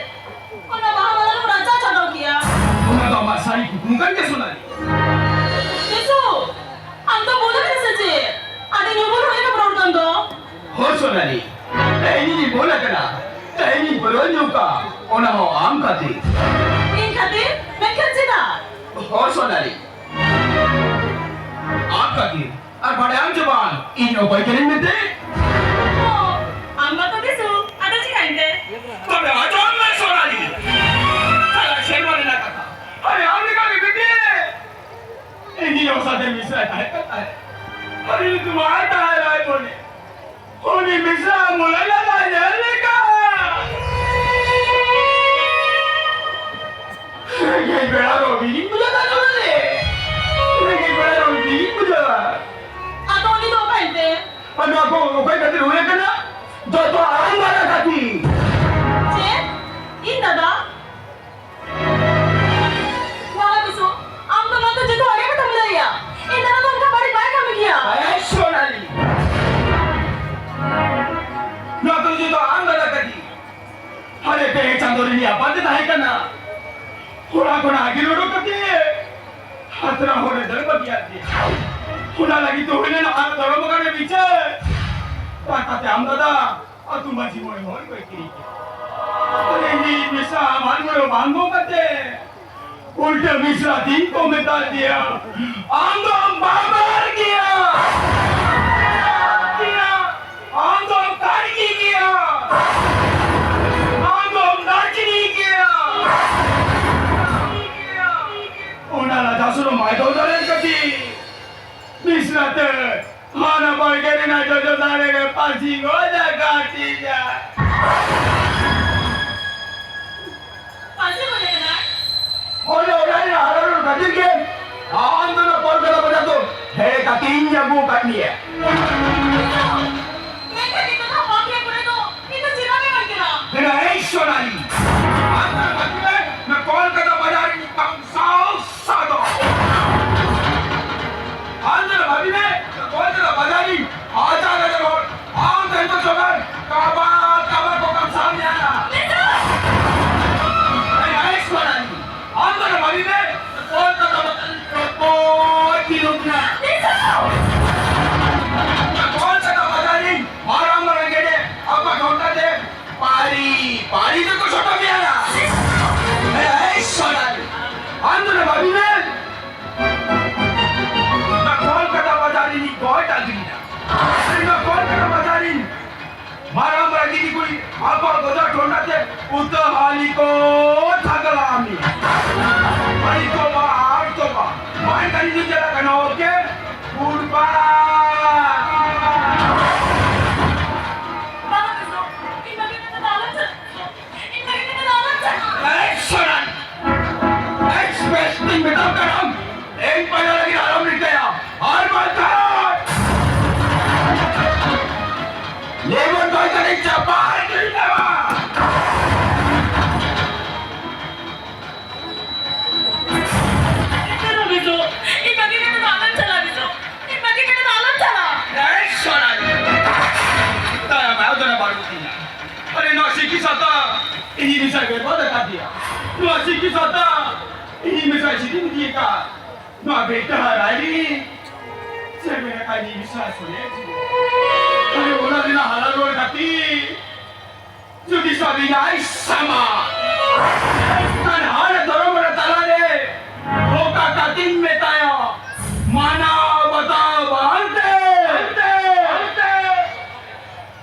ᱚᱱᱟ ᱵᱟᱦᱟ ᱢᱟᱞᱟ ᱫᱚ ᱨᱟᱪᱟ ᱪᱷᱟᱰᱟᱣ ᱠᱮᱜᱼᱟ᱾ ᱚᱱᱟ ᱫᱚ ᱟᱢᱟᱜ ᱥᱟᱹᱨᱤ ᱠᱩᱠᱢᱩ ᱠᱟᱱ ᱜᱮᱭᱟ, ᱥᱳᱱᱟᱞᱤ᱾ ᱵᱤᱥᱩ, ᱟᱢ ᱫᱚ ᱵᱚᱞᱚ ᱠᱟᱱᱟ ᱥᱮ ᱪᱮᱫ? ᱟᱹᱰᱤ ᱧᱩᱵᱩᱞ ᱦᱚᱲ ᱮᱢ ᱨᱚᱲ ᱠᱟᱱ ᱫᱚ᱾ ᱦᱳᱭ, ᱥᱳᱱᱟᱞᱤ, ᱛᱮᱦᱮᱧ ᱤᱧᱤᱧ ᱵᱚᱞᱚ ᱠᱟᱱᱟ, ᱛᱮᱦᱮᱧ ᱤᱧ ᱵᱚᱞᱚ ᱧᱚᱜ ᱠᱟᱱᱟ, ᱚᱱᱟ ᱦᱚᱸ ᱟᱢ ᱠᱷᱟᱹᱛᱤᱨ᱾ ᱤᱧ ᱠᱷᱟᱹᱛᱤᱨ? ᱢᱮᱱᱠᱷᱟᱱ ᱪᱮᱫᱟᱜ? ᱦᱳᱭ, ᱥᱳᱱᱟᱞᱤ, ᱟᱢ ᱠᱷᱟᱹᱛᱤᱨ᱾ ᱟᱨ ᱵᱟᱲᱟᱭᱟᱢ ᱪᱮ ᱵᱟᱝ, ᱤᱧ ᱚᱠᱚᱭ ᱠᱟᱹᱱᱟᱹᱧ ᱢᱮᱱᱛᱮ? ᱚ, ᱟᱢ ᱵᱟ ᱛᱚ ᱵᱤᱥᱩ, ᱟᱫᱚ ᱪᱤᱠᱟᱹᱭᱮᱱ ᱛᱮ? ᱛᱚᱵᱮ ᱟᱸᱡᱚᱢ ᱢᱮ ᱥᱳᱱᱟᱞᱤ, ᱪᱟᱞᱟᱜ ᱥᱮᱨᱢᱟ ᱨᱮᱱᱟᱜ ᱠᱟᱛᱷᱟ᱾ ᱟᱨᱮ, ᱟᱢ ᱞᱮᱠᱟ ᱜᱮ ᱵᱤᱴᱤ, ᱤᱧ ᱡᱤᱭᱚ ᱥᱟᱛᱮ ᱢᱤᱥᱨᱟᱭ ᱛᱟᱦᱮᱸ ᱠᱟᱱ ᱛᱟᱦᱮᱸ᱾ ᱟᱨ ᱤᱧ ᱧᱩᱛᱩᱢ ᱟᱭ ᱛᱟᱦᱮᱸ ᱞᱟᱭ ᱢᱚᱱᱮ᱾ ᱩᱱᱤ ᱢᱤᱥᱨᱟ ᱢᱚᱱᱮ ᱞᱮᱫᱟᱭ ᱧᱮᱞ ᱞᱮᱠᱟ᱾ ᱨᱮᱸᱜᱮᱡ ᱵᱮᱲᱟ ᱨᱮᱦᱚᱸ ᱵᱤᱲᱤᱧ ᱵᱩᱡᱷᱟᱹᱣ ᱫᱟ ᱱᱚᱰᱮ᱾ ᱨᱮᱸᱜᱮᱡ ᱵᱮᱲᱟ ᱨᱮᱦᱚᱸ ᱵᱤᱲᱤᱧ ᱵᱩᱡᱷᱟᱹᱣᱟ᱾ ᱟᱫᱚ ᱩᱱᱤ ᱫᱚ ᱚᱠᱟᱭᱮᱱ ᱛᱮ? ᱟᱫᱚ ᱟᱠᱚ ᱚᱠᱚᱭ ᱠᱷᱟᱹᱛᱤᱨ ᱦᱩᱭ ᱟᱠᱟᱱᱟ? ᱡᱚᱛᱚ ᱟᱢ ᱫᱟᱫᱟ ᱠᱷᱟᱹᱛᱤᱨ᱾ ᱪᱮᱫ? ᱤᱧ ᱫᱟᱫᱟ? ᱵᱟᱵᱟ ᱵᱤᱥᱩ, ᱟᱢ ᱫᱚ ᱱᱚᱣᱟ ᱫᱚ ᱡᱚᱛᱚ ᱟᱞᱮ ᱠᱟᱛᱷᱟᱢ ᱞᱟᱹᱭᱟ᱾ ᱤᱧ ᱫᱟᱫᱟ ᱫᱚ ᱚᱱᱠᱟ ᱵᱟᱹᱲᱤᱡ ᱵᱟᱭ ᱠᱟᱹᱢᱤ ᱜᱮᱭᱟ᱾ ᱮᱭ ᱥᱳᱱᱟᱞᱤ, ᱱᱚᱣᱟ ᱫᱚ ᱡᱚᱛᱚ ᱟᱢ ᱫᱟᱫᱟ ᱠᱷᱟᱹᱛᱤᱨ᱾ ᱦᱟᱱᱮ ᱯᱮ ᱪᱟᱸᱫᱚ ᱨᱤᱱᱤᱡ ᱟᱯᱟᱛ ᱮ ᱛᱟᱦᱮᱸ ᱠᱟᱱᱟ, ᱚᱲᱟᱜ ᱠᱷᱚᱱ ᱟᱹᱜᱤᱨ ᱩᱰᱩᱠ ᱠᱟᱛᱮ ᱦᱟᱛᱨᱟ ᱦᱚᱲ ᱮ ᱫᱟᱹᱲ ᱵᱟᱹᱜᱤᱭᱟᱫ ᱯᱮᱭᱟ᱾ ᱚᱱᱟ ᱞᱟᱹᱜᱤᱫ ᱛᱮ ᱦᱩᱭ ᱞᱮᱱᱟ ᱟᱨ ᱫᱷᱚᱨᱚᱢ ᱜᱟᱲ ᱨᱮ ᱵᱤᱪᱟᱹᱨ᱾ ᱛᱟᱠᱟᱛᱮ ᱟᱢ ᱫᱟᱫᱟ ᱟᱹᱛᱩ ᱢᱟᱹᱡᱷᱤ ᱢᱚᱬᱮ ᱦᱚᱲ ᱠᱚᱭ ᱠᱤᱨᱤᱧ ᱠᱮᱫ᱾ ᱟᱨ ᱤᱧ ᱢᱤᱥᱨᱟ ᱟᱢᱟᱜ ᱜᱚᱲᱚ ᱵᱟᱝ ᱜᱚ ᱠᱟᱛᱮ ᱩᱞᱴᱟᱹ ᱢᱤᱥᱨᱟ ᱫᱤᱱ ᱠᱚ ᱢᱮᱛᱟ ᱫᱮᱭᱟ, ᱟᱢ ᱫᱚᱢ ᱵᱟᱵᱟᱨ ᱜᱮᱭᱟ, ᱟᱢ ᱫᱚᱢ ᱠᱟᱲᱜᱤ ᱜᱮᱭᱟ᱾ ᱚᱱᱟ ᱵᱚᱞᱜᱮ ᱨᱮᱱᱟᱜ ᱡᱚᱡᱚ ᱫᱟᱨᱮ ᱨᱮ ᱯᱟᱹᱥᱤ ᱜᱚᱡ ᱟᱠᱟᱫᱤᱧᱟ᱾ ᱯᱟᱹᱥᱤ ᱜᱚᱡ ᱟᱠᱟᱱᱟᱭ? ᱦᱳᱭ, ᱚᱱᱟ ᱨᱮᱱᱟᱜ ᱦᱟᱨᱟ ᱨᱚᱲ ᱠᱷᱟᱹᱛᱤᱨ ᱜᱮ ᱟᱢ ᱫᱚ ᱱᱚᱣᱟ ᱠᱳᱞᱠᱟᱛᱟ ᱵᱟᱡᱟᱨ ᱫᱚ ᱦᱮᱡ ᱠᱟᱛᱮᱧ ᱟᱹᱜᱩ ᱟᱠᱟᱫ ᱢᱮᱭᱟ᱾ ᱢᱮᱱᱠᱷᱟᱱ ᱱᱤᱛᱚᱜ ᱫᱚ ᱵᱟᱯᱞᱟ ᱠᱚᱨᱮ ᱫᱚ ᱤᱧ ᱫᱚ ᱪᱮᱫ ᱦᱚᱸ ᱵᱟᱹᱧ ᱢᱮᱱ ᱠᱮᱫᱟ᱾ ᱫᱮᱞᱟ, ᱮᱭ ᱥᱳᱱᱟᱞᱤ, ᱟᱢ ᱫᱚ ᱵᱷᱟᱹᱜᱤ ᱢᱮ, ᱱᱚᱣᱟ ᱠᱳᱞᱠᱟᱛᱟ ᱵᱟᱡᱟᱨ ᱨᱤᱧ ᱵᱟᱝ ᱥᱟᱶ ᱥᱟᱫᱚ᱾ ᱟᱢ ᱫᱚ ᱵᱷᱟᱹᱜᱤ ᱢᱮ, ᱱᱚᱣᱟ ᱠᱳᱞᱠᱟᱛᱟ ᱵᱟᱡᱟᱨ ᱨᱤᱧ ᱦᱟᱡᱟᱨ ᱦᱟᱡᱟᱨ ᱦᱚᱲ ᱟᱢ ᱴᱷᱮᱱ ᱠᱚ ᱪᱚᱜᱟᱲ ᱠᱟᱵᱟ ᱠᱟᱵᱟ ᱠᱚ ᱠᱟᱢᱥᱟᱣ ᱧᱟᱞᱟ᱾ ᱮᱭ, ᱮᱭ ᱥᱳᱱᱟᱞᱤ, ᱟᱢ ᱫᱚ ᱵᱷᱟᱹᱜᱤ ᱢᱮ, ᱱᱚᱣᱟ ᱠᱳᱞᱠᱟᱛᱟ ᱵᱟᱡᱟᱨ ᱨᱤᱧ ᱨᱚᱠᱚᱡ ᱠᱤᱞᱳ ᱠᱟᱱᱟ᱾ ᱱᱚᱣᱟ ᱠᱳᱞᱠᱟᱛᱟ ᱵᱟᱡᱟᱨ ᱨᱤᱧ ᱢᱟᱨᱟᱝ ᱢᱟᱨᱟᱝ ᱜᱮᱰᱮ ᱟᱠᱚ ᱴᱷᱚᱱᱴᱟ ᱛᱮ ᱯᱟᱹᱨᱤ, ᱯᱟᱹᱨᱤ ᱛᱮᱠᱚ ᱥᱚᱴᱚᱢ ᱮᱭᱟ᱾ ᱮᱭ ᱥᱚᱱᱟᱞᱤ, ᱟᱢ ᱫᱚ ᱵᱷᱟᱹᱵᱤ ᱢᱮ, ᱚᱱᱟ ᱠᱳᱞᱠᱟᱛᱟ ᱵᱟᱡᱟᱨ ᱨᱤᱱᱤᱡ ᱜᱚᱡ ᱟᱹᱜᱩᱭᱮᱱᱟ᱾ ᱟᱨ ᱤᱧ ᱫᱚ ᱠᱳᱞᱠᱟᱛᱟ ᱵᱟᱡᱟᱨ ᱨᱤᱱ ᱢᱟᱨᱟᱝ ᱢᱟᱨᱟᱝ ᱜᱤᱫᱤ ᱠᱩᱲᱤ ᱟᱠᱚᱣᱟᱜ ᱜᱚᱡᱟ ᱴᱷᱚᱱᱰᱟ ᱛᱮ ᱩᱛᱟᱹ ᱦᱟᱹᱞᱤ ᱠᱚ ᱛᱷᱟᱠᱞᱟ ᱢᱮᱭᱟ᱾ ᱟᱹᱰᱤ ᱛᱚᱵᱟ, ᱟᱨ ᱛᱚᱵᱟ᱾ ᱵᱟᱝ ᱠᱟᱹᱢᱤ ᱫᱚ ᱪᱟᱞᱟᱜ ᱠᱟᱱᱟ, ᱳᱠᱮ? ᱜᱩᱰ ᱵᱟᱭ᱾ ᱵᱟᱵᱟ ᱠᱤᱥᱩ, ᱤᱧ ᱵᱟᱹᱜᱤ ᱠᱟᱛᱮ ᱫᱚ ᱟᱞᱚᱢ ᱪᱟᱞᱟᱜ᱾ ᱤᱧ ᱵᱟᱹᱜᱤ ᱠᱟᱛᱮ ᱫᱚ ᱟᱞᱚᱢ ᱪᱟᱞᱟᱜ᱾ ᱮᱠᱥᱚᱱ! ᱮᱠᱥᱯᱨᱮᱥ ᱛᱤᱧ ᱢᱮᱛᱟᱢ ᱠᱟᱱᱟ, ᱤᱧ ᱯᱟᱸᱡᱟ ᱞᱟᱹᱜᱤᱫ ᱟᱞᱚᱢ ᱨᱤᱠᱟᱹᱭᱟ᱾ ᱟᱨ ᱵᱟᱝᱠᱷᱟᱱ ᱞᱮᱵᱩ ᱫᱚᱭ ᱛᱟᱹᱱᱤᱡ ᱪᱟᱯᱟᱫ ᱜᱤᱰᱤ ᱛᱟᱢᱟ᱾ ᱮᱱᱛᱮ ᱨᱮᱦᱚᱸ ᱵᱤᱥᱩ, ᱤᱧ ᱵᱟᱹᱜᱤ ᱠᱟᱛᱮ ᱫᱚ ᱟᱞᱚᱢ ᱪᱟᱞᱟᱜ, ᱵᱤᱥᱩ᱾ ᱤᱧ ᱵᱟᱹᱜᱤ ᱠᱟᱛᱮ ᱫᱚ ᱟᱞᱚᱢ ᱪᱟᱞᱟᱜ᱾ ᱮᱭ ᱥᱚᱱᱟᱞᱤ, ᱛᱟᱭᱟ ᱵᱟᱭ ᱫᱚᱨᱟ ᱵᱟᱹᱱᱩᱜ ᱛᱤᱧᱟ᱾ ᱟᱨᱮ ᱱᱚᱣᱟ ᱥᱤᱠᱤ ᱥᱟᱛᱟ, ᱤᱧ ᱢᱤᱥᱟᱭ ᱵᱮᱨᱵᱟᱫ ᱟᱠᱟᱫᱮᱭᱟ᱾ ᱱᱚᱣᱟ ᱥᱤᱠᱤ ᱥᱟᱛᱟ, ᱤᱧ ᱢᱤᱥᱟᱭ ᱥᱤᱫᱤ ᱢᱤᱫᱤ ᱟᱠᱟᱫ᱾ ᱱᱚᱣᱟ ᱵᱮᱴᱟ ᱦᱟᱨᱟᱭ ᱨᱮ, ᱪᱮᱫ ᱢᱮᱱᱟ ᱠᱟᱹᱧ ᱢᱤᱥᱟ ᱥᱚᱞᱮ᱾ ᱟᱨᱮ ᱚᱱᱟ ᱨᱮᱱᱟᱜ ᱦᱟᱨᱟ ᱨᱩᱣᱟᱹᱲ ᱠᱷᱟᱹᱛᱤᱨ ᱡᱩᱫᱤ ᱥᱟᱹᱨᱤᱱᱟᱭ ᱥᱟᱢᱟ, ᱮᱱᱠᱷᱟᱱ ᱦᱟᱱ ᱫᱷᱚᱨᱚᱢ ᱨᱮ ᱛᱟᱞᱟᱨᱮ ᱚᱠᱟ ᱠᱟᱛᱤᱧ ᱢᱮᱛᱟᱭᱟ, ᱢᱟᱱᱟᱣ ᱵᱟᱛᱟᱣ ᱵᱟᱝᱛᱮ, ᱵᱟᱝᱛᱮ,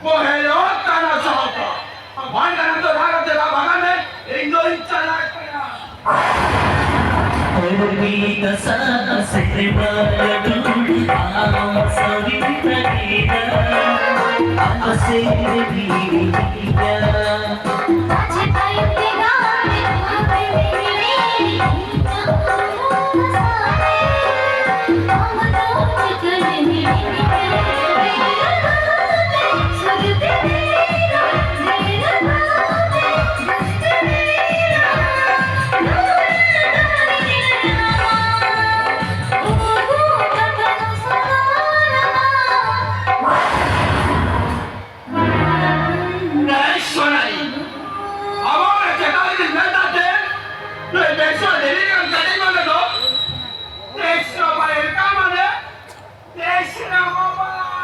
ᱵᱚᱦᱮᱞᱚᱜ ᱠᱟᱱᱟ ᱥᱟᱶᱛᱟ᱾ ᱵᱟᱝ ᱠᱟᱱᱟ ᱛᱚ ᱨᱟᱜ ᱟᱛᱮ ᱨᱟᱜ ᱵᱷᱟᱜᱟᱣ ᱢᱮ, ᱤᱧ ᱫᱚᱧ ᱪᱟᱞᱟᱜ ᱠᱟᱱᱟ᱾ ᱦᱚᱭ ᱫᱟᱥᱟ ᱥᱮᱨᱢᱟ ᱞᱟᱹᱴᱩ ᱟᱢ ᱥᱟᱹᱨᱤ ᱱᱟᱭ ᱥᱚᱱᱟᱭ, ᱟᱵᱚ ᱪᱮᱛᱟᱱ ᱨᱮ ᱢᱮᱱ ᱠᱟᱛᱮ ᱱᱩᱭ ᱵᱮᱥᱨᱟ ᱫᱮᱵᱤ ᱨᱮᱱ ᱠᱟᱹᱴᱤᱡ ᱢᱟᱹᱭ ᱫᱚ ᱵᱮᱥᱨᱟ ᱵᱟᱭ ᱨᱟᱠᱟᱵ ᱢᱟᱱᱮ ᱵᱮᱥᱨᱟ ᱵᱟᱵᱟ᱾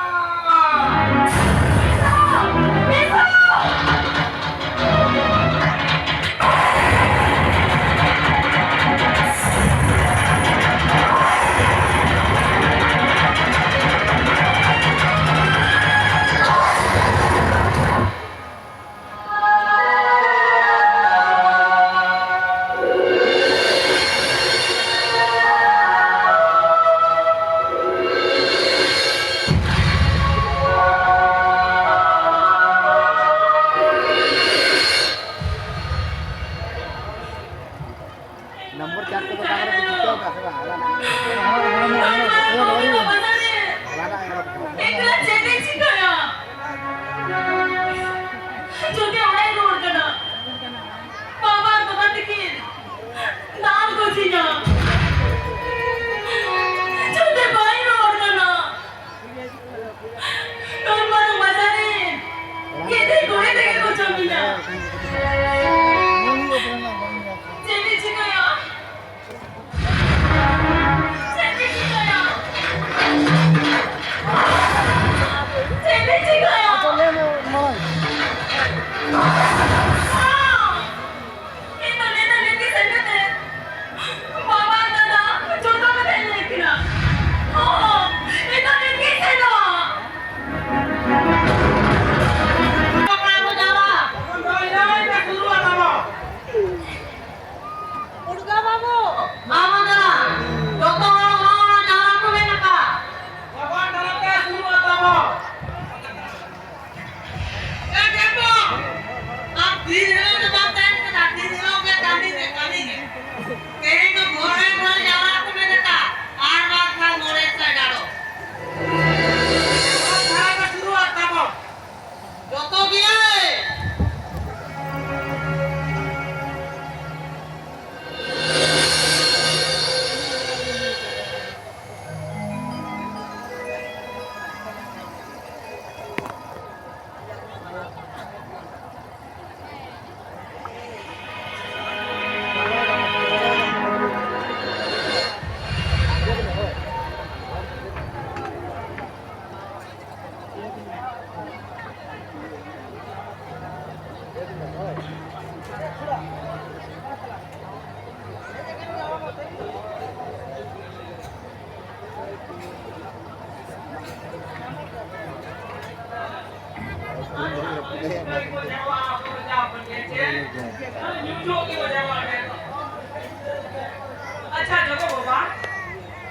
ᱟᱪᱪᱷᱟ, ᱡᱚᱜᱚ ᱵᱟᱵᱟ,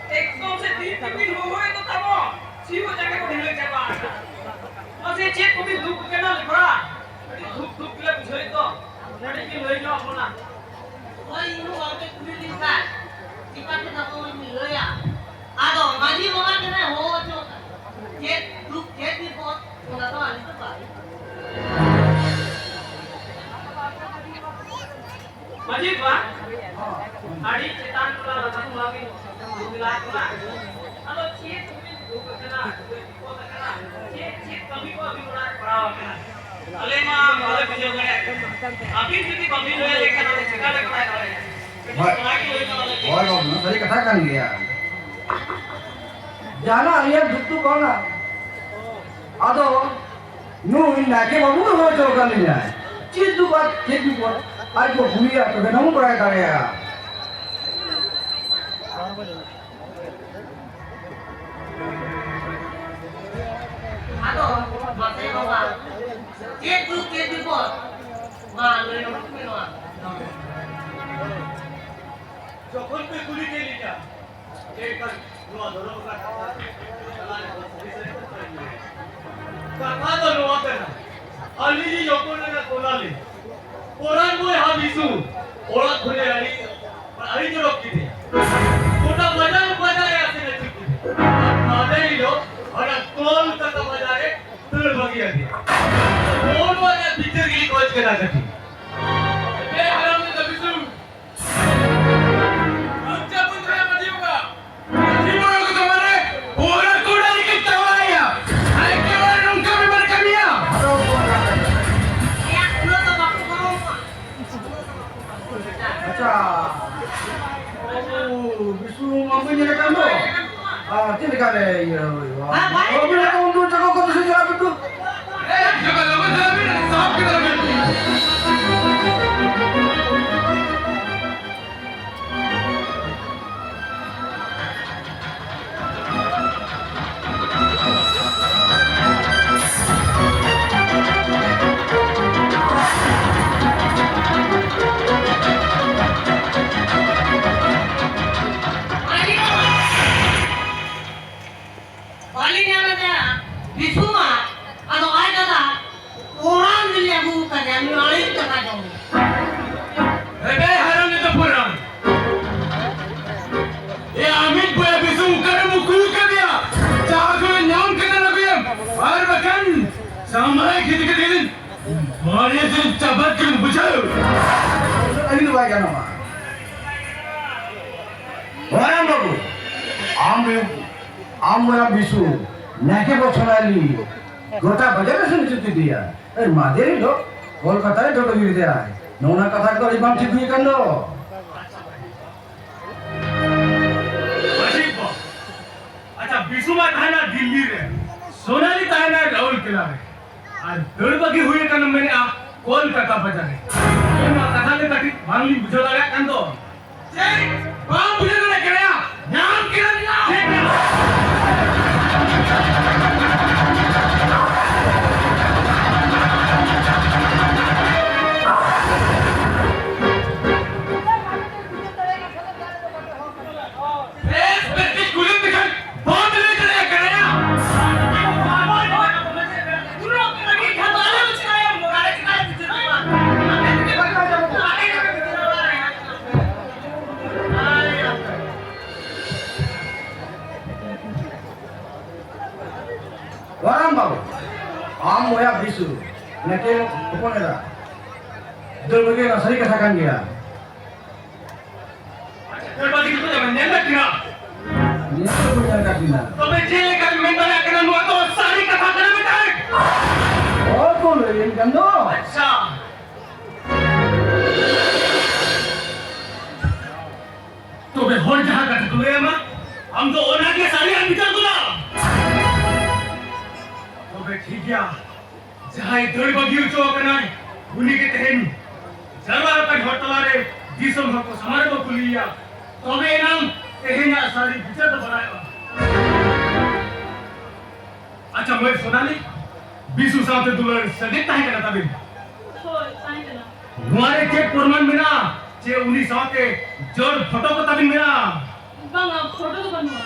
ᱮᱠᱫᱚᱢ ᱥᱮ ᱛᱤᱱ ᱛᱤᱱ ᱦᱚᱦᱚᱭᱮᱫ ᱫᱚ ᱛᱟᱵᱚᱱ, ᱥᱤᱭᱳᱜ ᱡᱟᱸᱜᱟ ᱠᱚ ᱰᱷᱤᱞᱟᱹ ᱪᱟᱵᱟ ᱟᱠᱟᱱᱟ᱾ ᱢᱟᱥᱮ ᱪᱮᱫ ᱠᱚᱵᱤᱱ ᱫᱩᱠ ᱟᱠᱟᱱᱟ ᱞᱮᱠᱷᱟ? ᱟᱹᱰᱤ ᱫᱩᱠ ᱫᱩᱠ ᱜᱮᱞᱮ ᱵᱩᱡᱷᱟᱹᱣᱮᱫ ᱫᱚ, ᱠᱟᱹᱴᱤᱡ ᱵᱤᱱ ᱞᱟᱹᱭ ᱧᱚᱜ ᱟᱵᱚᱱᱟ᱾ ᱦᱳᱭ, ᱤᱧ ᱦᱚᱸ ᱵᱟᱝᱯᱮ ᱠᱩᱞᱤ ᱞᱤᱧ ᱠᱷᱟᱱ ᱪᱤᱠᱟᱹᱛᱮ ᱛᱟᱵᱚᱱ ᱞᱤᱧ ᱞᱟᱹᱭᱟ? ᱟᱫᱚ ᱢᱟᱹᱡᱷᱤ ᱵᱟᱵᱟ ᱴᱷᱮᱱᱮ ᱦᱚᱦᱚ ᱦᱚᱪᱚ ᱟᱠᱟᱫ᱾ ᱪᱮᱫ ᱫᱩᱠ, ᱪᱮᱫ ᱵᱤᱯᱚᱫ, ᱚᱱᱟ ᱫᱚ ᱟᱹᱞᱤᱧ ᱫᱚ ᱵᱟᱹᱞᱤᱧ ᱵᱟᱲᱟᱭᱟ᱾ ᱢᱟᱹᱡᱷᱤ ᱵᱟᱵᱟ, ᱟᱹᱰᱤ ᱪᱮᱛᱟᱱ ᱴᱚᱞᱟ ᱞᱟᱛᱟᱨ ᱴᱚᱞᱟ ᱵᱤᱱ ᱫᱩᱜᱽᱞᱟ ᱠᱟᱱᱟ᱾ ᱟᱫᱚ ᱪᱮᱫ ᱠᱚᱵᱤᱱ ᱫᱩᱠ ᱟᱠᱟᱱᱟ, ᱪᱮᱫ ᱵᱤᱯᱚᱫ ᱟᱠᱟᱱᱟ, ᱪᱮᱫ, ᱪᱮᱫ ᱠᱟᱹᱢᱤ ᱠᱚ ᱟᱹᱵᱤᱱ ᱚᱲᱟᱜ ᱨᱮ ᱯᱟᱲᱟᱣ ᱟᱠᱟᱱᱟ? ᱟᱞᱮ ᱢᱟ ᱵᱟᱞᱮ ᱵᱩᱡᱷᱟᱹᱣ ᱫᱟᱲᱮᱭᱟᱜ ᱠᱟᱱᱟ᱾ ᱟᱹᱵᱤᱱ ᱡᱩᱫᱤ ᱵᱟᱹᱵᱤᱱ ᱞᱟᱹᱭ ᱟᱞᱮ ᱠᱷᱟᱱ ᱟᱞᱮ ᱪᱮᱠᱟ ᱞᱮ ᱵᱟᱲᱟᱭ ᱫᱟᱲᱮᱭᱟᱜᱼᱟ? ᱠᱟᱹᱴᱤᱡ ᱦᱳᱭ᱾ ᱚᱱᱟ ᱜᱮ ᱞᱟᱹᱭ ᱛᱟᱞᱟᱝ ᱢᱮ᱾ ᱦᱳᱭ ᱵᱟᱹᱵᱩ, ᱱᱚᱣᱟ ᱥᱟᱹᱨᱤ ᱠᱟᱛᱷᱟ ᱠᱟᱱ ᱜᱮᱭᱟ᱾ ᱡᱟᱦᱟᱱᱟᱜ ᱟᱞᱮᱭᱟᱜ ᱫᱩᱠ ᱫᱚ ᱵᱟᱝᱟ᱾ ᱟᱫᱚ ᱱᱩᱭ ᱱᱟᱭᱠᱮ ᱵᱟᱹᱵᱩ ᱫᱚ ᱦᱚᱦᱚ ᱦᱚᱪᱚ ᱟᱠᱟᱫ ᱞᱤᱧᱟᱭ᱾ ᱪᱮᱫ ᱫᱩᱠ ᱟᱨ ᱪᱮᱫ ᱵᱤᱯᱚᱫ? ᱟᱡ ᱠᱚ ᱠᱩᱞᱤᱭᱟ, ᱛᱚᱵᱮ ᱱᱟᱢ ᱵᱟᱲᱟᱭ ᱫᱟᱲᱮᱭᱟᱜᱼᱟ᱾ ᱟᱫᱚ ᱢᱟᱥᱮ ᱵᱟᱵᱟ, ᱪᱮᱫ ᱫᱩᱠ ᱪᱮᱫ ᱵᱤᱯᱚᱫ? ᱢᱟ ᱞᱟᱹᱭ ᱚᱰᱚᱠ ᱢᱮ ᱱᱚᱣᱟ᱾ ᱡᱚᱠᱷᱚᱱ ᱯᱮ ᱠᱩᱞᱤ ᱠᱮᱫ ᱞᱤᱧᱟ, ᱮᱱᱠᱷᱟᱱ ᱱᱚᱣᱟ ᱫᱷᱚᱨᱚᱢ ᱨᱮᱱᱟᱜ ᱠᱟᱛᱷᱟ ᱛᱟᱞᱟ ᱨᱮ ᱥᱟᱹᱨᱤ ᱥᱟᱹᱨᱤ ᱠᱟᱛᱷᱟ ᱞᱤᱧ ᱞᱟᱹᱭᱟ᱾ ᱠᱟᱛᱷᱟ ᱫᱚ ᱱᱚᱣᱟ ᱠᱟᱱᱟ, ᱟᱹᱞᱤᱧ ᱤᱧ ᱦᱚᱯᱚᱱ ᱮᱨᱟ ᱥᱳᱱᱟᱞᱤ, ᱯᱚᱨᱟᱱ ᱵᱚᱭᱦᱟ ᱵᱤᱥᱩ, ᱚᱲᱟᱜ ᱠᱷᱚᱱᱮ ᱟᱹᱲᱤ, ᱟᱹᱲᱤ ᱚᱰᱚᱠ ᱠᱮᱫᱮᱭᱟ᱾ ᱜᱚᱴᱟ ᱵᱟᱡᱟᱨ ᱵᱟᱡᱟᱨ ᱮ ᱟᱥᱮᱱ ᱟᱹᱪᱩᱨ ᱠᱮᱫᱮᱭᱟ᱾ ᱟᱨ ᱢᱟᱫᱮ ᱦᱤᱞᱳᱜ ᱚᱱᱟ ᱠᱳᱞᱠᱟᱛᱟ ᱵᱟᱡᱟᱨ ᱨᱮ ᱫᱟᱹᱲ ᱵᱟᱹᱜᱤ ᱟᱫᱮᱭᱟ᱾ ᱱᱚᱣᱟ ᱨᱮᱭᱟᱜ ᱵᱤᱪᱟᱹᱨ ᱜᱮᱞᱤᱧ ᱠᱷᱚᱡᱽ ᱠᱟᱱᱟ ᱠᱟᱹᱴᱤᱡ᱾ ᱮ ᱦᱟᱲᱟᱢ ᱫᱟᱫᱟ ᱵᱤᱥᱩ, ᱟᱪᱪᱷᱟ, ᱵᱚᱱ ᱫᱷᱚᱨᱮ ᱢᱟᱹᱡᱷᱤ ᱵᱟᱵᱟ᱾ ᱢᱟᱹᱡᱷᱤ ᱵᱟᱵᱟ ᱠᱚᱫᱚ ᱢᱟᱱᱮ ᱯᱩᱨᱟᱹ ᱠᱚᱲᱟ ᱞᱮᱠᱟ ᱪᱟᱵᱟᱭᱟ᱾ ᱟᱨ ᱮᱠᱮᱵᱟᱨᱮ ᱱᱚᱝᱠᱟ ᱵᱮᱯᱟᱨ ᱠᱟᱹᱢᱤᱭᱟ᱾ ᱟᱪᱪᱷᱟ᱾ ᱳ, ᱵᱤᱥᱩ ᱢᱟ ᱵᱟᱹᱧ ᱧᱮᱞ ᱟᱠᱟᱫ ᱫᱚ᱾ ᱟᱨ ᱪᱮᱫ ᱞᱮᱠᱟ ᱨᱮ ᱤᱭᱟᱹ ᱦᱩᱭᱩᱜᱼᱟ? ᱦᱮᱸ, ᱵᱟᱭ ᱵᱟᱹᱵᱤᱱ ᱦᱟᱛᱟᱣᱟ ᱩᱱᱠᱩ ᱪᱟᱠᱚ ᱠᱚ ᱛᱩᱥᱤ ᱪᱟᱞᱟᱜ ᱵᱤᱱ ᱛᱚ᱾ ᱮ, ᱡᱚᱜᱟ, ᱡᱚᱜᱟ, ᱡᱚᱜᱟ, ᱥᱟᱵ ᱠᱮᱫᱟ ᱵᱤᱱ᱾ ᱵᱟᱞᱮ ᱧᱟᱢ ᱮᱫᱟ ᱵᱤᱥᱩ ᱢᱟ᱾ ᱟᱫᱚ ᱟᱡ ᱫᱟᱫᱟ ᱚᱲᱟᱜ ᱨᱮᱞᱮ ᱟᱹᱜᱩ ᱟᱠᱟᱫᱮᱭᱟ, ᱩᱱᱤ ᱟᱹᱲᱤᱥ ᱠᱟᱛᱷᱟ ᱡᱚᱢ᱾ ᱮᱵᱮ ᱦᱟᱨᱟᱢ ᱮᱛᱚ ᱯᱩᱨᱟᱱ᱾ ᱮ ᱟᱢᱤᱛ ᱵᱚᱭᱟ ᱵᱤᱥᱩ ᱚᱠᱟᱨᱮᱢ ᱩᱠᱩ ᱟᱠᱟᱫᱮᱭᱟ? ᱡᱟᱦᱟᱸ ᱠᱚᱨᱮ ᱧᱟᱢ ᱠᱟᱛᱮ ᱟᱹᱜᱩᱭᱮᱢ, ᱟᱨ ᱵᱟᱠᱷᱟᱱ ᱥᱟᱢᱵᱲᱟᱭ ᱠᱷᱤᱫᱤ ᱠᱷᱤᱫᱤ ᱢᱟᱨᱮ ᱥᱮ ᱪᱟᱵᱟᱜ ᱠᱟᱱ ᱵᱩᱡᱷᱟᱹᱣ᱾ ᱟᱹᱞᱤᱧ ᱫᱚ ᱵᱟᱭ ᱜᱟᱱᱚᱜᱼᱟ᱾ ᱦᱟᱨᱟᱢ ᱵᱟᱹᱵᱩ, ᱟᱢ ᱟᱢ ᱵᱚᱭᱟ ᱵᱤᱥᱩ, ᱱᱟᱭᱠᱮ ᱵᱚᱪᱷᱚᱨ ᱟᱞᱤ, ᱜᱚᱴᱟ ᱵᱟᱡᱟᱨ ᱨᱮ ᱥᱮᱱ ᱦᱚᱪᱚ ᱠᱮᱫᱮᱭᱟ᱾ ᱮ, ᱢᱟᱫᱮᱨ ᱦᱤᱞᱳᱜ ᱠᱳᱞᱠᱟᱛᱟ ᱨᱮ ᱡᱚᱴᱚ ᱜᱤᱰᱤ ᱠᱮᱫᱮᱭᱟᱭ᱾ ᱱᱚᱜᱼᱚ ᱱᱟ ᱠᱟᱛᱷᱟ ᱠᱚᱫᱚ ᱟᱹᱰᱤ ᱵᱟᱝ ᱴᱷᱤᱠ ᱦᱩᱭ ᱟᱠᱟᱱ ᱫᱚ᱾ ᱢᱟᱹᱡᱷᱤ ᱵᱟᱵᱟ, ᱟᱪᱪᱷᱟ, ᱵᱤᱥᱩ ᱢᱟ ᱛᱟᱦᱮᱱᱟ ᱫᱤᱞᱞᱤ ᱨᱮ, ᱥᱳᱱᱟᱞᱤ ᱛᱟᱦᱮᱱᱟ ᱨᱟᱩᱨᱠᱮᱞᱟ ᱨᱮ, ᱟᱨ ᱫᱟᱹᱲ ᱵᱟᱹᱜᱤ ᱦᱩᱭ ᱟᱠᱟᱱᱟ ᱢᱮᱱᱮᱜᱼᱟ ᱠᱳᱞᱠᱟᱛᱟ ᱵᱟᱡᱟᱨ ᱨᱮ᱾ ᱱᱚᱣᱟ ᱠᱟᱛᱷᱟ ᱜᱮ ᱠᱟᱹᱴᱤᱡ ᱵᱟᱝᱞᱤᱧ ᱵᱩᱡᱷᱟᱹᱣ ᱫᱟᱲᱮᱭᱟᱜ ᱠᱟᱱ ᱫᱚ᱾ ᱪᱮᱫ? ᱵᱟᱢ ᱵᱩᱡᱷᱟᱹᱣ ᱫᱟᱲᱮᱭᱟᱜ ᱠᱟᱱᱟ? ᱧᱟᱢ ᱠᱮᱫᱟ, ᱧᱟᱢ ᱠᱮᱫᱟ᱾ ᱵᱮᱥ, ᱵᱮᱥ ᱴᱷᱤᱠ ᱠᱩᱞᱤ ᱞᱮᱠᱷᱟᱱ ᱵᱟᱢ ᱞᱟᱹᱭ ᱫᱟᱲᱮᱭᱟᱜ ᱠᱟᱱᱟ ᱭᱟ᱾ ᱦᱟᱨᱟᱢ ᱵᱟᱹᱵᱩ, ᱟᱢ ᱵᱚᱭᱦᱟ ᱵᱤᱥᱩ, ᱱᱟᱭᱠᱮ ᱦᱚᱯᱚᱱ ᱮᱨᱟ, ᱫᱟᱹᱲ ᱵᱟᱹᱜᱤ ᱨᱮᱱᱟᱜ ᱥᱟᱹᱨᱤ ᱠᱟᱛᱷᱟ ᱠᱟᱱ ᱜᱮᱭᱟ᱾ ᱫᱟᱹᱲ ᱵᱟᱹᱜᱤ ᱠᱟᱛᱮ ᱵᱮᱱ ᱧᱮᱞ ᱞᱮᱫ ᱠᱤᱱᱟ? ᱧᱮᱞ ᱫᱚ ᱵᱟᱹᱧ ᱧᱮᱞ ᱟᱠᱟᱫ ᱠᱤᱱᱟ᱾ ᱛᱚᱵᱮ ᱪᱮᱫ ᱞᱮᱠᱟᱢ ᱢᱮᱱ ᱫᱟᱲᱮᱭᱟᱜ ᱠᱟᱱᱟ ᱱᱚᱣᱟ ᱫᱚ ᱥᱟᱹᱨᱤ ᱠᱟᱛᱷᱟ ᱠᱟᱱᱟ ᱢᱮᱱᱛᱮ? ᱦᱚᱲ ᱠᱚ ᱞᱟᱹᱭᱟᱹᱧ ᱠᱟᱱ ᱫᱚ᱾ ᱟᱪᱪᱷᱟ᱾ ᱛᱚᱵᱮ ᱦᱚᱲ ᱡᱟᱦᱟᱸ ᱠᱟᱛᱷᱟ ᱠᱚ ᱞᱟᱹᱭ ᱟᱢᱟ, ᱟᱢ ᱫᱚ ᱚᱱᱟ ᱜᱮ ᱥᱟᱹᱨᱤᱭᱟᱜ ᱵᱤᱪᱟᱹᱨ ᱜᱚᱫᱟ᱾ ᱛᱚᱵᱮ ᱴᱷᱤᱠ ᱜᱮᱭᱟ, ᱡᱟᱦᱟᱸᱭ ᱫᱟᱹᱲ ᱵᱟᱹᱜᱤ ᱦᱚᱪᱚ ᱟᱠᱟᱱᱟᱭ, ᱩᱱᱤ ᱜᱮ ᱛᱮᱦᱮᱧ ᱡᱟᱨᱣᱟ ᱟᱠᱟᱱ ᱦᱚᱲ ᱛᱟᱞᱟᱨᱮ ᱫᱤᱥᱚᱢ ᱦᱚᱲ ᱠᱚ ᱥᱟᱢᱟᱝ ᱨᱮᱵᱚ ᱠᱩᱞᱤᱭᱮᱭᱟ᱾ ᱛᱚᱵᱮ ᱮᱱᱟᱝ ᱛᱮᱦᱮᱧᱟᱜ ᱥᱟᱹᱨᱤ ᱵᱤᱪᱟᱹᱨ ᱫᱚ ᱵᱟᱲᱟᱭᱚᱜᱼᱟ᱾ ᱟᱪᱪᱷᱟ ᱢᱟᱹᱭ ᱥᱳᱱᱟᱞᱤ, ᱵᱤᱥᱩ ᱥᱟᱶᱛᱮ ᱫᱩᱞᱟᱹᱲ ᱥᱟᱹᱜᱟᱹᱭ ᱛᱟᱦᱮᱸ ᱠᱟᱱᱟ ᱛᱟᱵᱤᱱ? ᱦᱳᱭ, ᱛᱟᱦᱮᱸ ᱠᱟᱱᱟ᱾ ᱱᱚᱣᱟ ᱨᱮ ᱪᱮᱫ ᱯᱨᱚᱢᱟᱱ ᱢᱮᱱᱟᱜᱼᱟ ᱡᱮ ᱩᱱᱤ ᱥᱟᱶᱛᱮ ᱡᱳᱲ ᱯᱷᱳᱴᱳ ᱠᱚ ᱛᱟᱵᱤᱱ ᱢᱮᱱᱟᱜᱼᱟ? ᱵᱟᱝᱟ, ᱯᱷᱳᱴᱳ ᱫᱚ ᱵᱟᱹᱱᱩᱜᱼᱟ᱾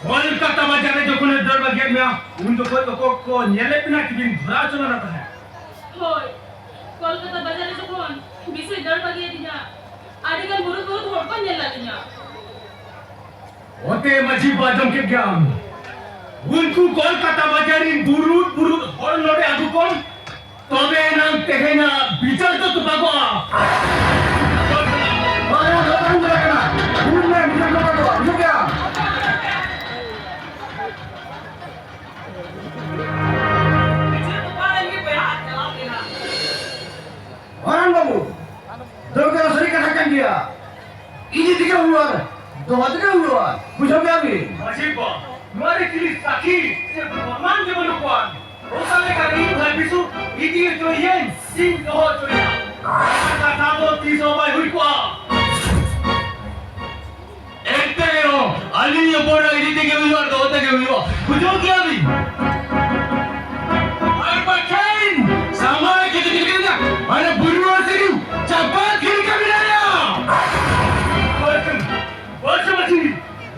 ᱠᱚᱞᱠᱟᱛᱟ ᱵᱟᱡᱟᱨ ᱨᱮ ᱡᱚᱠᱷᱚᱱᱮ ᱫᱟᱹᱲ ᱵᱟᱹᱜᱤᱭᱟᱫ ᱢᱮᱭᱟ, ᱩᱱ ᱡᱚᱠᱷᱚᱱ ᱫᱚᱠᱚ ᱠᱚ ᱧᱮᱞᱮᱫ ᱵᱮᱱᱟ ᱠᱤᱵᱤᱱ ᱫᱷᱚᱨᱟᱣ ᱦᱚᱪᱚ ᱞᱮᱱᱟ ᱛᱟᱦᱮᱸᱫ᱾ ᱦᱳᱭ, ᱠᱚᱞᱠᱟᱛᱟ ᱵᱟᱡᱟᱨ ᱨᱮ ᱡᱚᱠᱷᱚᱱ ᱵᱤᱥᱩᱭ ᱫᱟᱹᱲ ᱵᱟᱹᱜᱤᱭᱟᱫᱤᱧᱟ, ᱟᱹᱰᱤ ᱜᱟᱱ ᱵᱩᱨᱩ ᱵᱩᱨᱩ ᱦᱚᱲ ᱠᱚ ᱧᱮᱞ ᱞᱮᱫ ᱞᱤᱧᱟ᱾ ᱚᱛᱮ ᱢᱟᱹᱡᱷᱤ ᱵᱟ, ᱟᱸᱡᱚᱢ ᱠᱮᱫ ᱜᱮᱭᱟᱢ? ᱩᱱᱠᱩ ᱠᱚᱞᱠᱟᱛᱟ ᱵᱟᱡᱟᱨ ᱨᱤᱱ ᱵᱩᱨᱩᱫ ᱵᱩᱨᱩᱫ ᱦᱚᱲ ᱱᱚᱰᱮ ᱟᱹᱜᱩ ᱠᱚᱢ, ᱛᱚᱵᱮ ᱮᱱᱟᱝ ᱛᱮᱦᱮᱧᱟᱜ ᱵᱤᱪᱟᱹᱨ ᱫᱚ ᱛᱚᱯᱟᱜᱚᱜᱼᱟ᱾ ᱵᱟᱝᱟ, ᱱᱚᱣᱟ ᱵᱟᱝ ᱪᱟᱞᱟᱜ ᱠᱟᱱᱟ᱾ ᱵᱩᱨᱩᱫ ᱢᱮ, ᱵᱤᱪᱟᱹᱨ ᱛᱚᱯᱟᱜᱚᱜᱼᱟ᱾ ᱵᱩᱡᱷᱟᱹᱣ ᱠᱮᱫᱟᱢ? ᱵᱤᱪᱟᱹᱨ ᱛᱚᱯᱟᱜ ᱞᱮᱱ ᱜᱮ ᱵᱚᱭᱦᱟ, ᱟᱨ ᱪᱟᱞᱟᱜ ᱢᱮ ᱱᱟᱜ᱾ ᱦᱚᱨᱟᱱ ᱵᱟᱹᱵᱩ, ᱫᱚ ᱠᱟᱱᱟ ᱥᱟᱹᱨᱤ ᱠᱟᱛᱷᱟ ᱠᱟᱱ ᱜᱮᱭᱟ᱾ ᱤᱫᱤ ᱛᱮᱜᱮ ᱦᱩᱭᱩᱜᱼᱟ, ᱫᱚᱦᱚ ᱛᱮᱜᱮ ᱦᱩᱭᱩᱜᱼᱟ᱾ ᱵᱩᱡᱷᱟᱹᱣ ᱠᱮᱫᱟ ᱵᱤᱱ? ᱢᱟᱹᱡᱷᱤ ᱵᱟ, ᱱᱚᱣᱟ ᱨᱮ ᱪᱤᱞᱤ ᱥᱟᱹᱠᱷᱤ ᱥᱮ ᱯᱨᱚᱢᱟᱱ ᱜᱮ ᱵᱟᱹᱱᱩᱜ ᱠᱚᱣᱟ᱾ ᱚᱠᱟ ᱞᱮᱠᱟ ᱤᱧ ᱵᱷᱟᱹᱵᱤᱥᱩ ᱤᱫᱤ ᱦᱚᱪᱚᱭᱮᱭᱟᱹᱧ, ᱤᱧ ᱫᱚᱦᱚ ᱦᱚᱪᱚᱭᱮᱭᱟ᱾ ᱱᱚᱣᱟ ᱠᱟᱛᱷᱟ ᱫᱚ ᱛᱤᱥ ᱦᱚᱸ ᱵᱟᱭ ᱦᱩᱭ ᱠᱚᱜᱼᱟ᱾ ᱮᱱᱛᱮ ᱨᱮᱦᱚᱸ ᱟᱹᱞᱤᱧ ᱦᱚᱯᱚᱱ ᱤᱫᱤ ᱛᱮᱜᱮ ᱦᱩᱭᱩᱜᱼᱟ, ᱫᱚᱦᱚ ᱛᱮᱜᱮ ᱦᱩᱭᱩᱜᱼᱟ᱾ ᱵᱩᱡᱷᱟᱹᱣ ᱠᱮᱫᱟ ᱵᱤᱱ? ᱟᱨ ᱵᱟᱠᱷᱟᱱ ᱥᱟᱢᱟᱭ ᱠᱤᱪᱷᱩ ᱠᱤᱪᱷᱩ ᱠᱤᱪᱷᱩ ᱢᱟᱱᱮ ᱵᱩᱨᱩ ᱦᱚᱲ ᱥᱮᱫ ᱪᱟᱯᱟᱫ ᱜᱤᱰᱤ ᱠᱟᱜ ᱵᱤᱱ ᱟᱭᱟ᱾ ᱵᱟᱹᱥ, ᱵᱟᱹᱥ ᱢᱟᱹᱡᱷᱤ,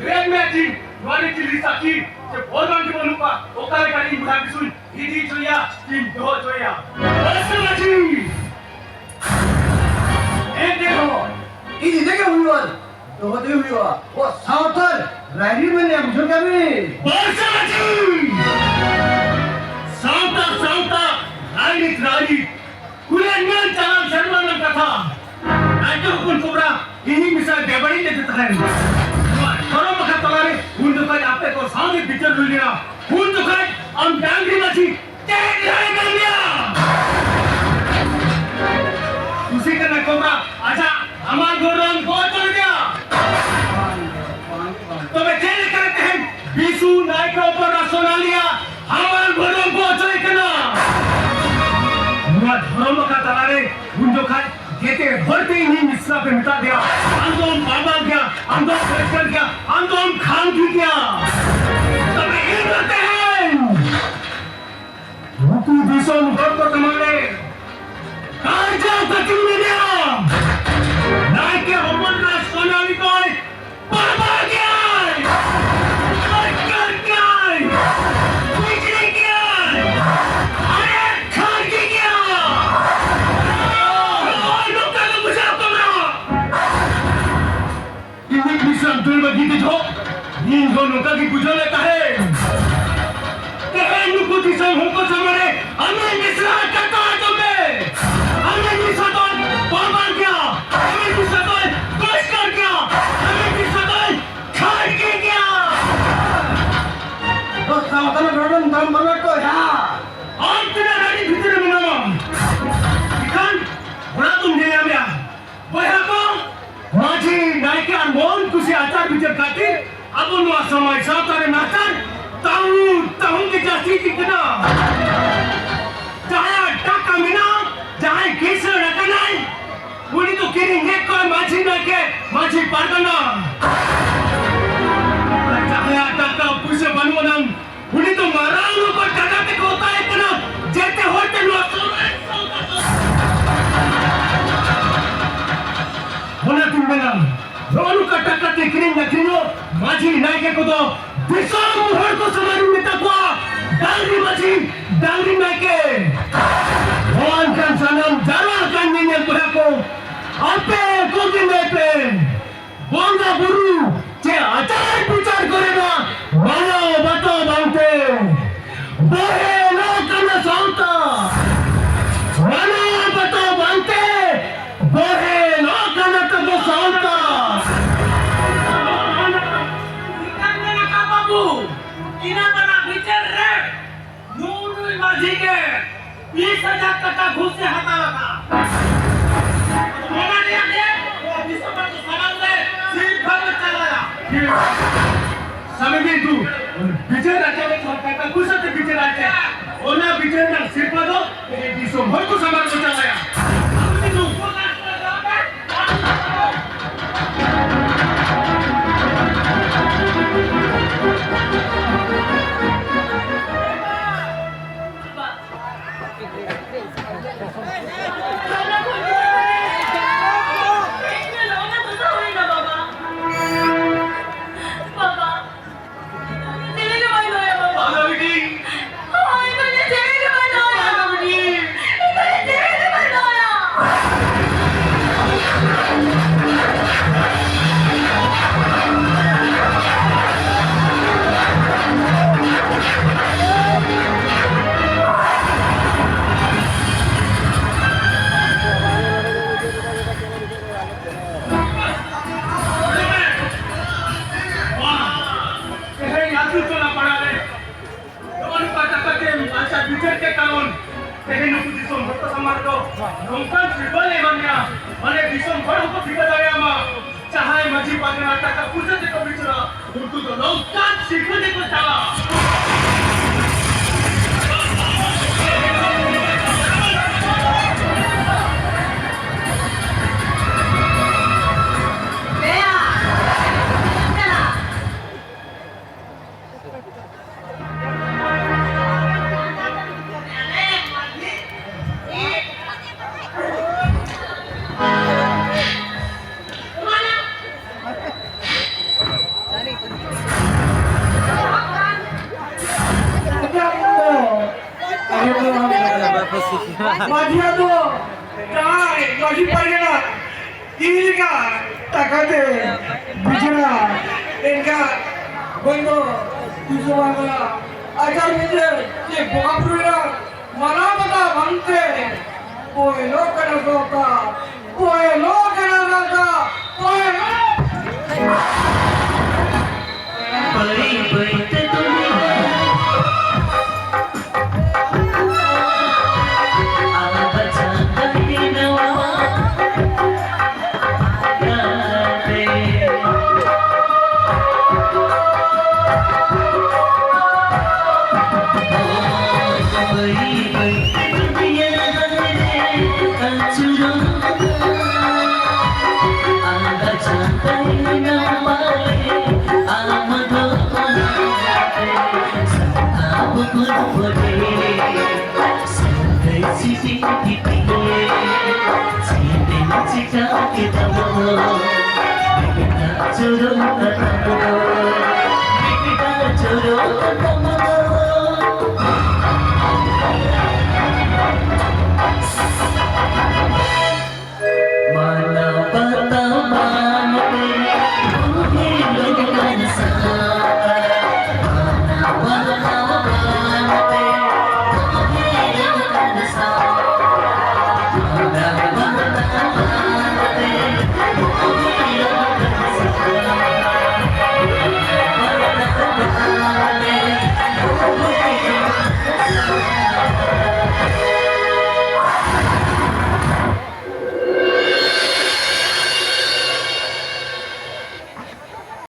ᱨᱮᱱ ᱢᱟᱹᱡᱷᱤ, ᱱᱚᱣᱟ ᱨᱮ ᱪᱤᱞᱤ ᱥᱟᱹᱠᱷᱤ ᱥᱮ ᱵᱚᱞ ᱵᱟᱝ ᱜᱮ ᱵᱟᱹᱱᱩᱜ ᱠᱚᱣᱟ᱾ ᱚᱠᱟ ᱞᱮᱠᱟ ᱤᱧ ᱵᱩᱰᱷᱟ ᱵᱤᱥᱩᱧ ᱤᱫᱤ ᱦᱚᱪᱚᱭᱟ, ᱤᱧ ᱫᱚᱦᱚ ᱦᱚᱪᱚᱭᱟ᱾ ᱵᱟᱹᱥ ᱢᱟᱹᱡᱷᱤ᱾ ᱮᱱᱛᱮ ᱨᱮᱦᱚᱸ ᱤᱫᱤ ᱛᱮᱜᱮ ᱦᱩᱭᱩᱜᱼᱟ, ᱫᱚᱦᱚ ᱛᱮᱜᱮ ᱦᱩᱭᱩᱜᱼᱟ᱾ ᱟᱵᱚ ᱥᱟᱶᱛᱟ ᱨᱟᱭᱨᱤᱛ ᱢᱮᱱᱟᱭᱟ, ᱵᱩᱡᱷᱟᱹᱣ ᱠᱮᱫᱟ ᱵᱤᱱ? ᱵᱟᱹᱥ ᱢᱟᱹᱡᱷᱤ! ᱥᱟᱶᱛᱟ, ᱥᱟᱶᱛᱟ, ᱨᱟᱭᱨᱤᱛ, ᱨᱟᱭᱨᱤᱛ᱾ ᱠᱩᱞᱮᱱ ᱢᱮᱭᱟᱹᱧ ᱪᱟᱞᱟᱣ ᱥᱮᱨᱢᱟ ᱨᱮᱱᱟᱜ ᱠᱟᱛᱷᱟ᱾ ᱱᱟᱭᱠᱮ ᱦᱚᱯᱚᱱ ᱠᱚᱵᱽᱨᱟ, ᱤᱧᱤᱡ ᱢᱮᱥᱟ ᱵᱮᱵᱟᱹᱲᱤᱡ ᱞᱮᱫᱮ ᱛᱟᱦᱮᱱ᱾ ᱱᱚᱣᱟ ᱫᱷᱚᱨᱚᱢ ᱟᱠᱷᱲᱟ ᱛᱟᱞᱟᱨᱮ ᱩᱱ ᱡᱚᱠᱷᱚᱱ ᱟᱯᱮ ᱠᱚ ᱥᱟᱶᱛᱮ ᱵᱤᱪᱟᱹᱨ ᱦᱩᱭ ᱞᱮᱱᱟ, ᱩᱱ ᱡᱚᱠᱷᱚᱱ ᱟᱢ ᱰᱟᱝᱨᱤ ᱢᱟᱹᱡᱷᱤ ᱪᱮᱫ ᱞᱟᱹᱭ ᱠᱟᱱ ᱜᱮᱭᱟ? ᱠᱩᱥᱤ ᱠᱟᱱᱟ ᱠᱚᱵᱽᱨᱟ, ᱟᱪᱪᱷᱟ, ᱟᱢᱟᱜ ᱜᱚᱨᱚᱢ ᱠᱚ ᱚᱪᱚ ᱞᱮᱫᱮᱭᱟ᱾ ᱛᱚᱵᱮ ᱪᱮᱫ ᱞᱮᱠᱟᱨᱮ ᱛᱮᱦᱮᱧ ᱵᱤᱥᱩ ᱱᱟᱭᱠᱮ ᱚᱯᱚᱨ ᱨᱟᱥᱚᱱᱟᱞᱤᱭᱟ ᱟᱢᱟᱜ ᱜᱚᱨᱚᱢ ᱠᱚ ᱚᱪᱚᱭ ᱠᱟᱱᱟ? ᱱᱚᱣᱟ ᱫᱷᱚᱨᱚᱢ ᱟᱠᱷᱲᱟ ᱛᱟᱞᱟᱨᱮ ᱩᱱ ᱡᱚᱠᱷᱟᱡ ᱡᱮᱛᱮ ᱦᱚᱲ ᱛᱮ ᱤᱧᱤᱧ ᱢᱤᱥᱨᱟ ᱯᱮ ᱢᱮᱛᱟ ᱫᱮᱭᱟ, ᱟᱢ ᱫᱚᱢ ᱵᱟᱵᱟ ᱜᱮᱭᱟ, ᱟᱢ ᱫᱚᱢ ᱠᱷᱟᱱ ᱜᱮᱭᱟ, ᱟᱢ ᱫᱚᱢ ᱠᱷᱟᱱ ᱜᱮᱭᱟ᱾ ᱛᱚᱵᱮ ᱤᱧ ᱫᱚ ᱛᱮᱦᱮᱧ ᱱᱩᱠᱩ ᱫᱤᱥᱚᱢ ᱦᱚᱲ ᱠᱚ ᱛᱟᱢᱟᱱᱮ ᱠᱟᱨᱡᱟ ᱠᱟᱹᱴᱤᱡ ᱢᱮᱱᱟᱜᱼᱟ᱾ ᱱᱟᱭᱠᱮ ᱦᱚᱯᱚᱱ ᱨᱮ ᱥᱚᱱᱟᱢᱤ ᱠᱚᱭ ᱵᱟᱵᱟ ᱜᱮᱭᱟᱭ᱾ ᱚᱱᱠᱟ ᱜᱮ ᱵᱩᱡᱷᱟᱹᱣ ᱞᱮ ᱛᱟᱦᱮᱸ᱾ ᱛᱮᱦᱮᱧ ᱱᱩᱠᱩ ᱫᱤᱥᱚᱢ ᱦᱚᱲ ᱠᱚ ᱥᱟᱢᱟᱝ ᱨᱮ ᱟᱢᱮᱢ ᱢᱮᱥᱨᱟ ᱠᱟᱛᱷᱟ ᱟᱸᱡᱚᱢ ᱢᱮ᱾ ᱟᱢᱮᱢ ᱢᱤᱫ ᱥᱟᱛᱚᱱ ᱵᱟᱨᱵᱟᱨ ᱜᱮᱭᱟ, ᱟᱢᱮᱢ ᱢᱤᱫ ᱥᱟᱛᱚᱱ ᱯᱚᱨᱤᱥᱠᱟᱨ ᱜᱮᱭᱟ, ᱟᱢᱮᱢ ᱢᱤᱫ ᱥᱟᱛᱚᱱ ᱠᱷᱟᱲ ᱜᱮ ᱜᱮᱭᱟ᱾ ᱫᱚ ᱥᱟᱶᱛᱟ ᱨᱮ ᱨᱚᱲ ᱫᱟᱢ ᱵᱟᱹᱱᱩᱜ ᱠᱚ ᱭᱟ᱾ ᱟᱢ ᱛᱤᱱᱟᱹᱜ ᱨᱟᱹᱲᱤ ᱵᱷᱤᱛᱨᱤ ᱨᱮ ᱢᱮᱱᱟᱢᱟ, ᱮᱱᱠᱷᱟᱱ ᱚᱲᱟᱜ ᱫᱚᱢ ᱧᱮᱧᱟᱢᱮᱭᱟ᱾ ᱵᱚᱭᱦᱟ ᱠᱚ, ᱢᱟᱹᱡᱷᱤ, ᱱᱟᱭᱠᱮ ᱟᱨ ᱢᱚᱱ ᱠᱩᱥᱤ ᱟᱪᱟᱨ ᱵᱤᱪᱟᱹᱨ ᱠᱷᱟᱹᱛᱤᱨ ᱟᱵᱚ ᱱᱚᱣᱟ ᱥᱚᱢᱟᱡᱽ ᱥᱟᱶᱛᱟ ᱨᱮ ᱱᱟᱪᱟᱨ ᱛᱟᱹᱦᱩ ᱛᱟᱹᱦᱩ ᱜᱮ ᱡᱟᱹᱥᱛᱤ ᱤᱫᱤᱜ ᱠᱟᱱᱟ᱾ ᱡᱟᱦᱟᱸᱭᱟᱜ ᱴᱟᱠᱟ ᱢᱮᱱᱟᱜᱼᱟ, ᱡᱟᱦᱟᱸᱭ ᱠᱤᱥᱟᱹᱬ ᱟᱠᱟᱱᱟᱭ, ᱩᱱᱤ ᱫᱚ ᱠᱤᱨᱤᱧ ᱮᱫ ᱠᱚᱣᱟᱭ ᱢᱟᱹᱡᱷᱤ ᱱᱟᱭᱠᱮ, ᱢᱟᱹᱡᱷᱤ ᱯᱟᱨᱜᱟᱱᱟ᱾ ᱟᱨ ᱡᱟᱦᱟᱸᱭᱟᱜ ᱴᱟᱠᱟ ᱯᱩᱭᱥᱟᱹ ᱵᱟᱹᱱᱩᱜ ᱟᱱᱟᱝ, ᱩᱱᱤ ᱫᱚ ᱢᱟᱨᱟᱝ ᱩᱛᱟᱹᱨ ᱴᱟᱠᱟ ᱛᱮᱠᱚ ᱚᱛᱟᱭᱮ ᱠᱟᱱᱟ, ᱡᱮᱛᱮ ᱦᱚᱲ ᱛᱮ ᱱᱚᱣᱟ ᱥᱚᱢᱟᱡᱽ ᱥᱟᱶᱛᱟ ᱫᱚ᱾ ᱚᱱᱟᱛᱤᱧ ᱢᱮᱱᱟ, ᱱᱚᱜᱼᱚ ᱱᱚᱝᱠᱟ ᱴᱟᱠᱟ ᱛᱮ ᱠᱤᱨᱤᱧ ᱟᱹᱠᱷᱨᱤᱧᱚᱜ ᱢᱟᱹᱡᱷᱤ ᱱᱟᱭᱠᱮ ᱠᱚᱫᱚ ᱫᱤᱥᱚᱢ ᱦᱚᱲ ᱠᱚ ᱥᱟᱢᱟᱝ ᱨᱤᱧ ᱢᱮᱛᱟ ᱠᱚᱣᱟ, ᱰᱟᱝᱨᱤ ᱢᱟᱹᱡᱷᱤ, ᱰᱟᱝᱨᱤ ᱱᱟᱭᱠᱮ᱾ ᱱᱚᱣᱟ ᱮᱱᱠᱷᱟᱱ ᱥᱟᱱᱟᱢ ᱡᱟᱨᱣᱟ ᱟᱠᱟᱱ ᱧᱮᱧᱮᱞ ᱠᱚᱲᱟ ᱠᱚ, ᱟᱯᱮ ᱠᱚᱜᱮ ᱞᱟᱹᱭ ᱯᱮ, ᱵᱚᱸᱜᱟ ᱵᱩᱨᱩ ᱪᱮ ᱟᱪᱟᱨ ᱵᱤᱪᱟᱨ ᱠᱚᱨᱮᱱᱟᱜ ᱢᱟᱱᱟᱣ ᱵᱟᱛᱟᱣ ᱵᱟᱝᱛᱮ ᱵᱚᱦᱮᱞᱚᱜ ᱠᱟᱱᱟ ᱥᱟᱶᱛᱟ᱾ ᱢᱟᱱᱟᱣ ᱵᱟᱛᱟᱣ ᱵᱟᱝᱛᱮ ᱵᱚᱦᱮᱞᱚᱜ ᱠᱟᱱᱟ ᱛᱟᱵᱚ ᱥᱟᱶᱛᱟ᱾ ᱵᱟᱹᱵᱩ, ᱤᱱᱟᱹ ᱵᱟᱞᱟ ᱵᱤᱪᱟᱹᱨ ᱨᱮ ᱱᱩᱭ ᱢᱟᱹᱡᱷᱤ ᱜᱮ ᱵᱤᱥ ᱦᱟᱡᱟᱨ ᱴᱟᱠᱟ ᱜᱷᱩᱥ ᱮ ᱦᱟᱛᱟᱣ ᱟᱠᱟᱫᱼᱟ᱾ ᱚᱱᱟ ᱨᱮᱭᱟᱜ ᱜᱮ ᱱᱚᱣᱟ ᱫᱤᱥᱚᱢ ᱨᱮ ᱥᱟᱱᱟᱢ ᱨᱮ ᱥᱤᱨᱯᱷᱟᱹ ᱞᱮ ᱪᱟᱞᱟᱭᱟ᱾ ᱥᱟᱢᱤ ᱵᱤᱱᱫᱩ, ᱵᱤᱪᱟᱹᱨ ᱟᱪᱟᱨ ᱴᱟᱠᱟ ᱯᱩᱭᱥᱟᱹ ᱛᱮ ᱵᱤᱪᱟᱹᱨ ᱟᱪᱟᱨ, ᱚᱱᱟ ᱵᱤᱪᱟᱹᱨ ᱨᱮᱱᱟᱜ ᱥᱤᱨᱯᱷᱟᱹ ᱫᱚ ᱛᱮᱦᱮᱧ ᱫᱤᱥᱚᱢ ᱦᱚᱲ ᱠᱚ ᱥᱟᱢᱟᱝ ᱨᱮ ᱪᱟᱞᱟᱭᱟ᱾ ᱥᱟᱢᱤ ᱵᱤᱱᱫᱩ᱾ ᱚᱱᱟ ᱯᱟᱲᱟ ᱨᱮ ᱱᱚᱜᱼᱚ ᱱᱚᱝᱠᱟ ᱠᱟᱛᱷᱟ ᱛᱮ ᱟᱪᱟᱨ ᱵᱤᱪᱟᱹᱨ ᱠᱮᱫ ᱛᱟᱵᱚᱱ᱾ ᱛᱮᱦᱮᱧ ᱱᱩᱠᱩ ᱫᱤᱥᱚᱢ ᱦᱚᱲ ᱠᱚ ᱥᱟᱢᱟᱝ ᱨᱮᱫᱚ ᱱᱚᱝᱠᱟᱱ ᱥᱤᱨᱯᱟᱹ ᱞᱮ ᱮᱢᱟ ᱢᱮᱭᱟ, ᱢᱟᱱᱮ ᱫᱤᱥᱚᱢ ᱦᱚᱲ ᱦᱚᱸᱠᱚ ᱴᱷᱤᱠᱟᱹ ᱫᱟᱲᱮᱭᱟᱢᱟ᱾ ᱡᱟᱦᱟᱸᱭ ᱢᱟᱹᱡᱷᱤ ᱯᱟᱨᱜᱟᱱᱟ ᱴᱟᱠᱟ ᱯᱩᱭᱥᱟᱹ ᱛᱮᱠᱚ ᱵᱤᱪᱟᱹᱨᱟ, ᱩᱱᱠᱩ ᱫᱚ ᱱᱚᱝᱠᱟᱱ ᱥᱤᱨᱯᱟᱹ ᱛᱮᱠᱚ ᱪᱟᱞᱟᱜᱼᱟ᱾ ᱢᱟᱹᱡᱷᱤ ᱟᱫᱚ ᱡᱟᱦᱟᱸᱭ ᱢᱟᱹᱡᱷᱤ ᱯᱟᱨᱜᱟᱱᱟ ᱤᱧ ᱞᱮᱠᱟ ᱴᱟᱠᱟ ᱛᱮ ᱵᱤᱪᱟᱹᱨᱟ, ᱮᱱᱠᱷᱟᱱ ᱵᱚᱱ ᱫᱚ ᱛᱤᱥ ᱦᱚᱸ ᱵᱟᱝ ᱜᱟᱱᱚᱜᱼᱟ᱾ ᱟᱪᱟᱨ ᱵᱤᱪᱟᱹᱨ ᱪᱮ ᱵᱚᱸᱜᱟ ᱵᱩᱨᱩ ᱨᱮᱱᱟᱜ ᱢᱟᱱᱟᱣ ᱵᱟᱛᱟᱣ ᱵᱟᱝᱛᱮ ᱯᱳᱭᱞᱳ ᱠᱟᱱᱟ ᱥᱚᱨᱠᱟᱨ, ᱯᱳᱭᱞᱳ ᱠᱟᱱᱟ ᱥᱚᱨᱠᱟᱨ, ᱯᱳᱭᱞᱳ᱾ ᱵᱟᱹᱭ ᱵᱟᱹᱭ ᱛᱮ ᱫᱩᱱᱤᱭᱟᱹ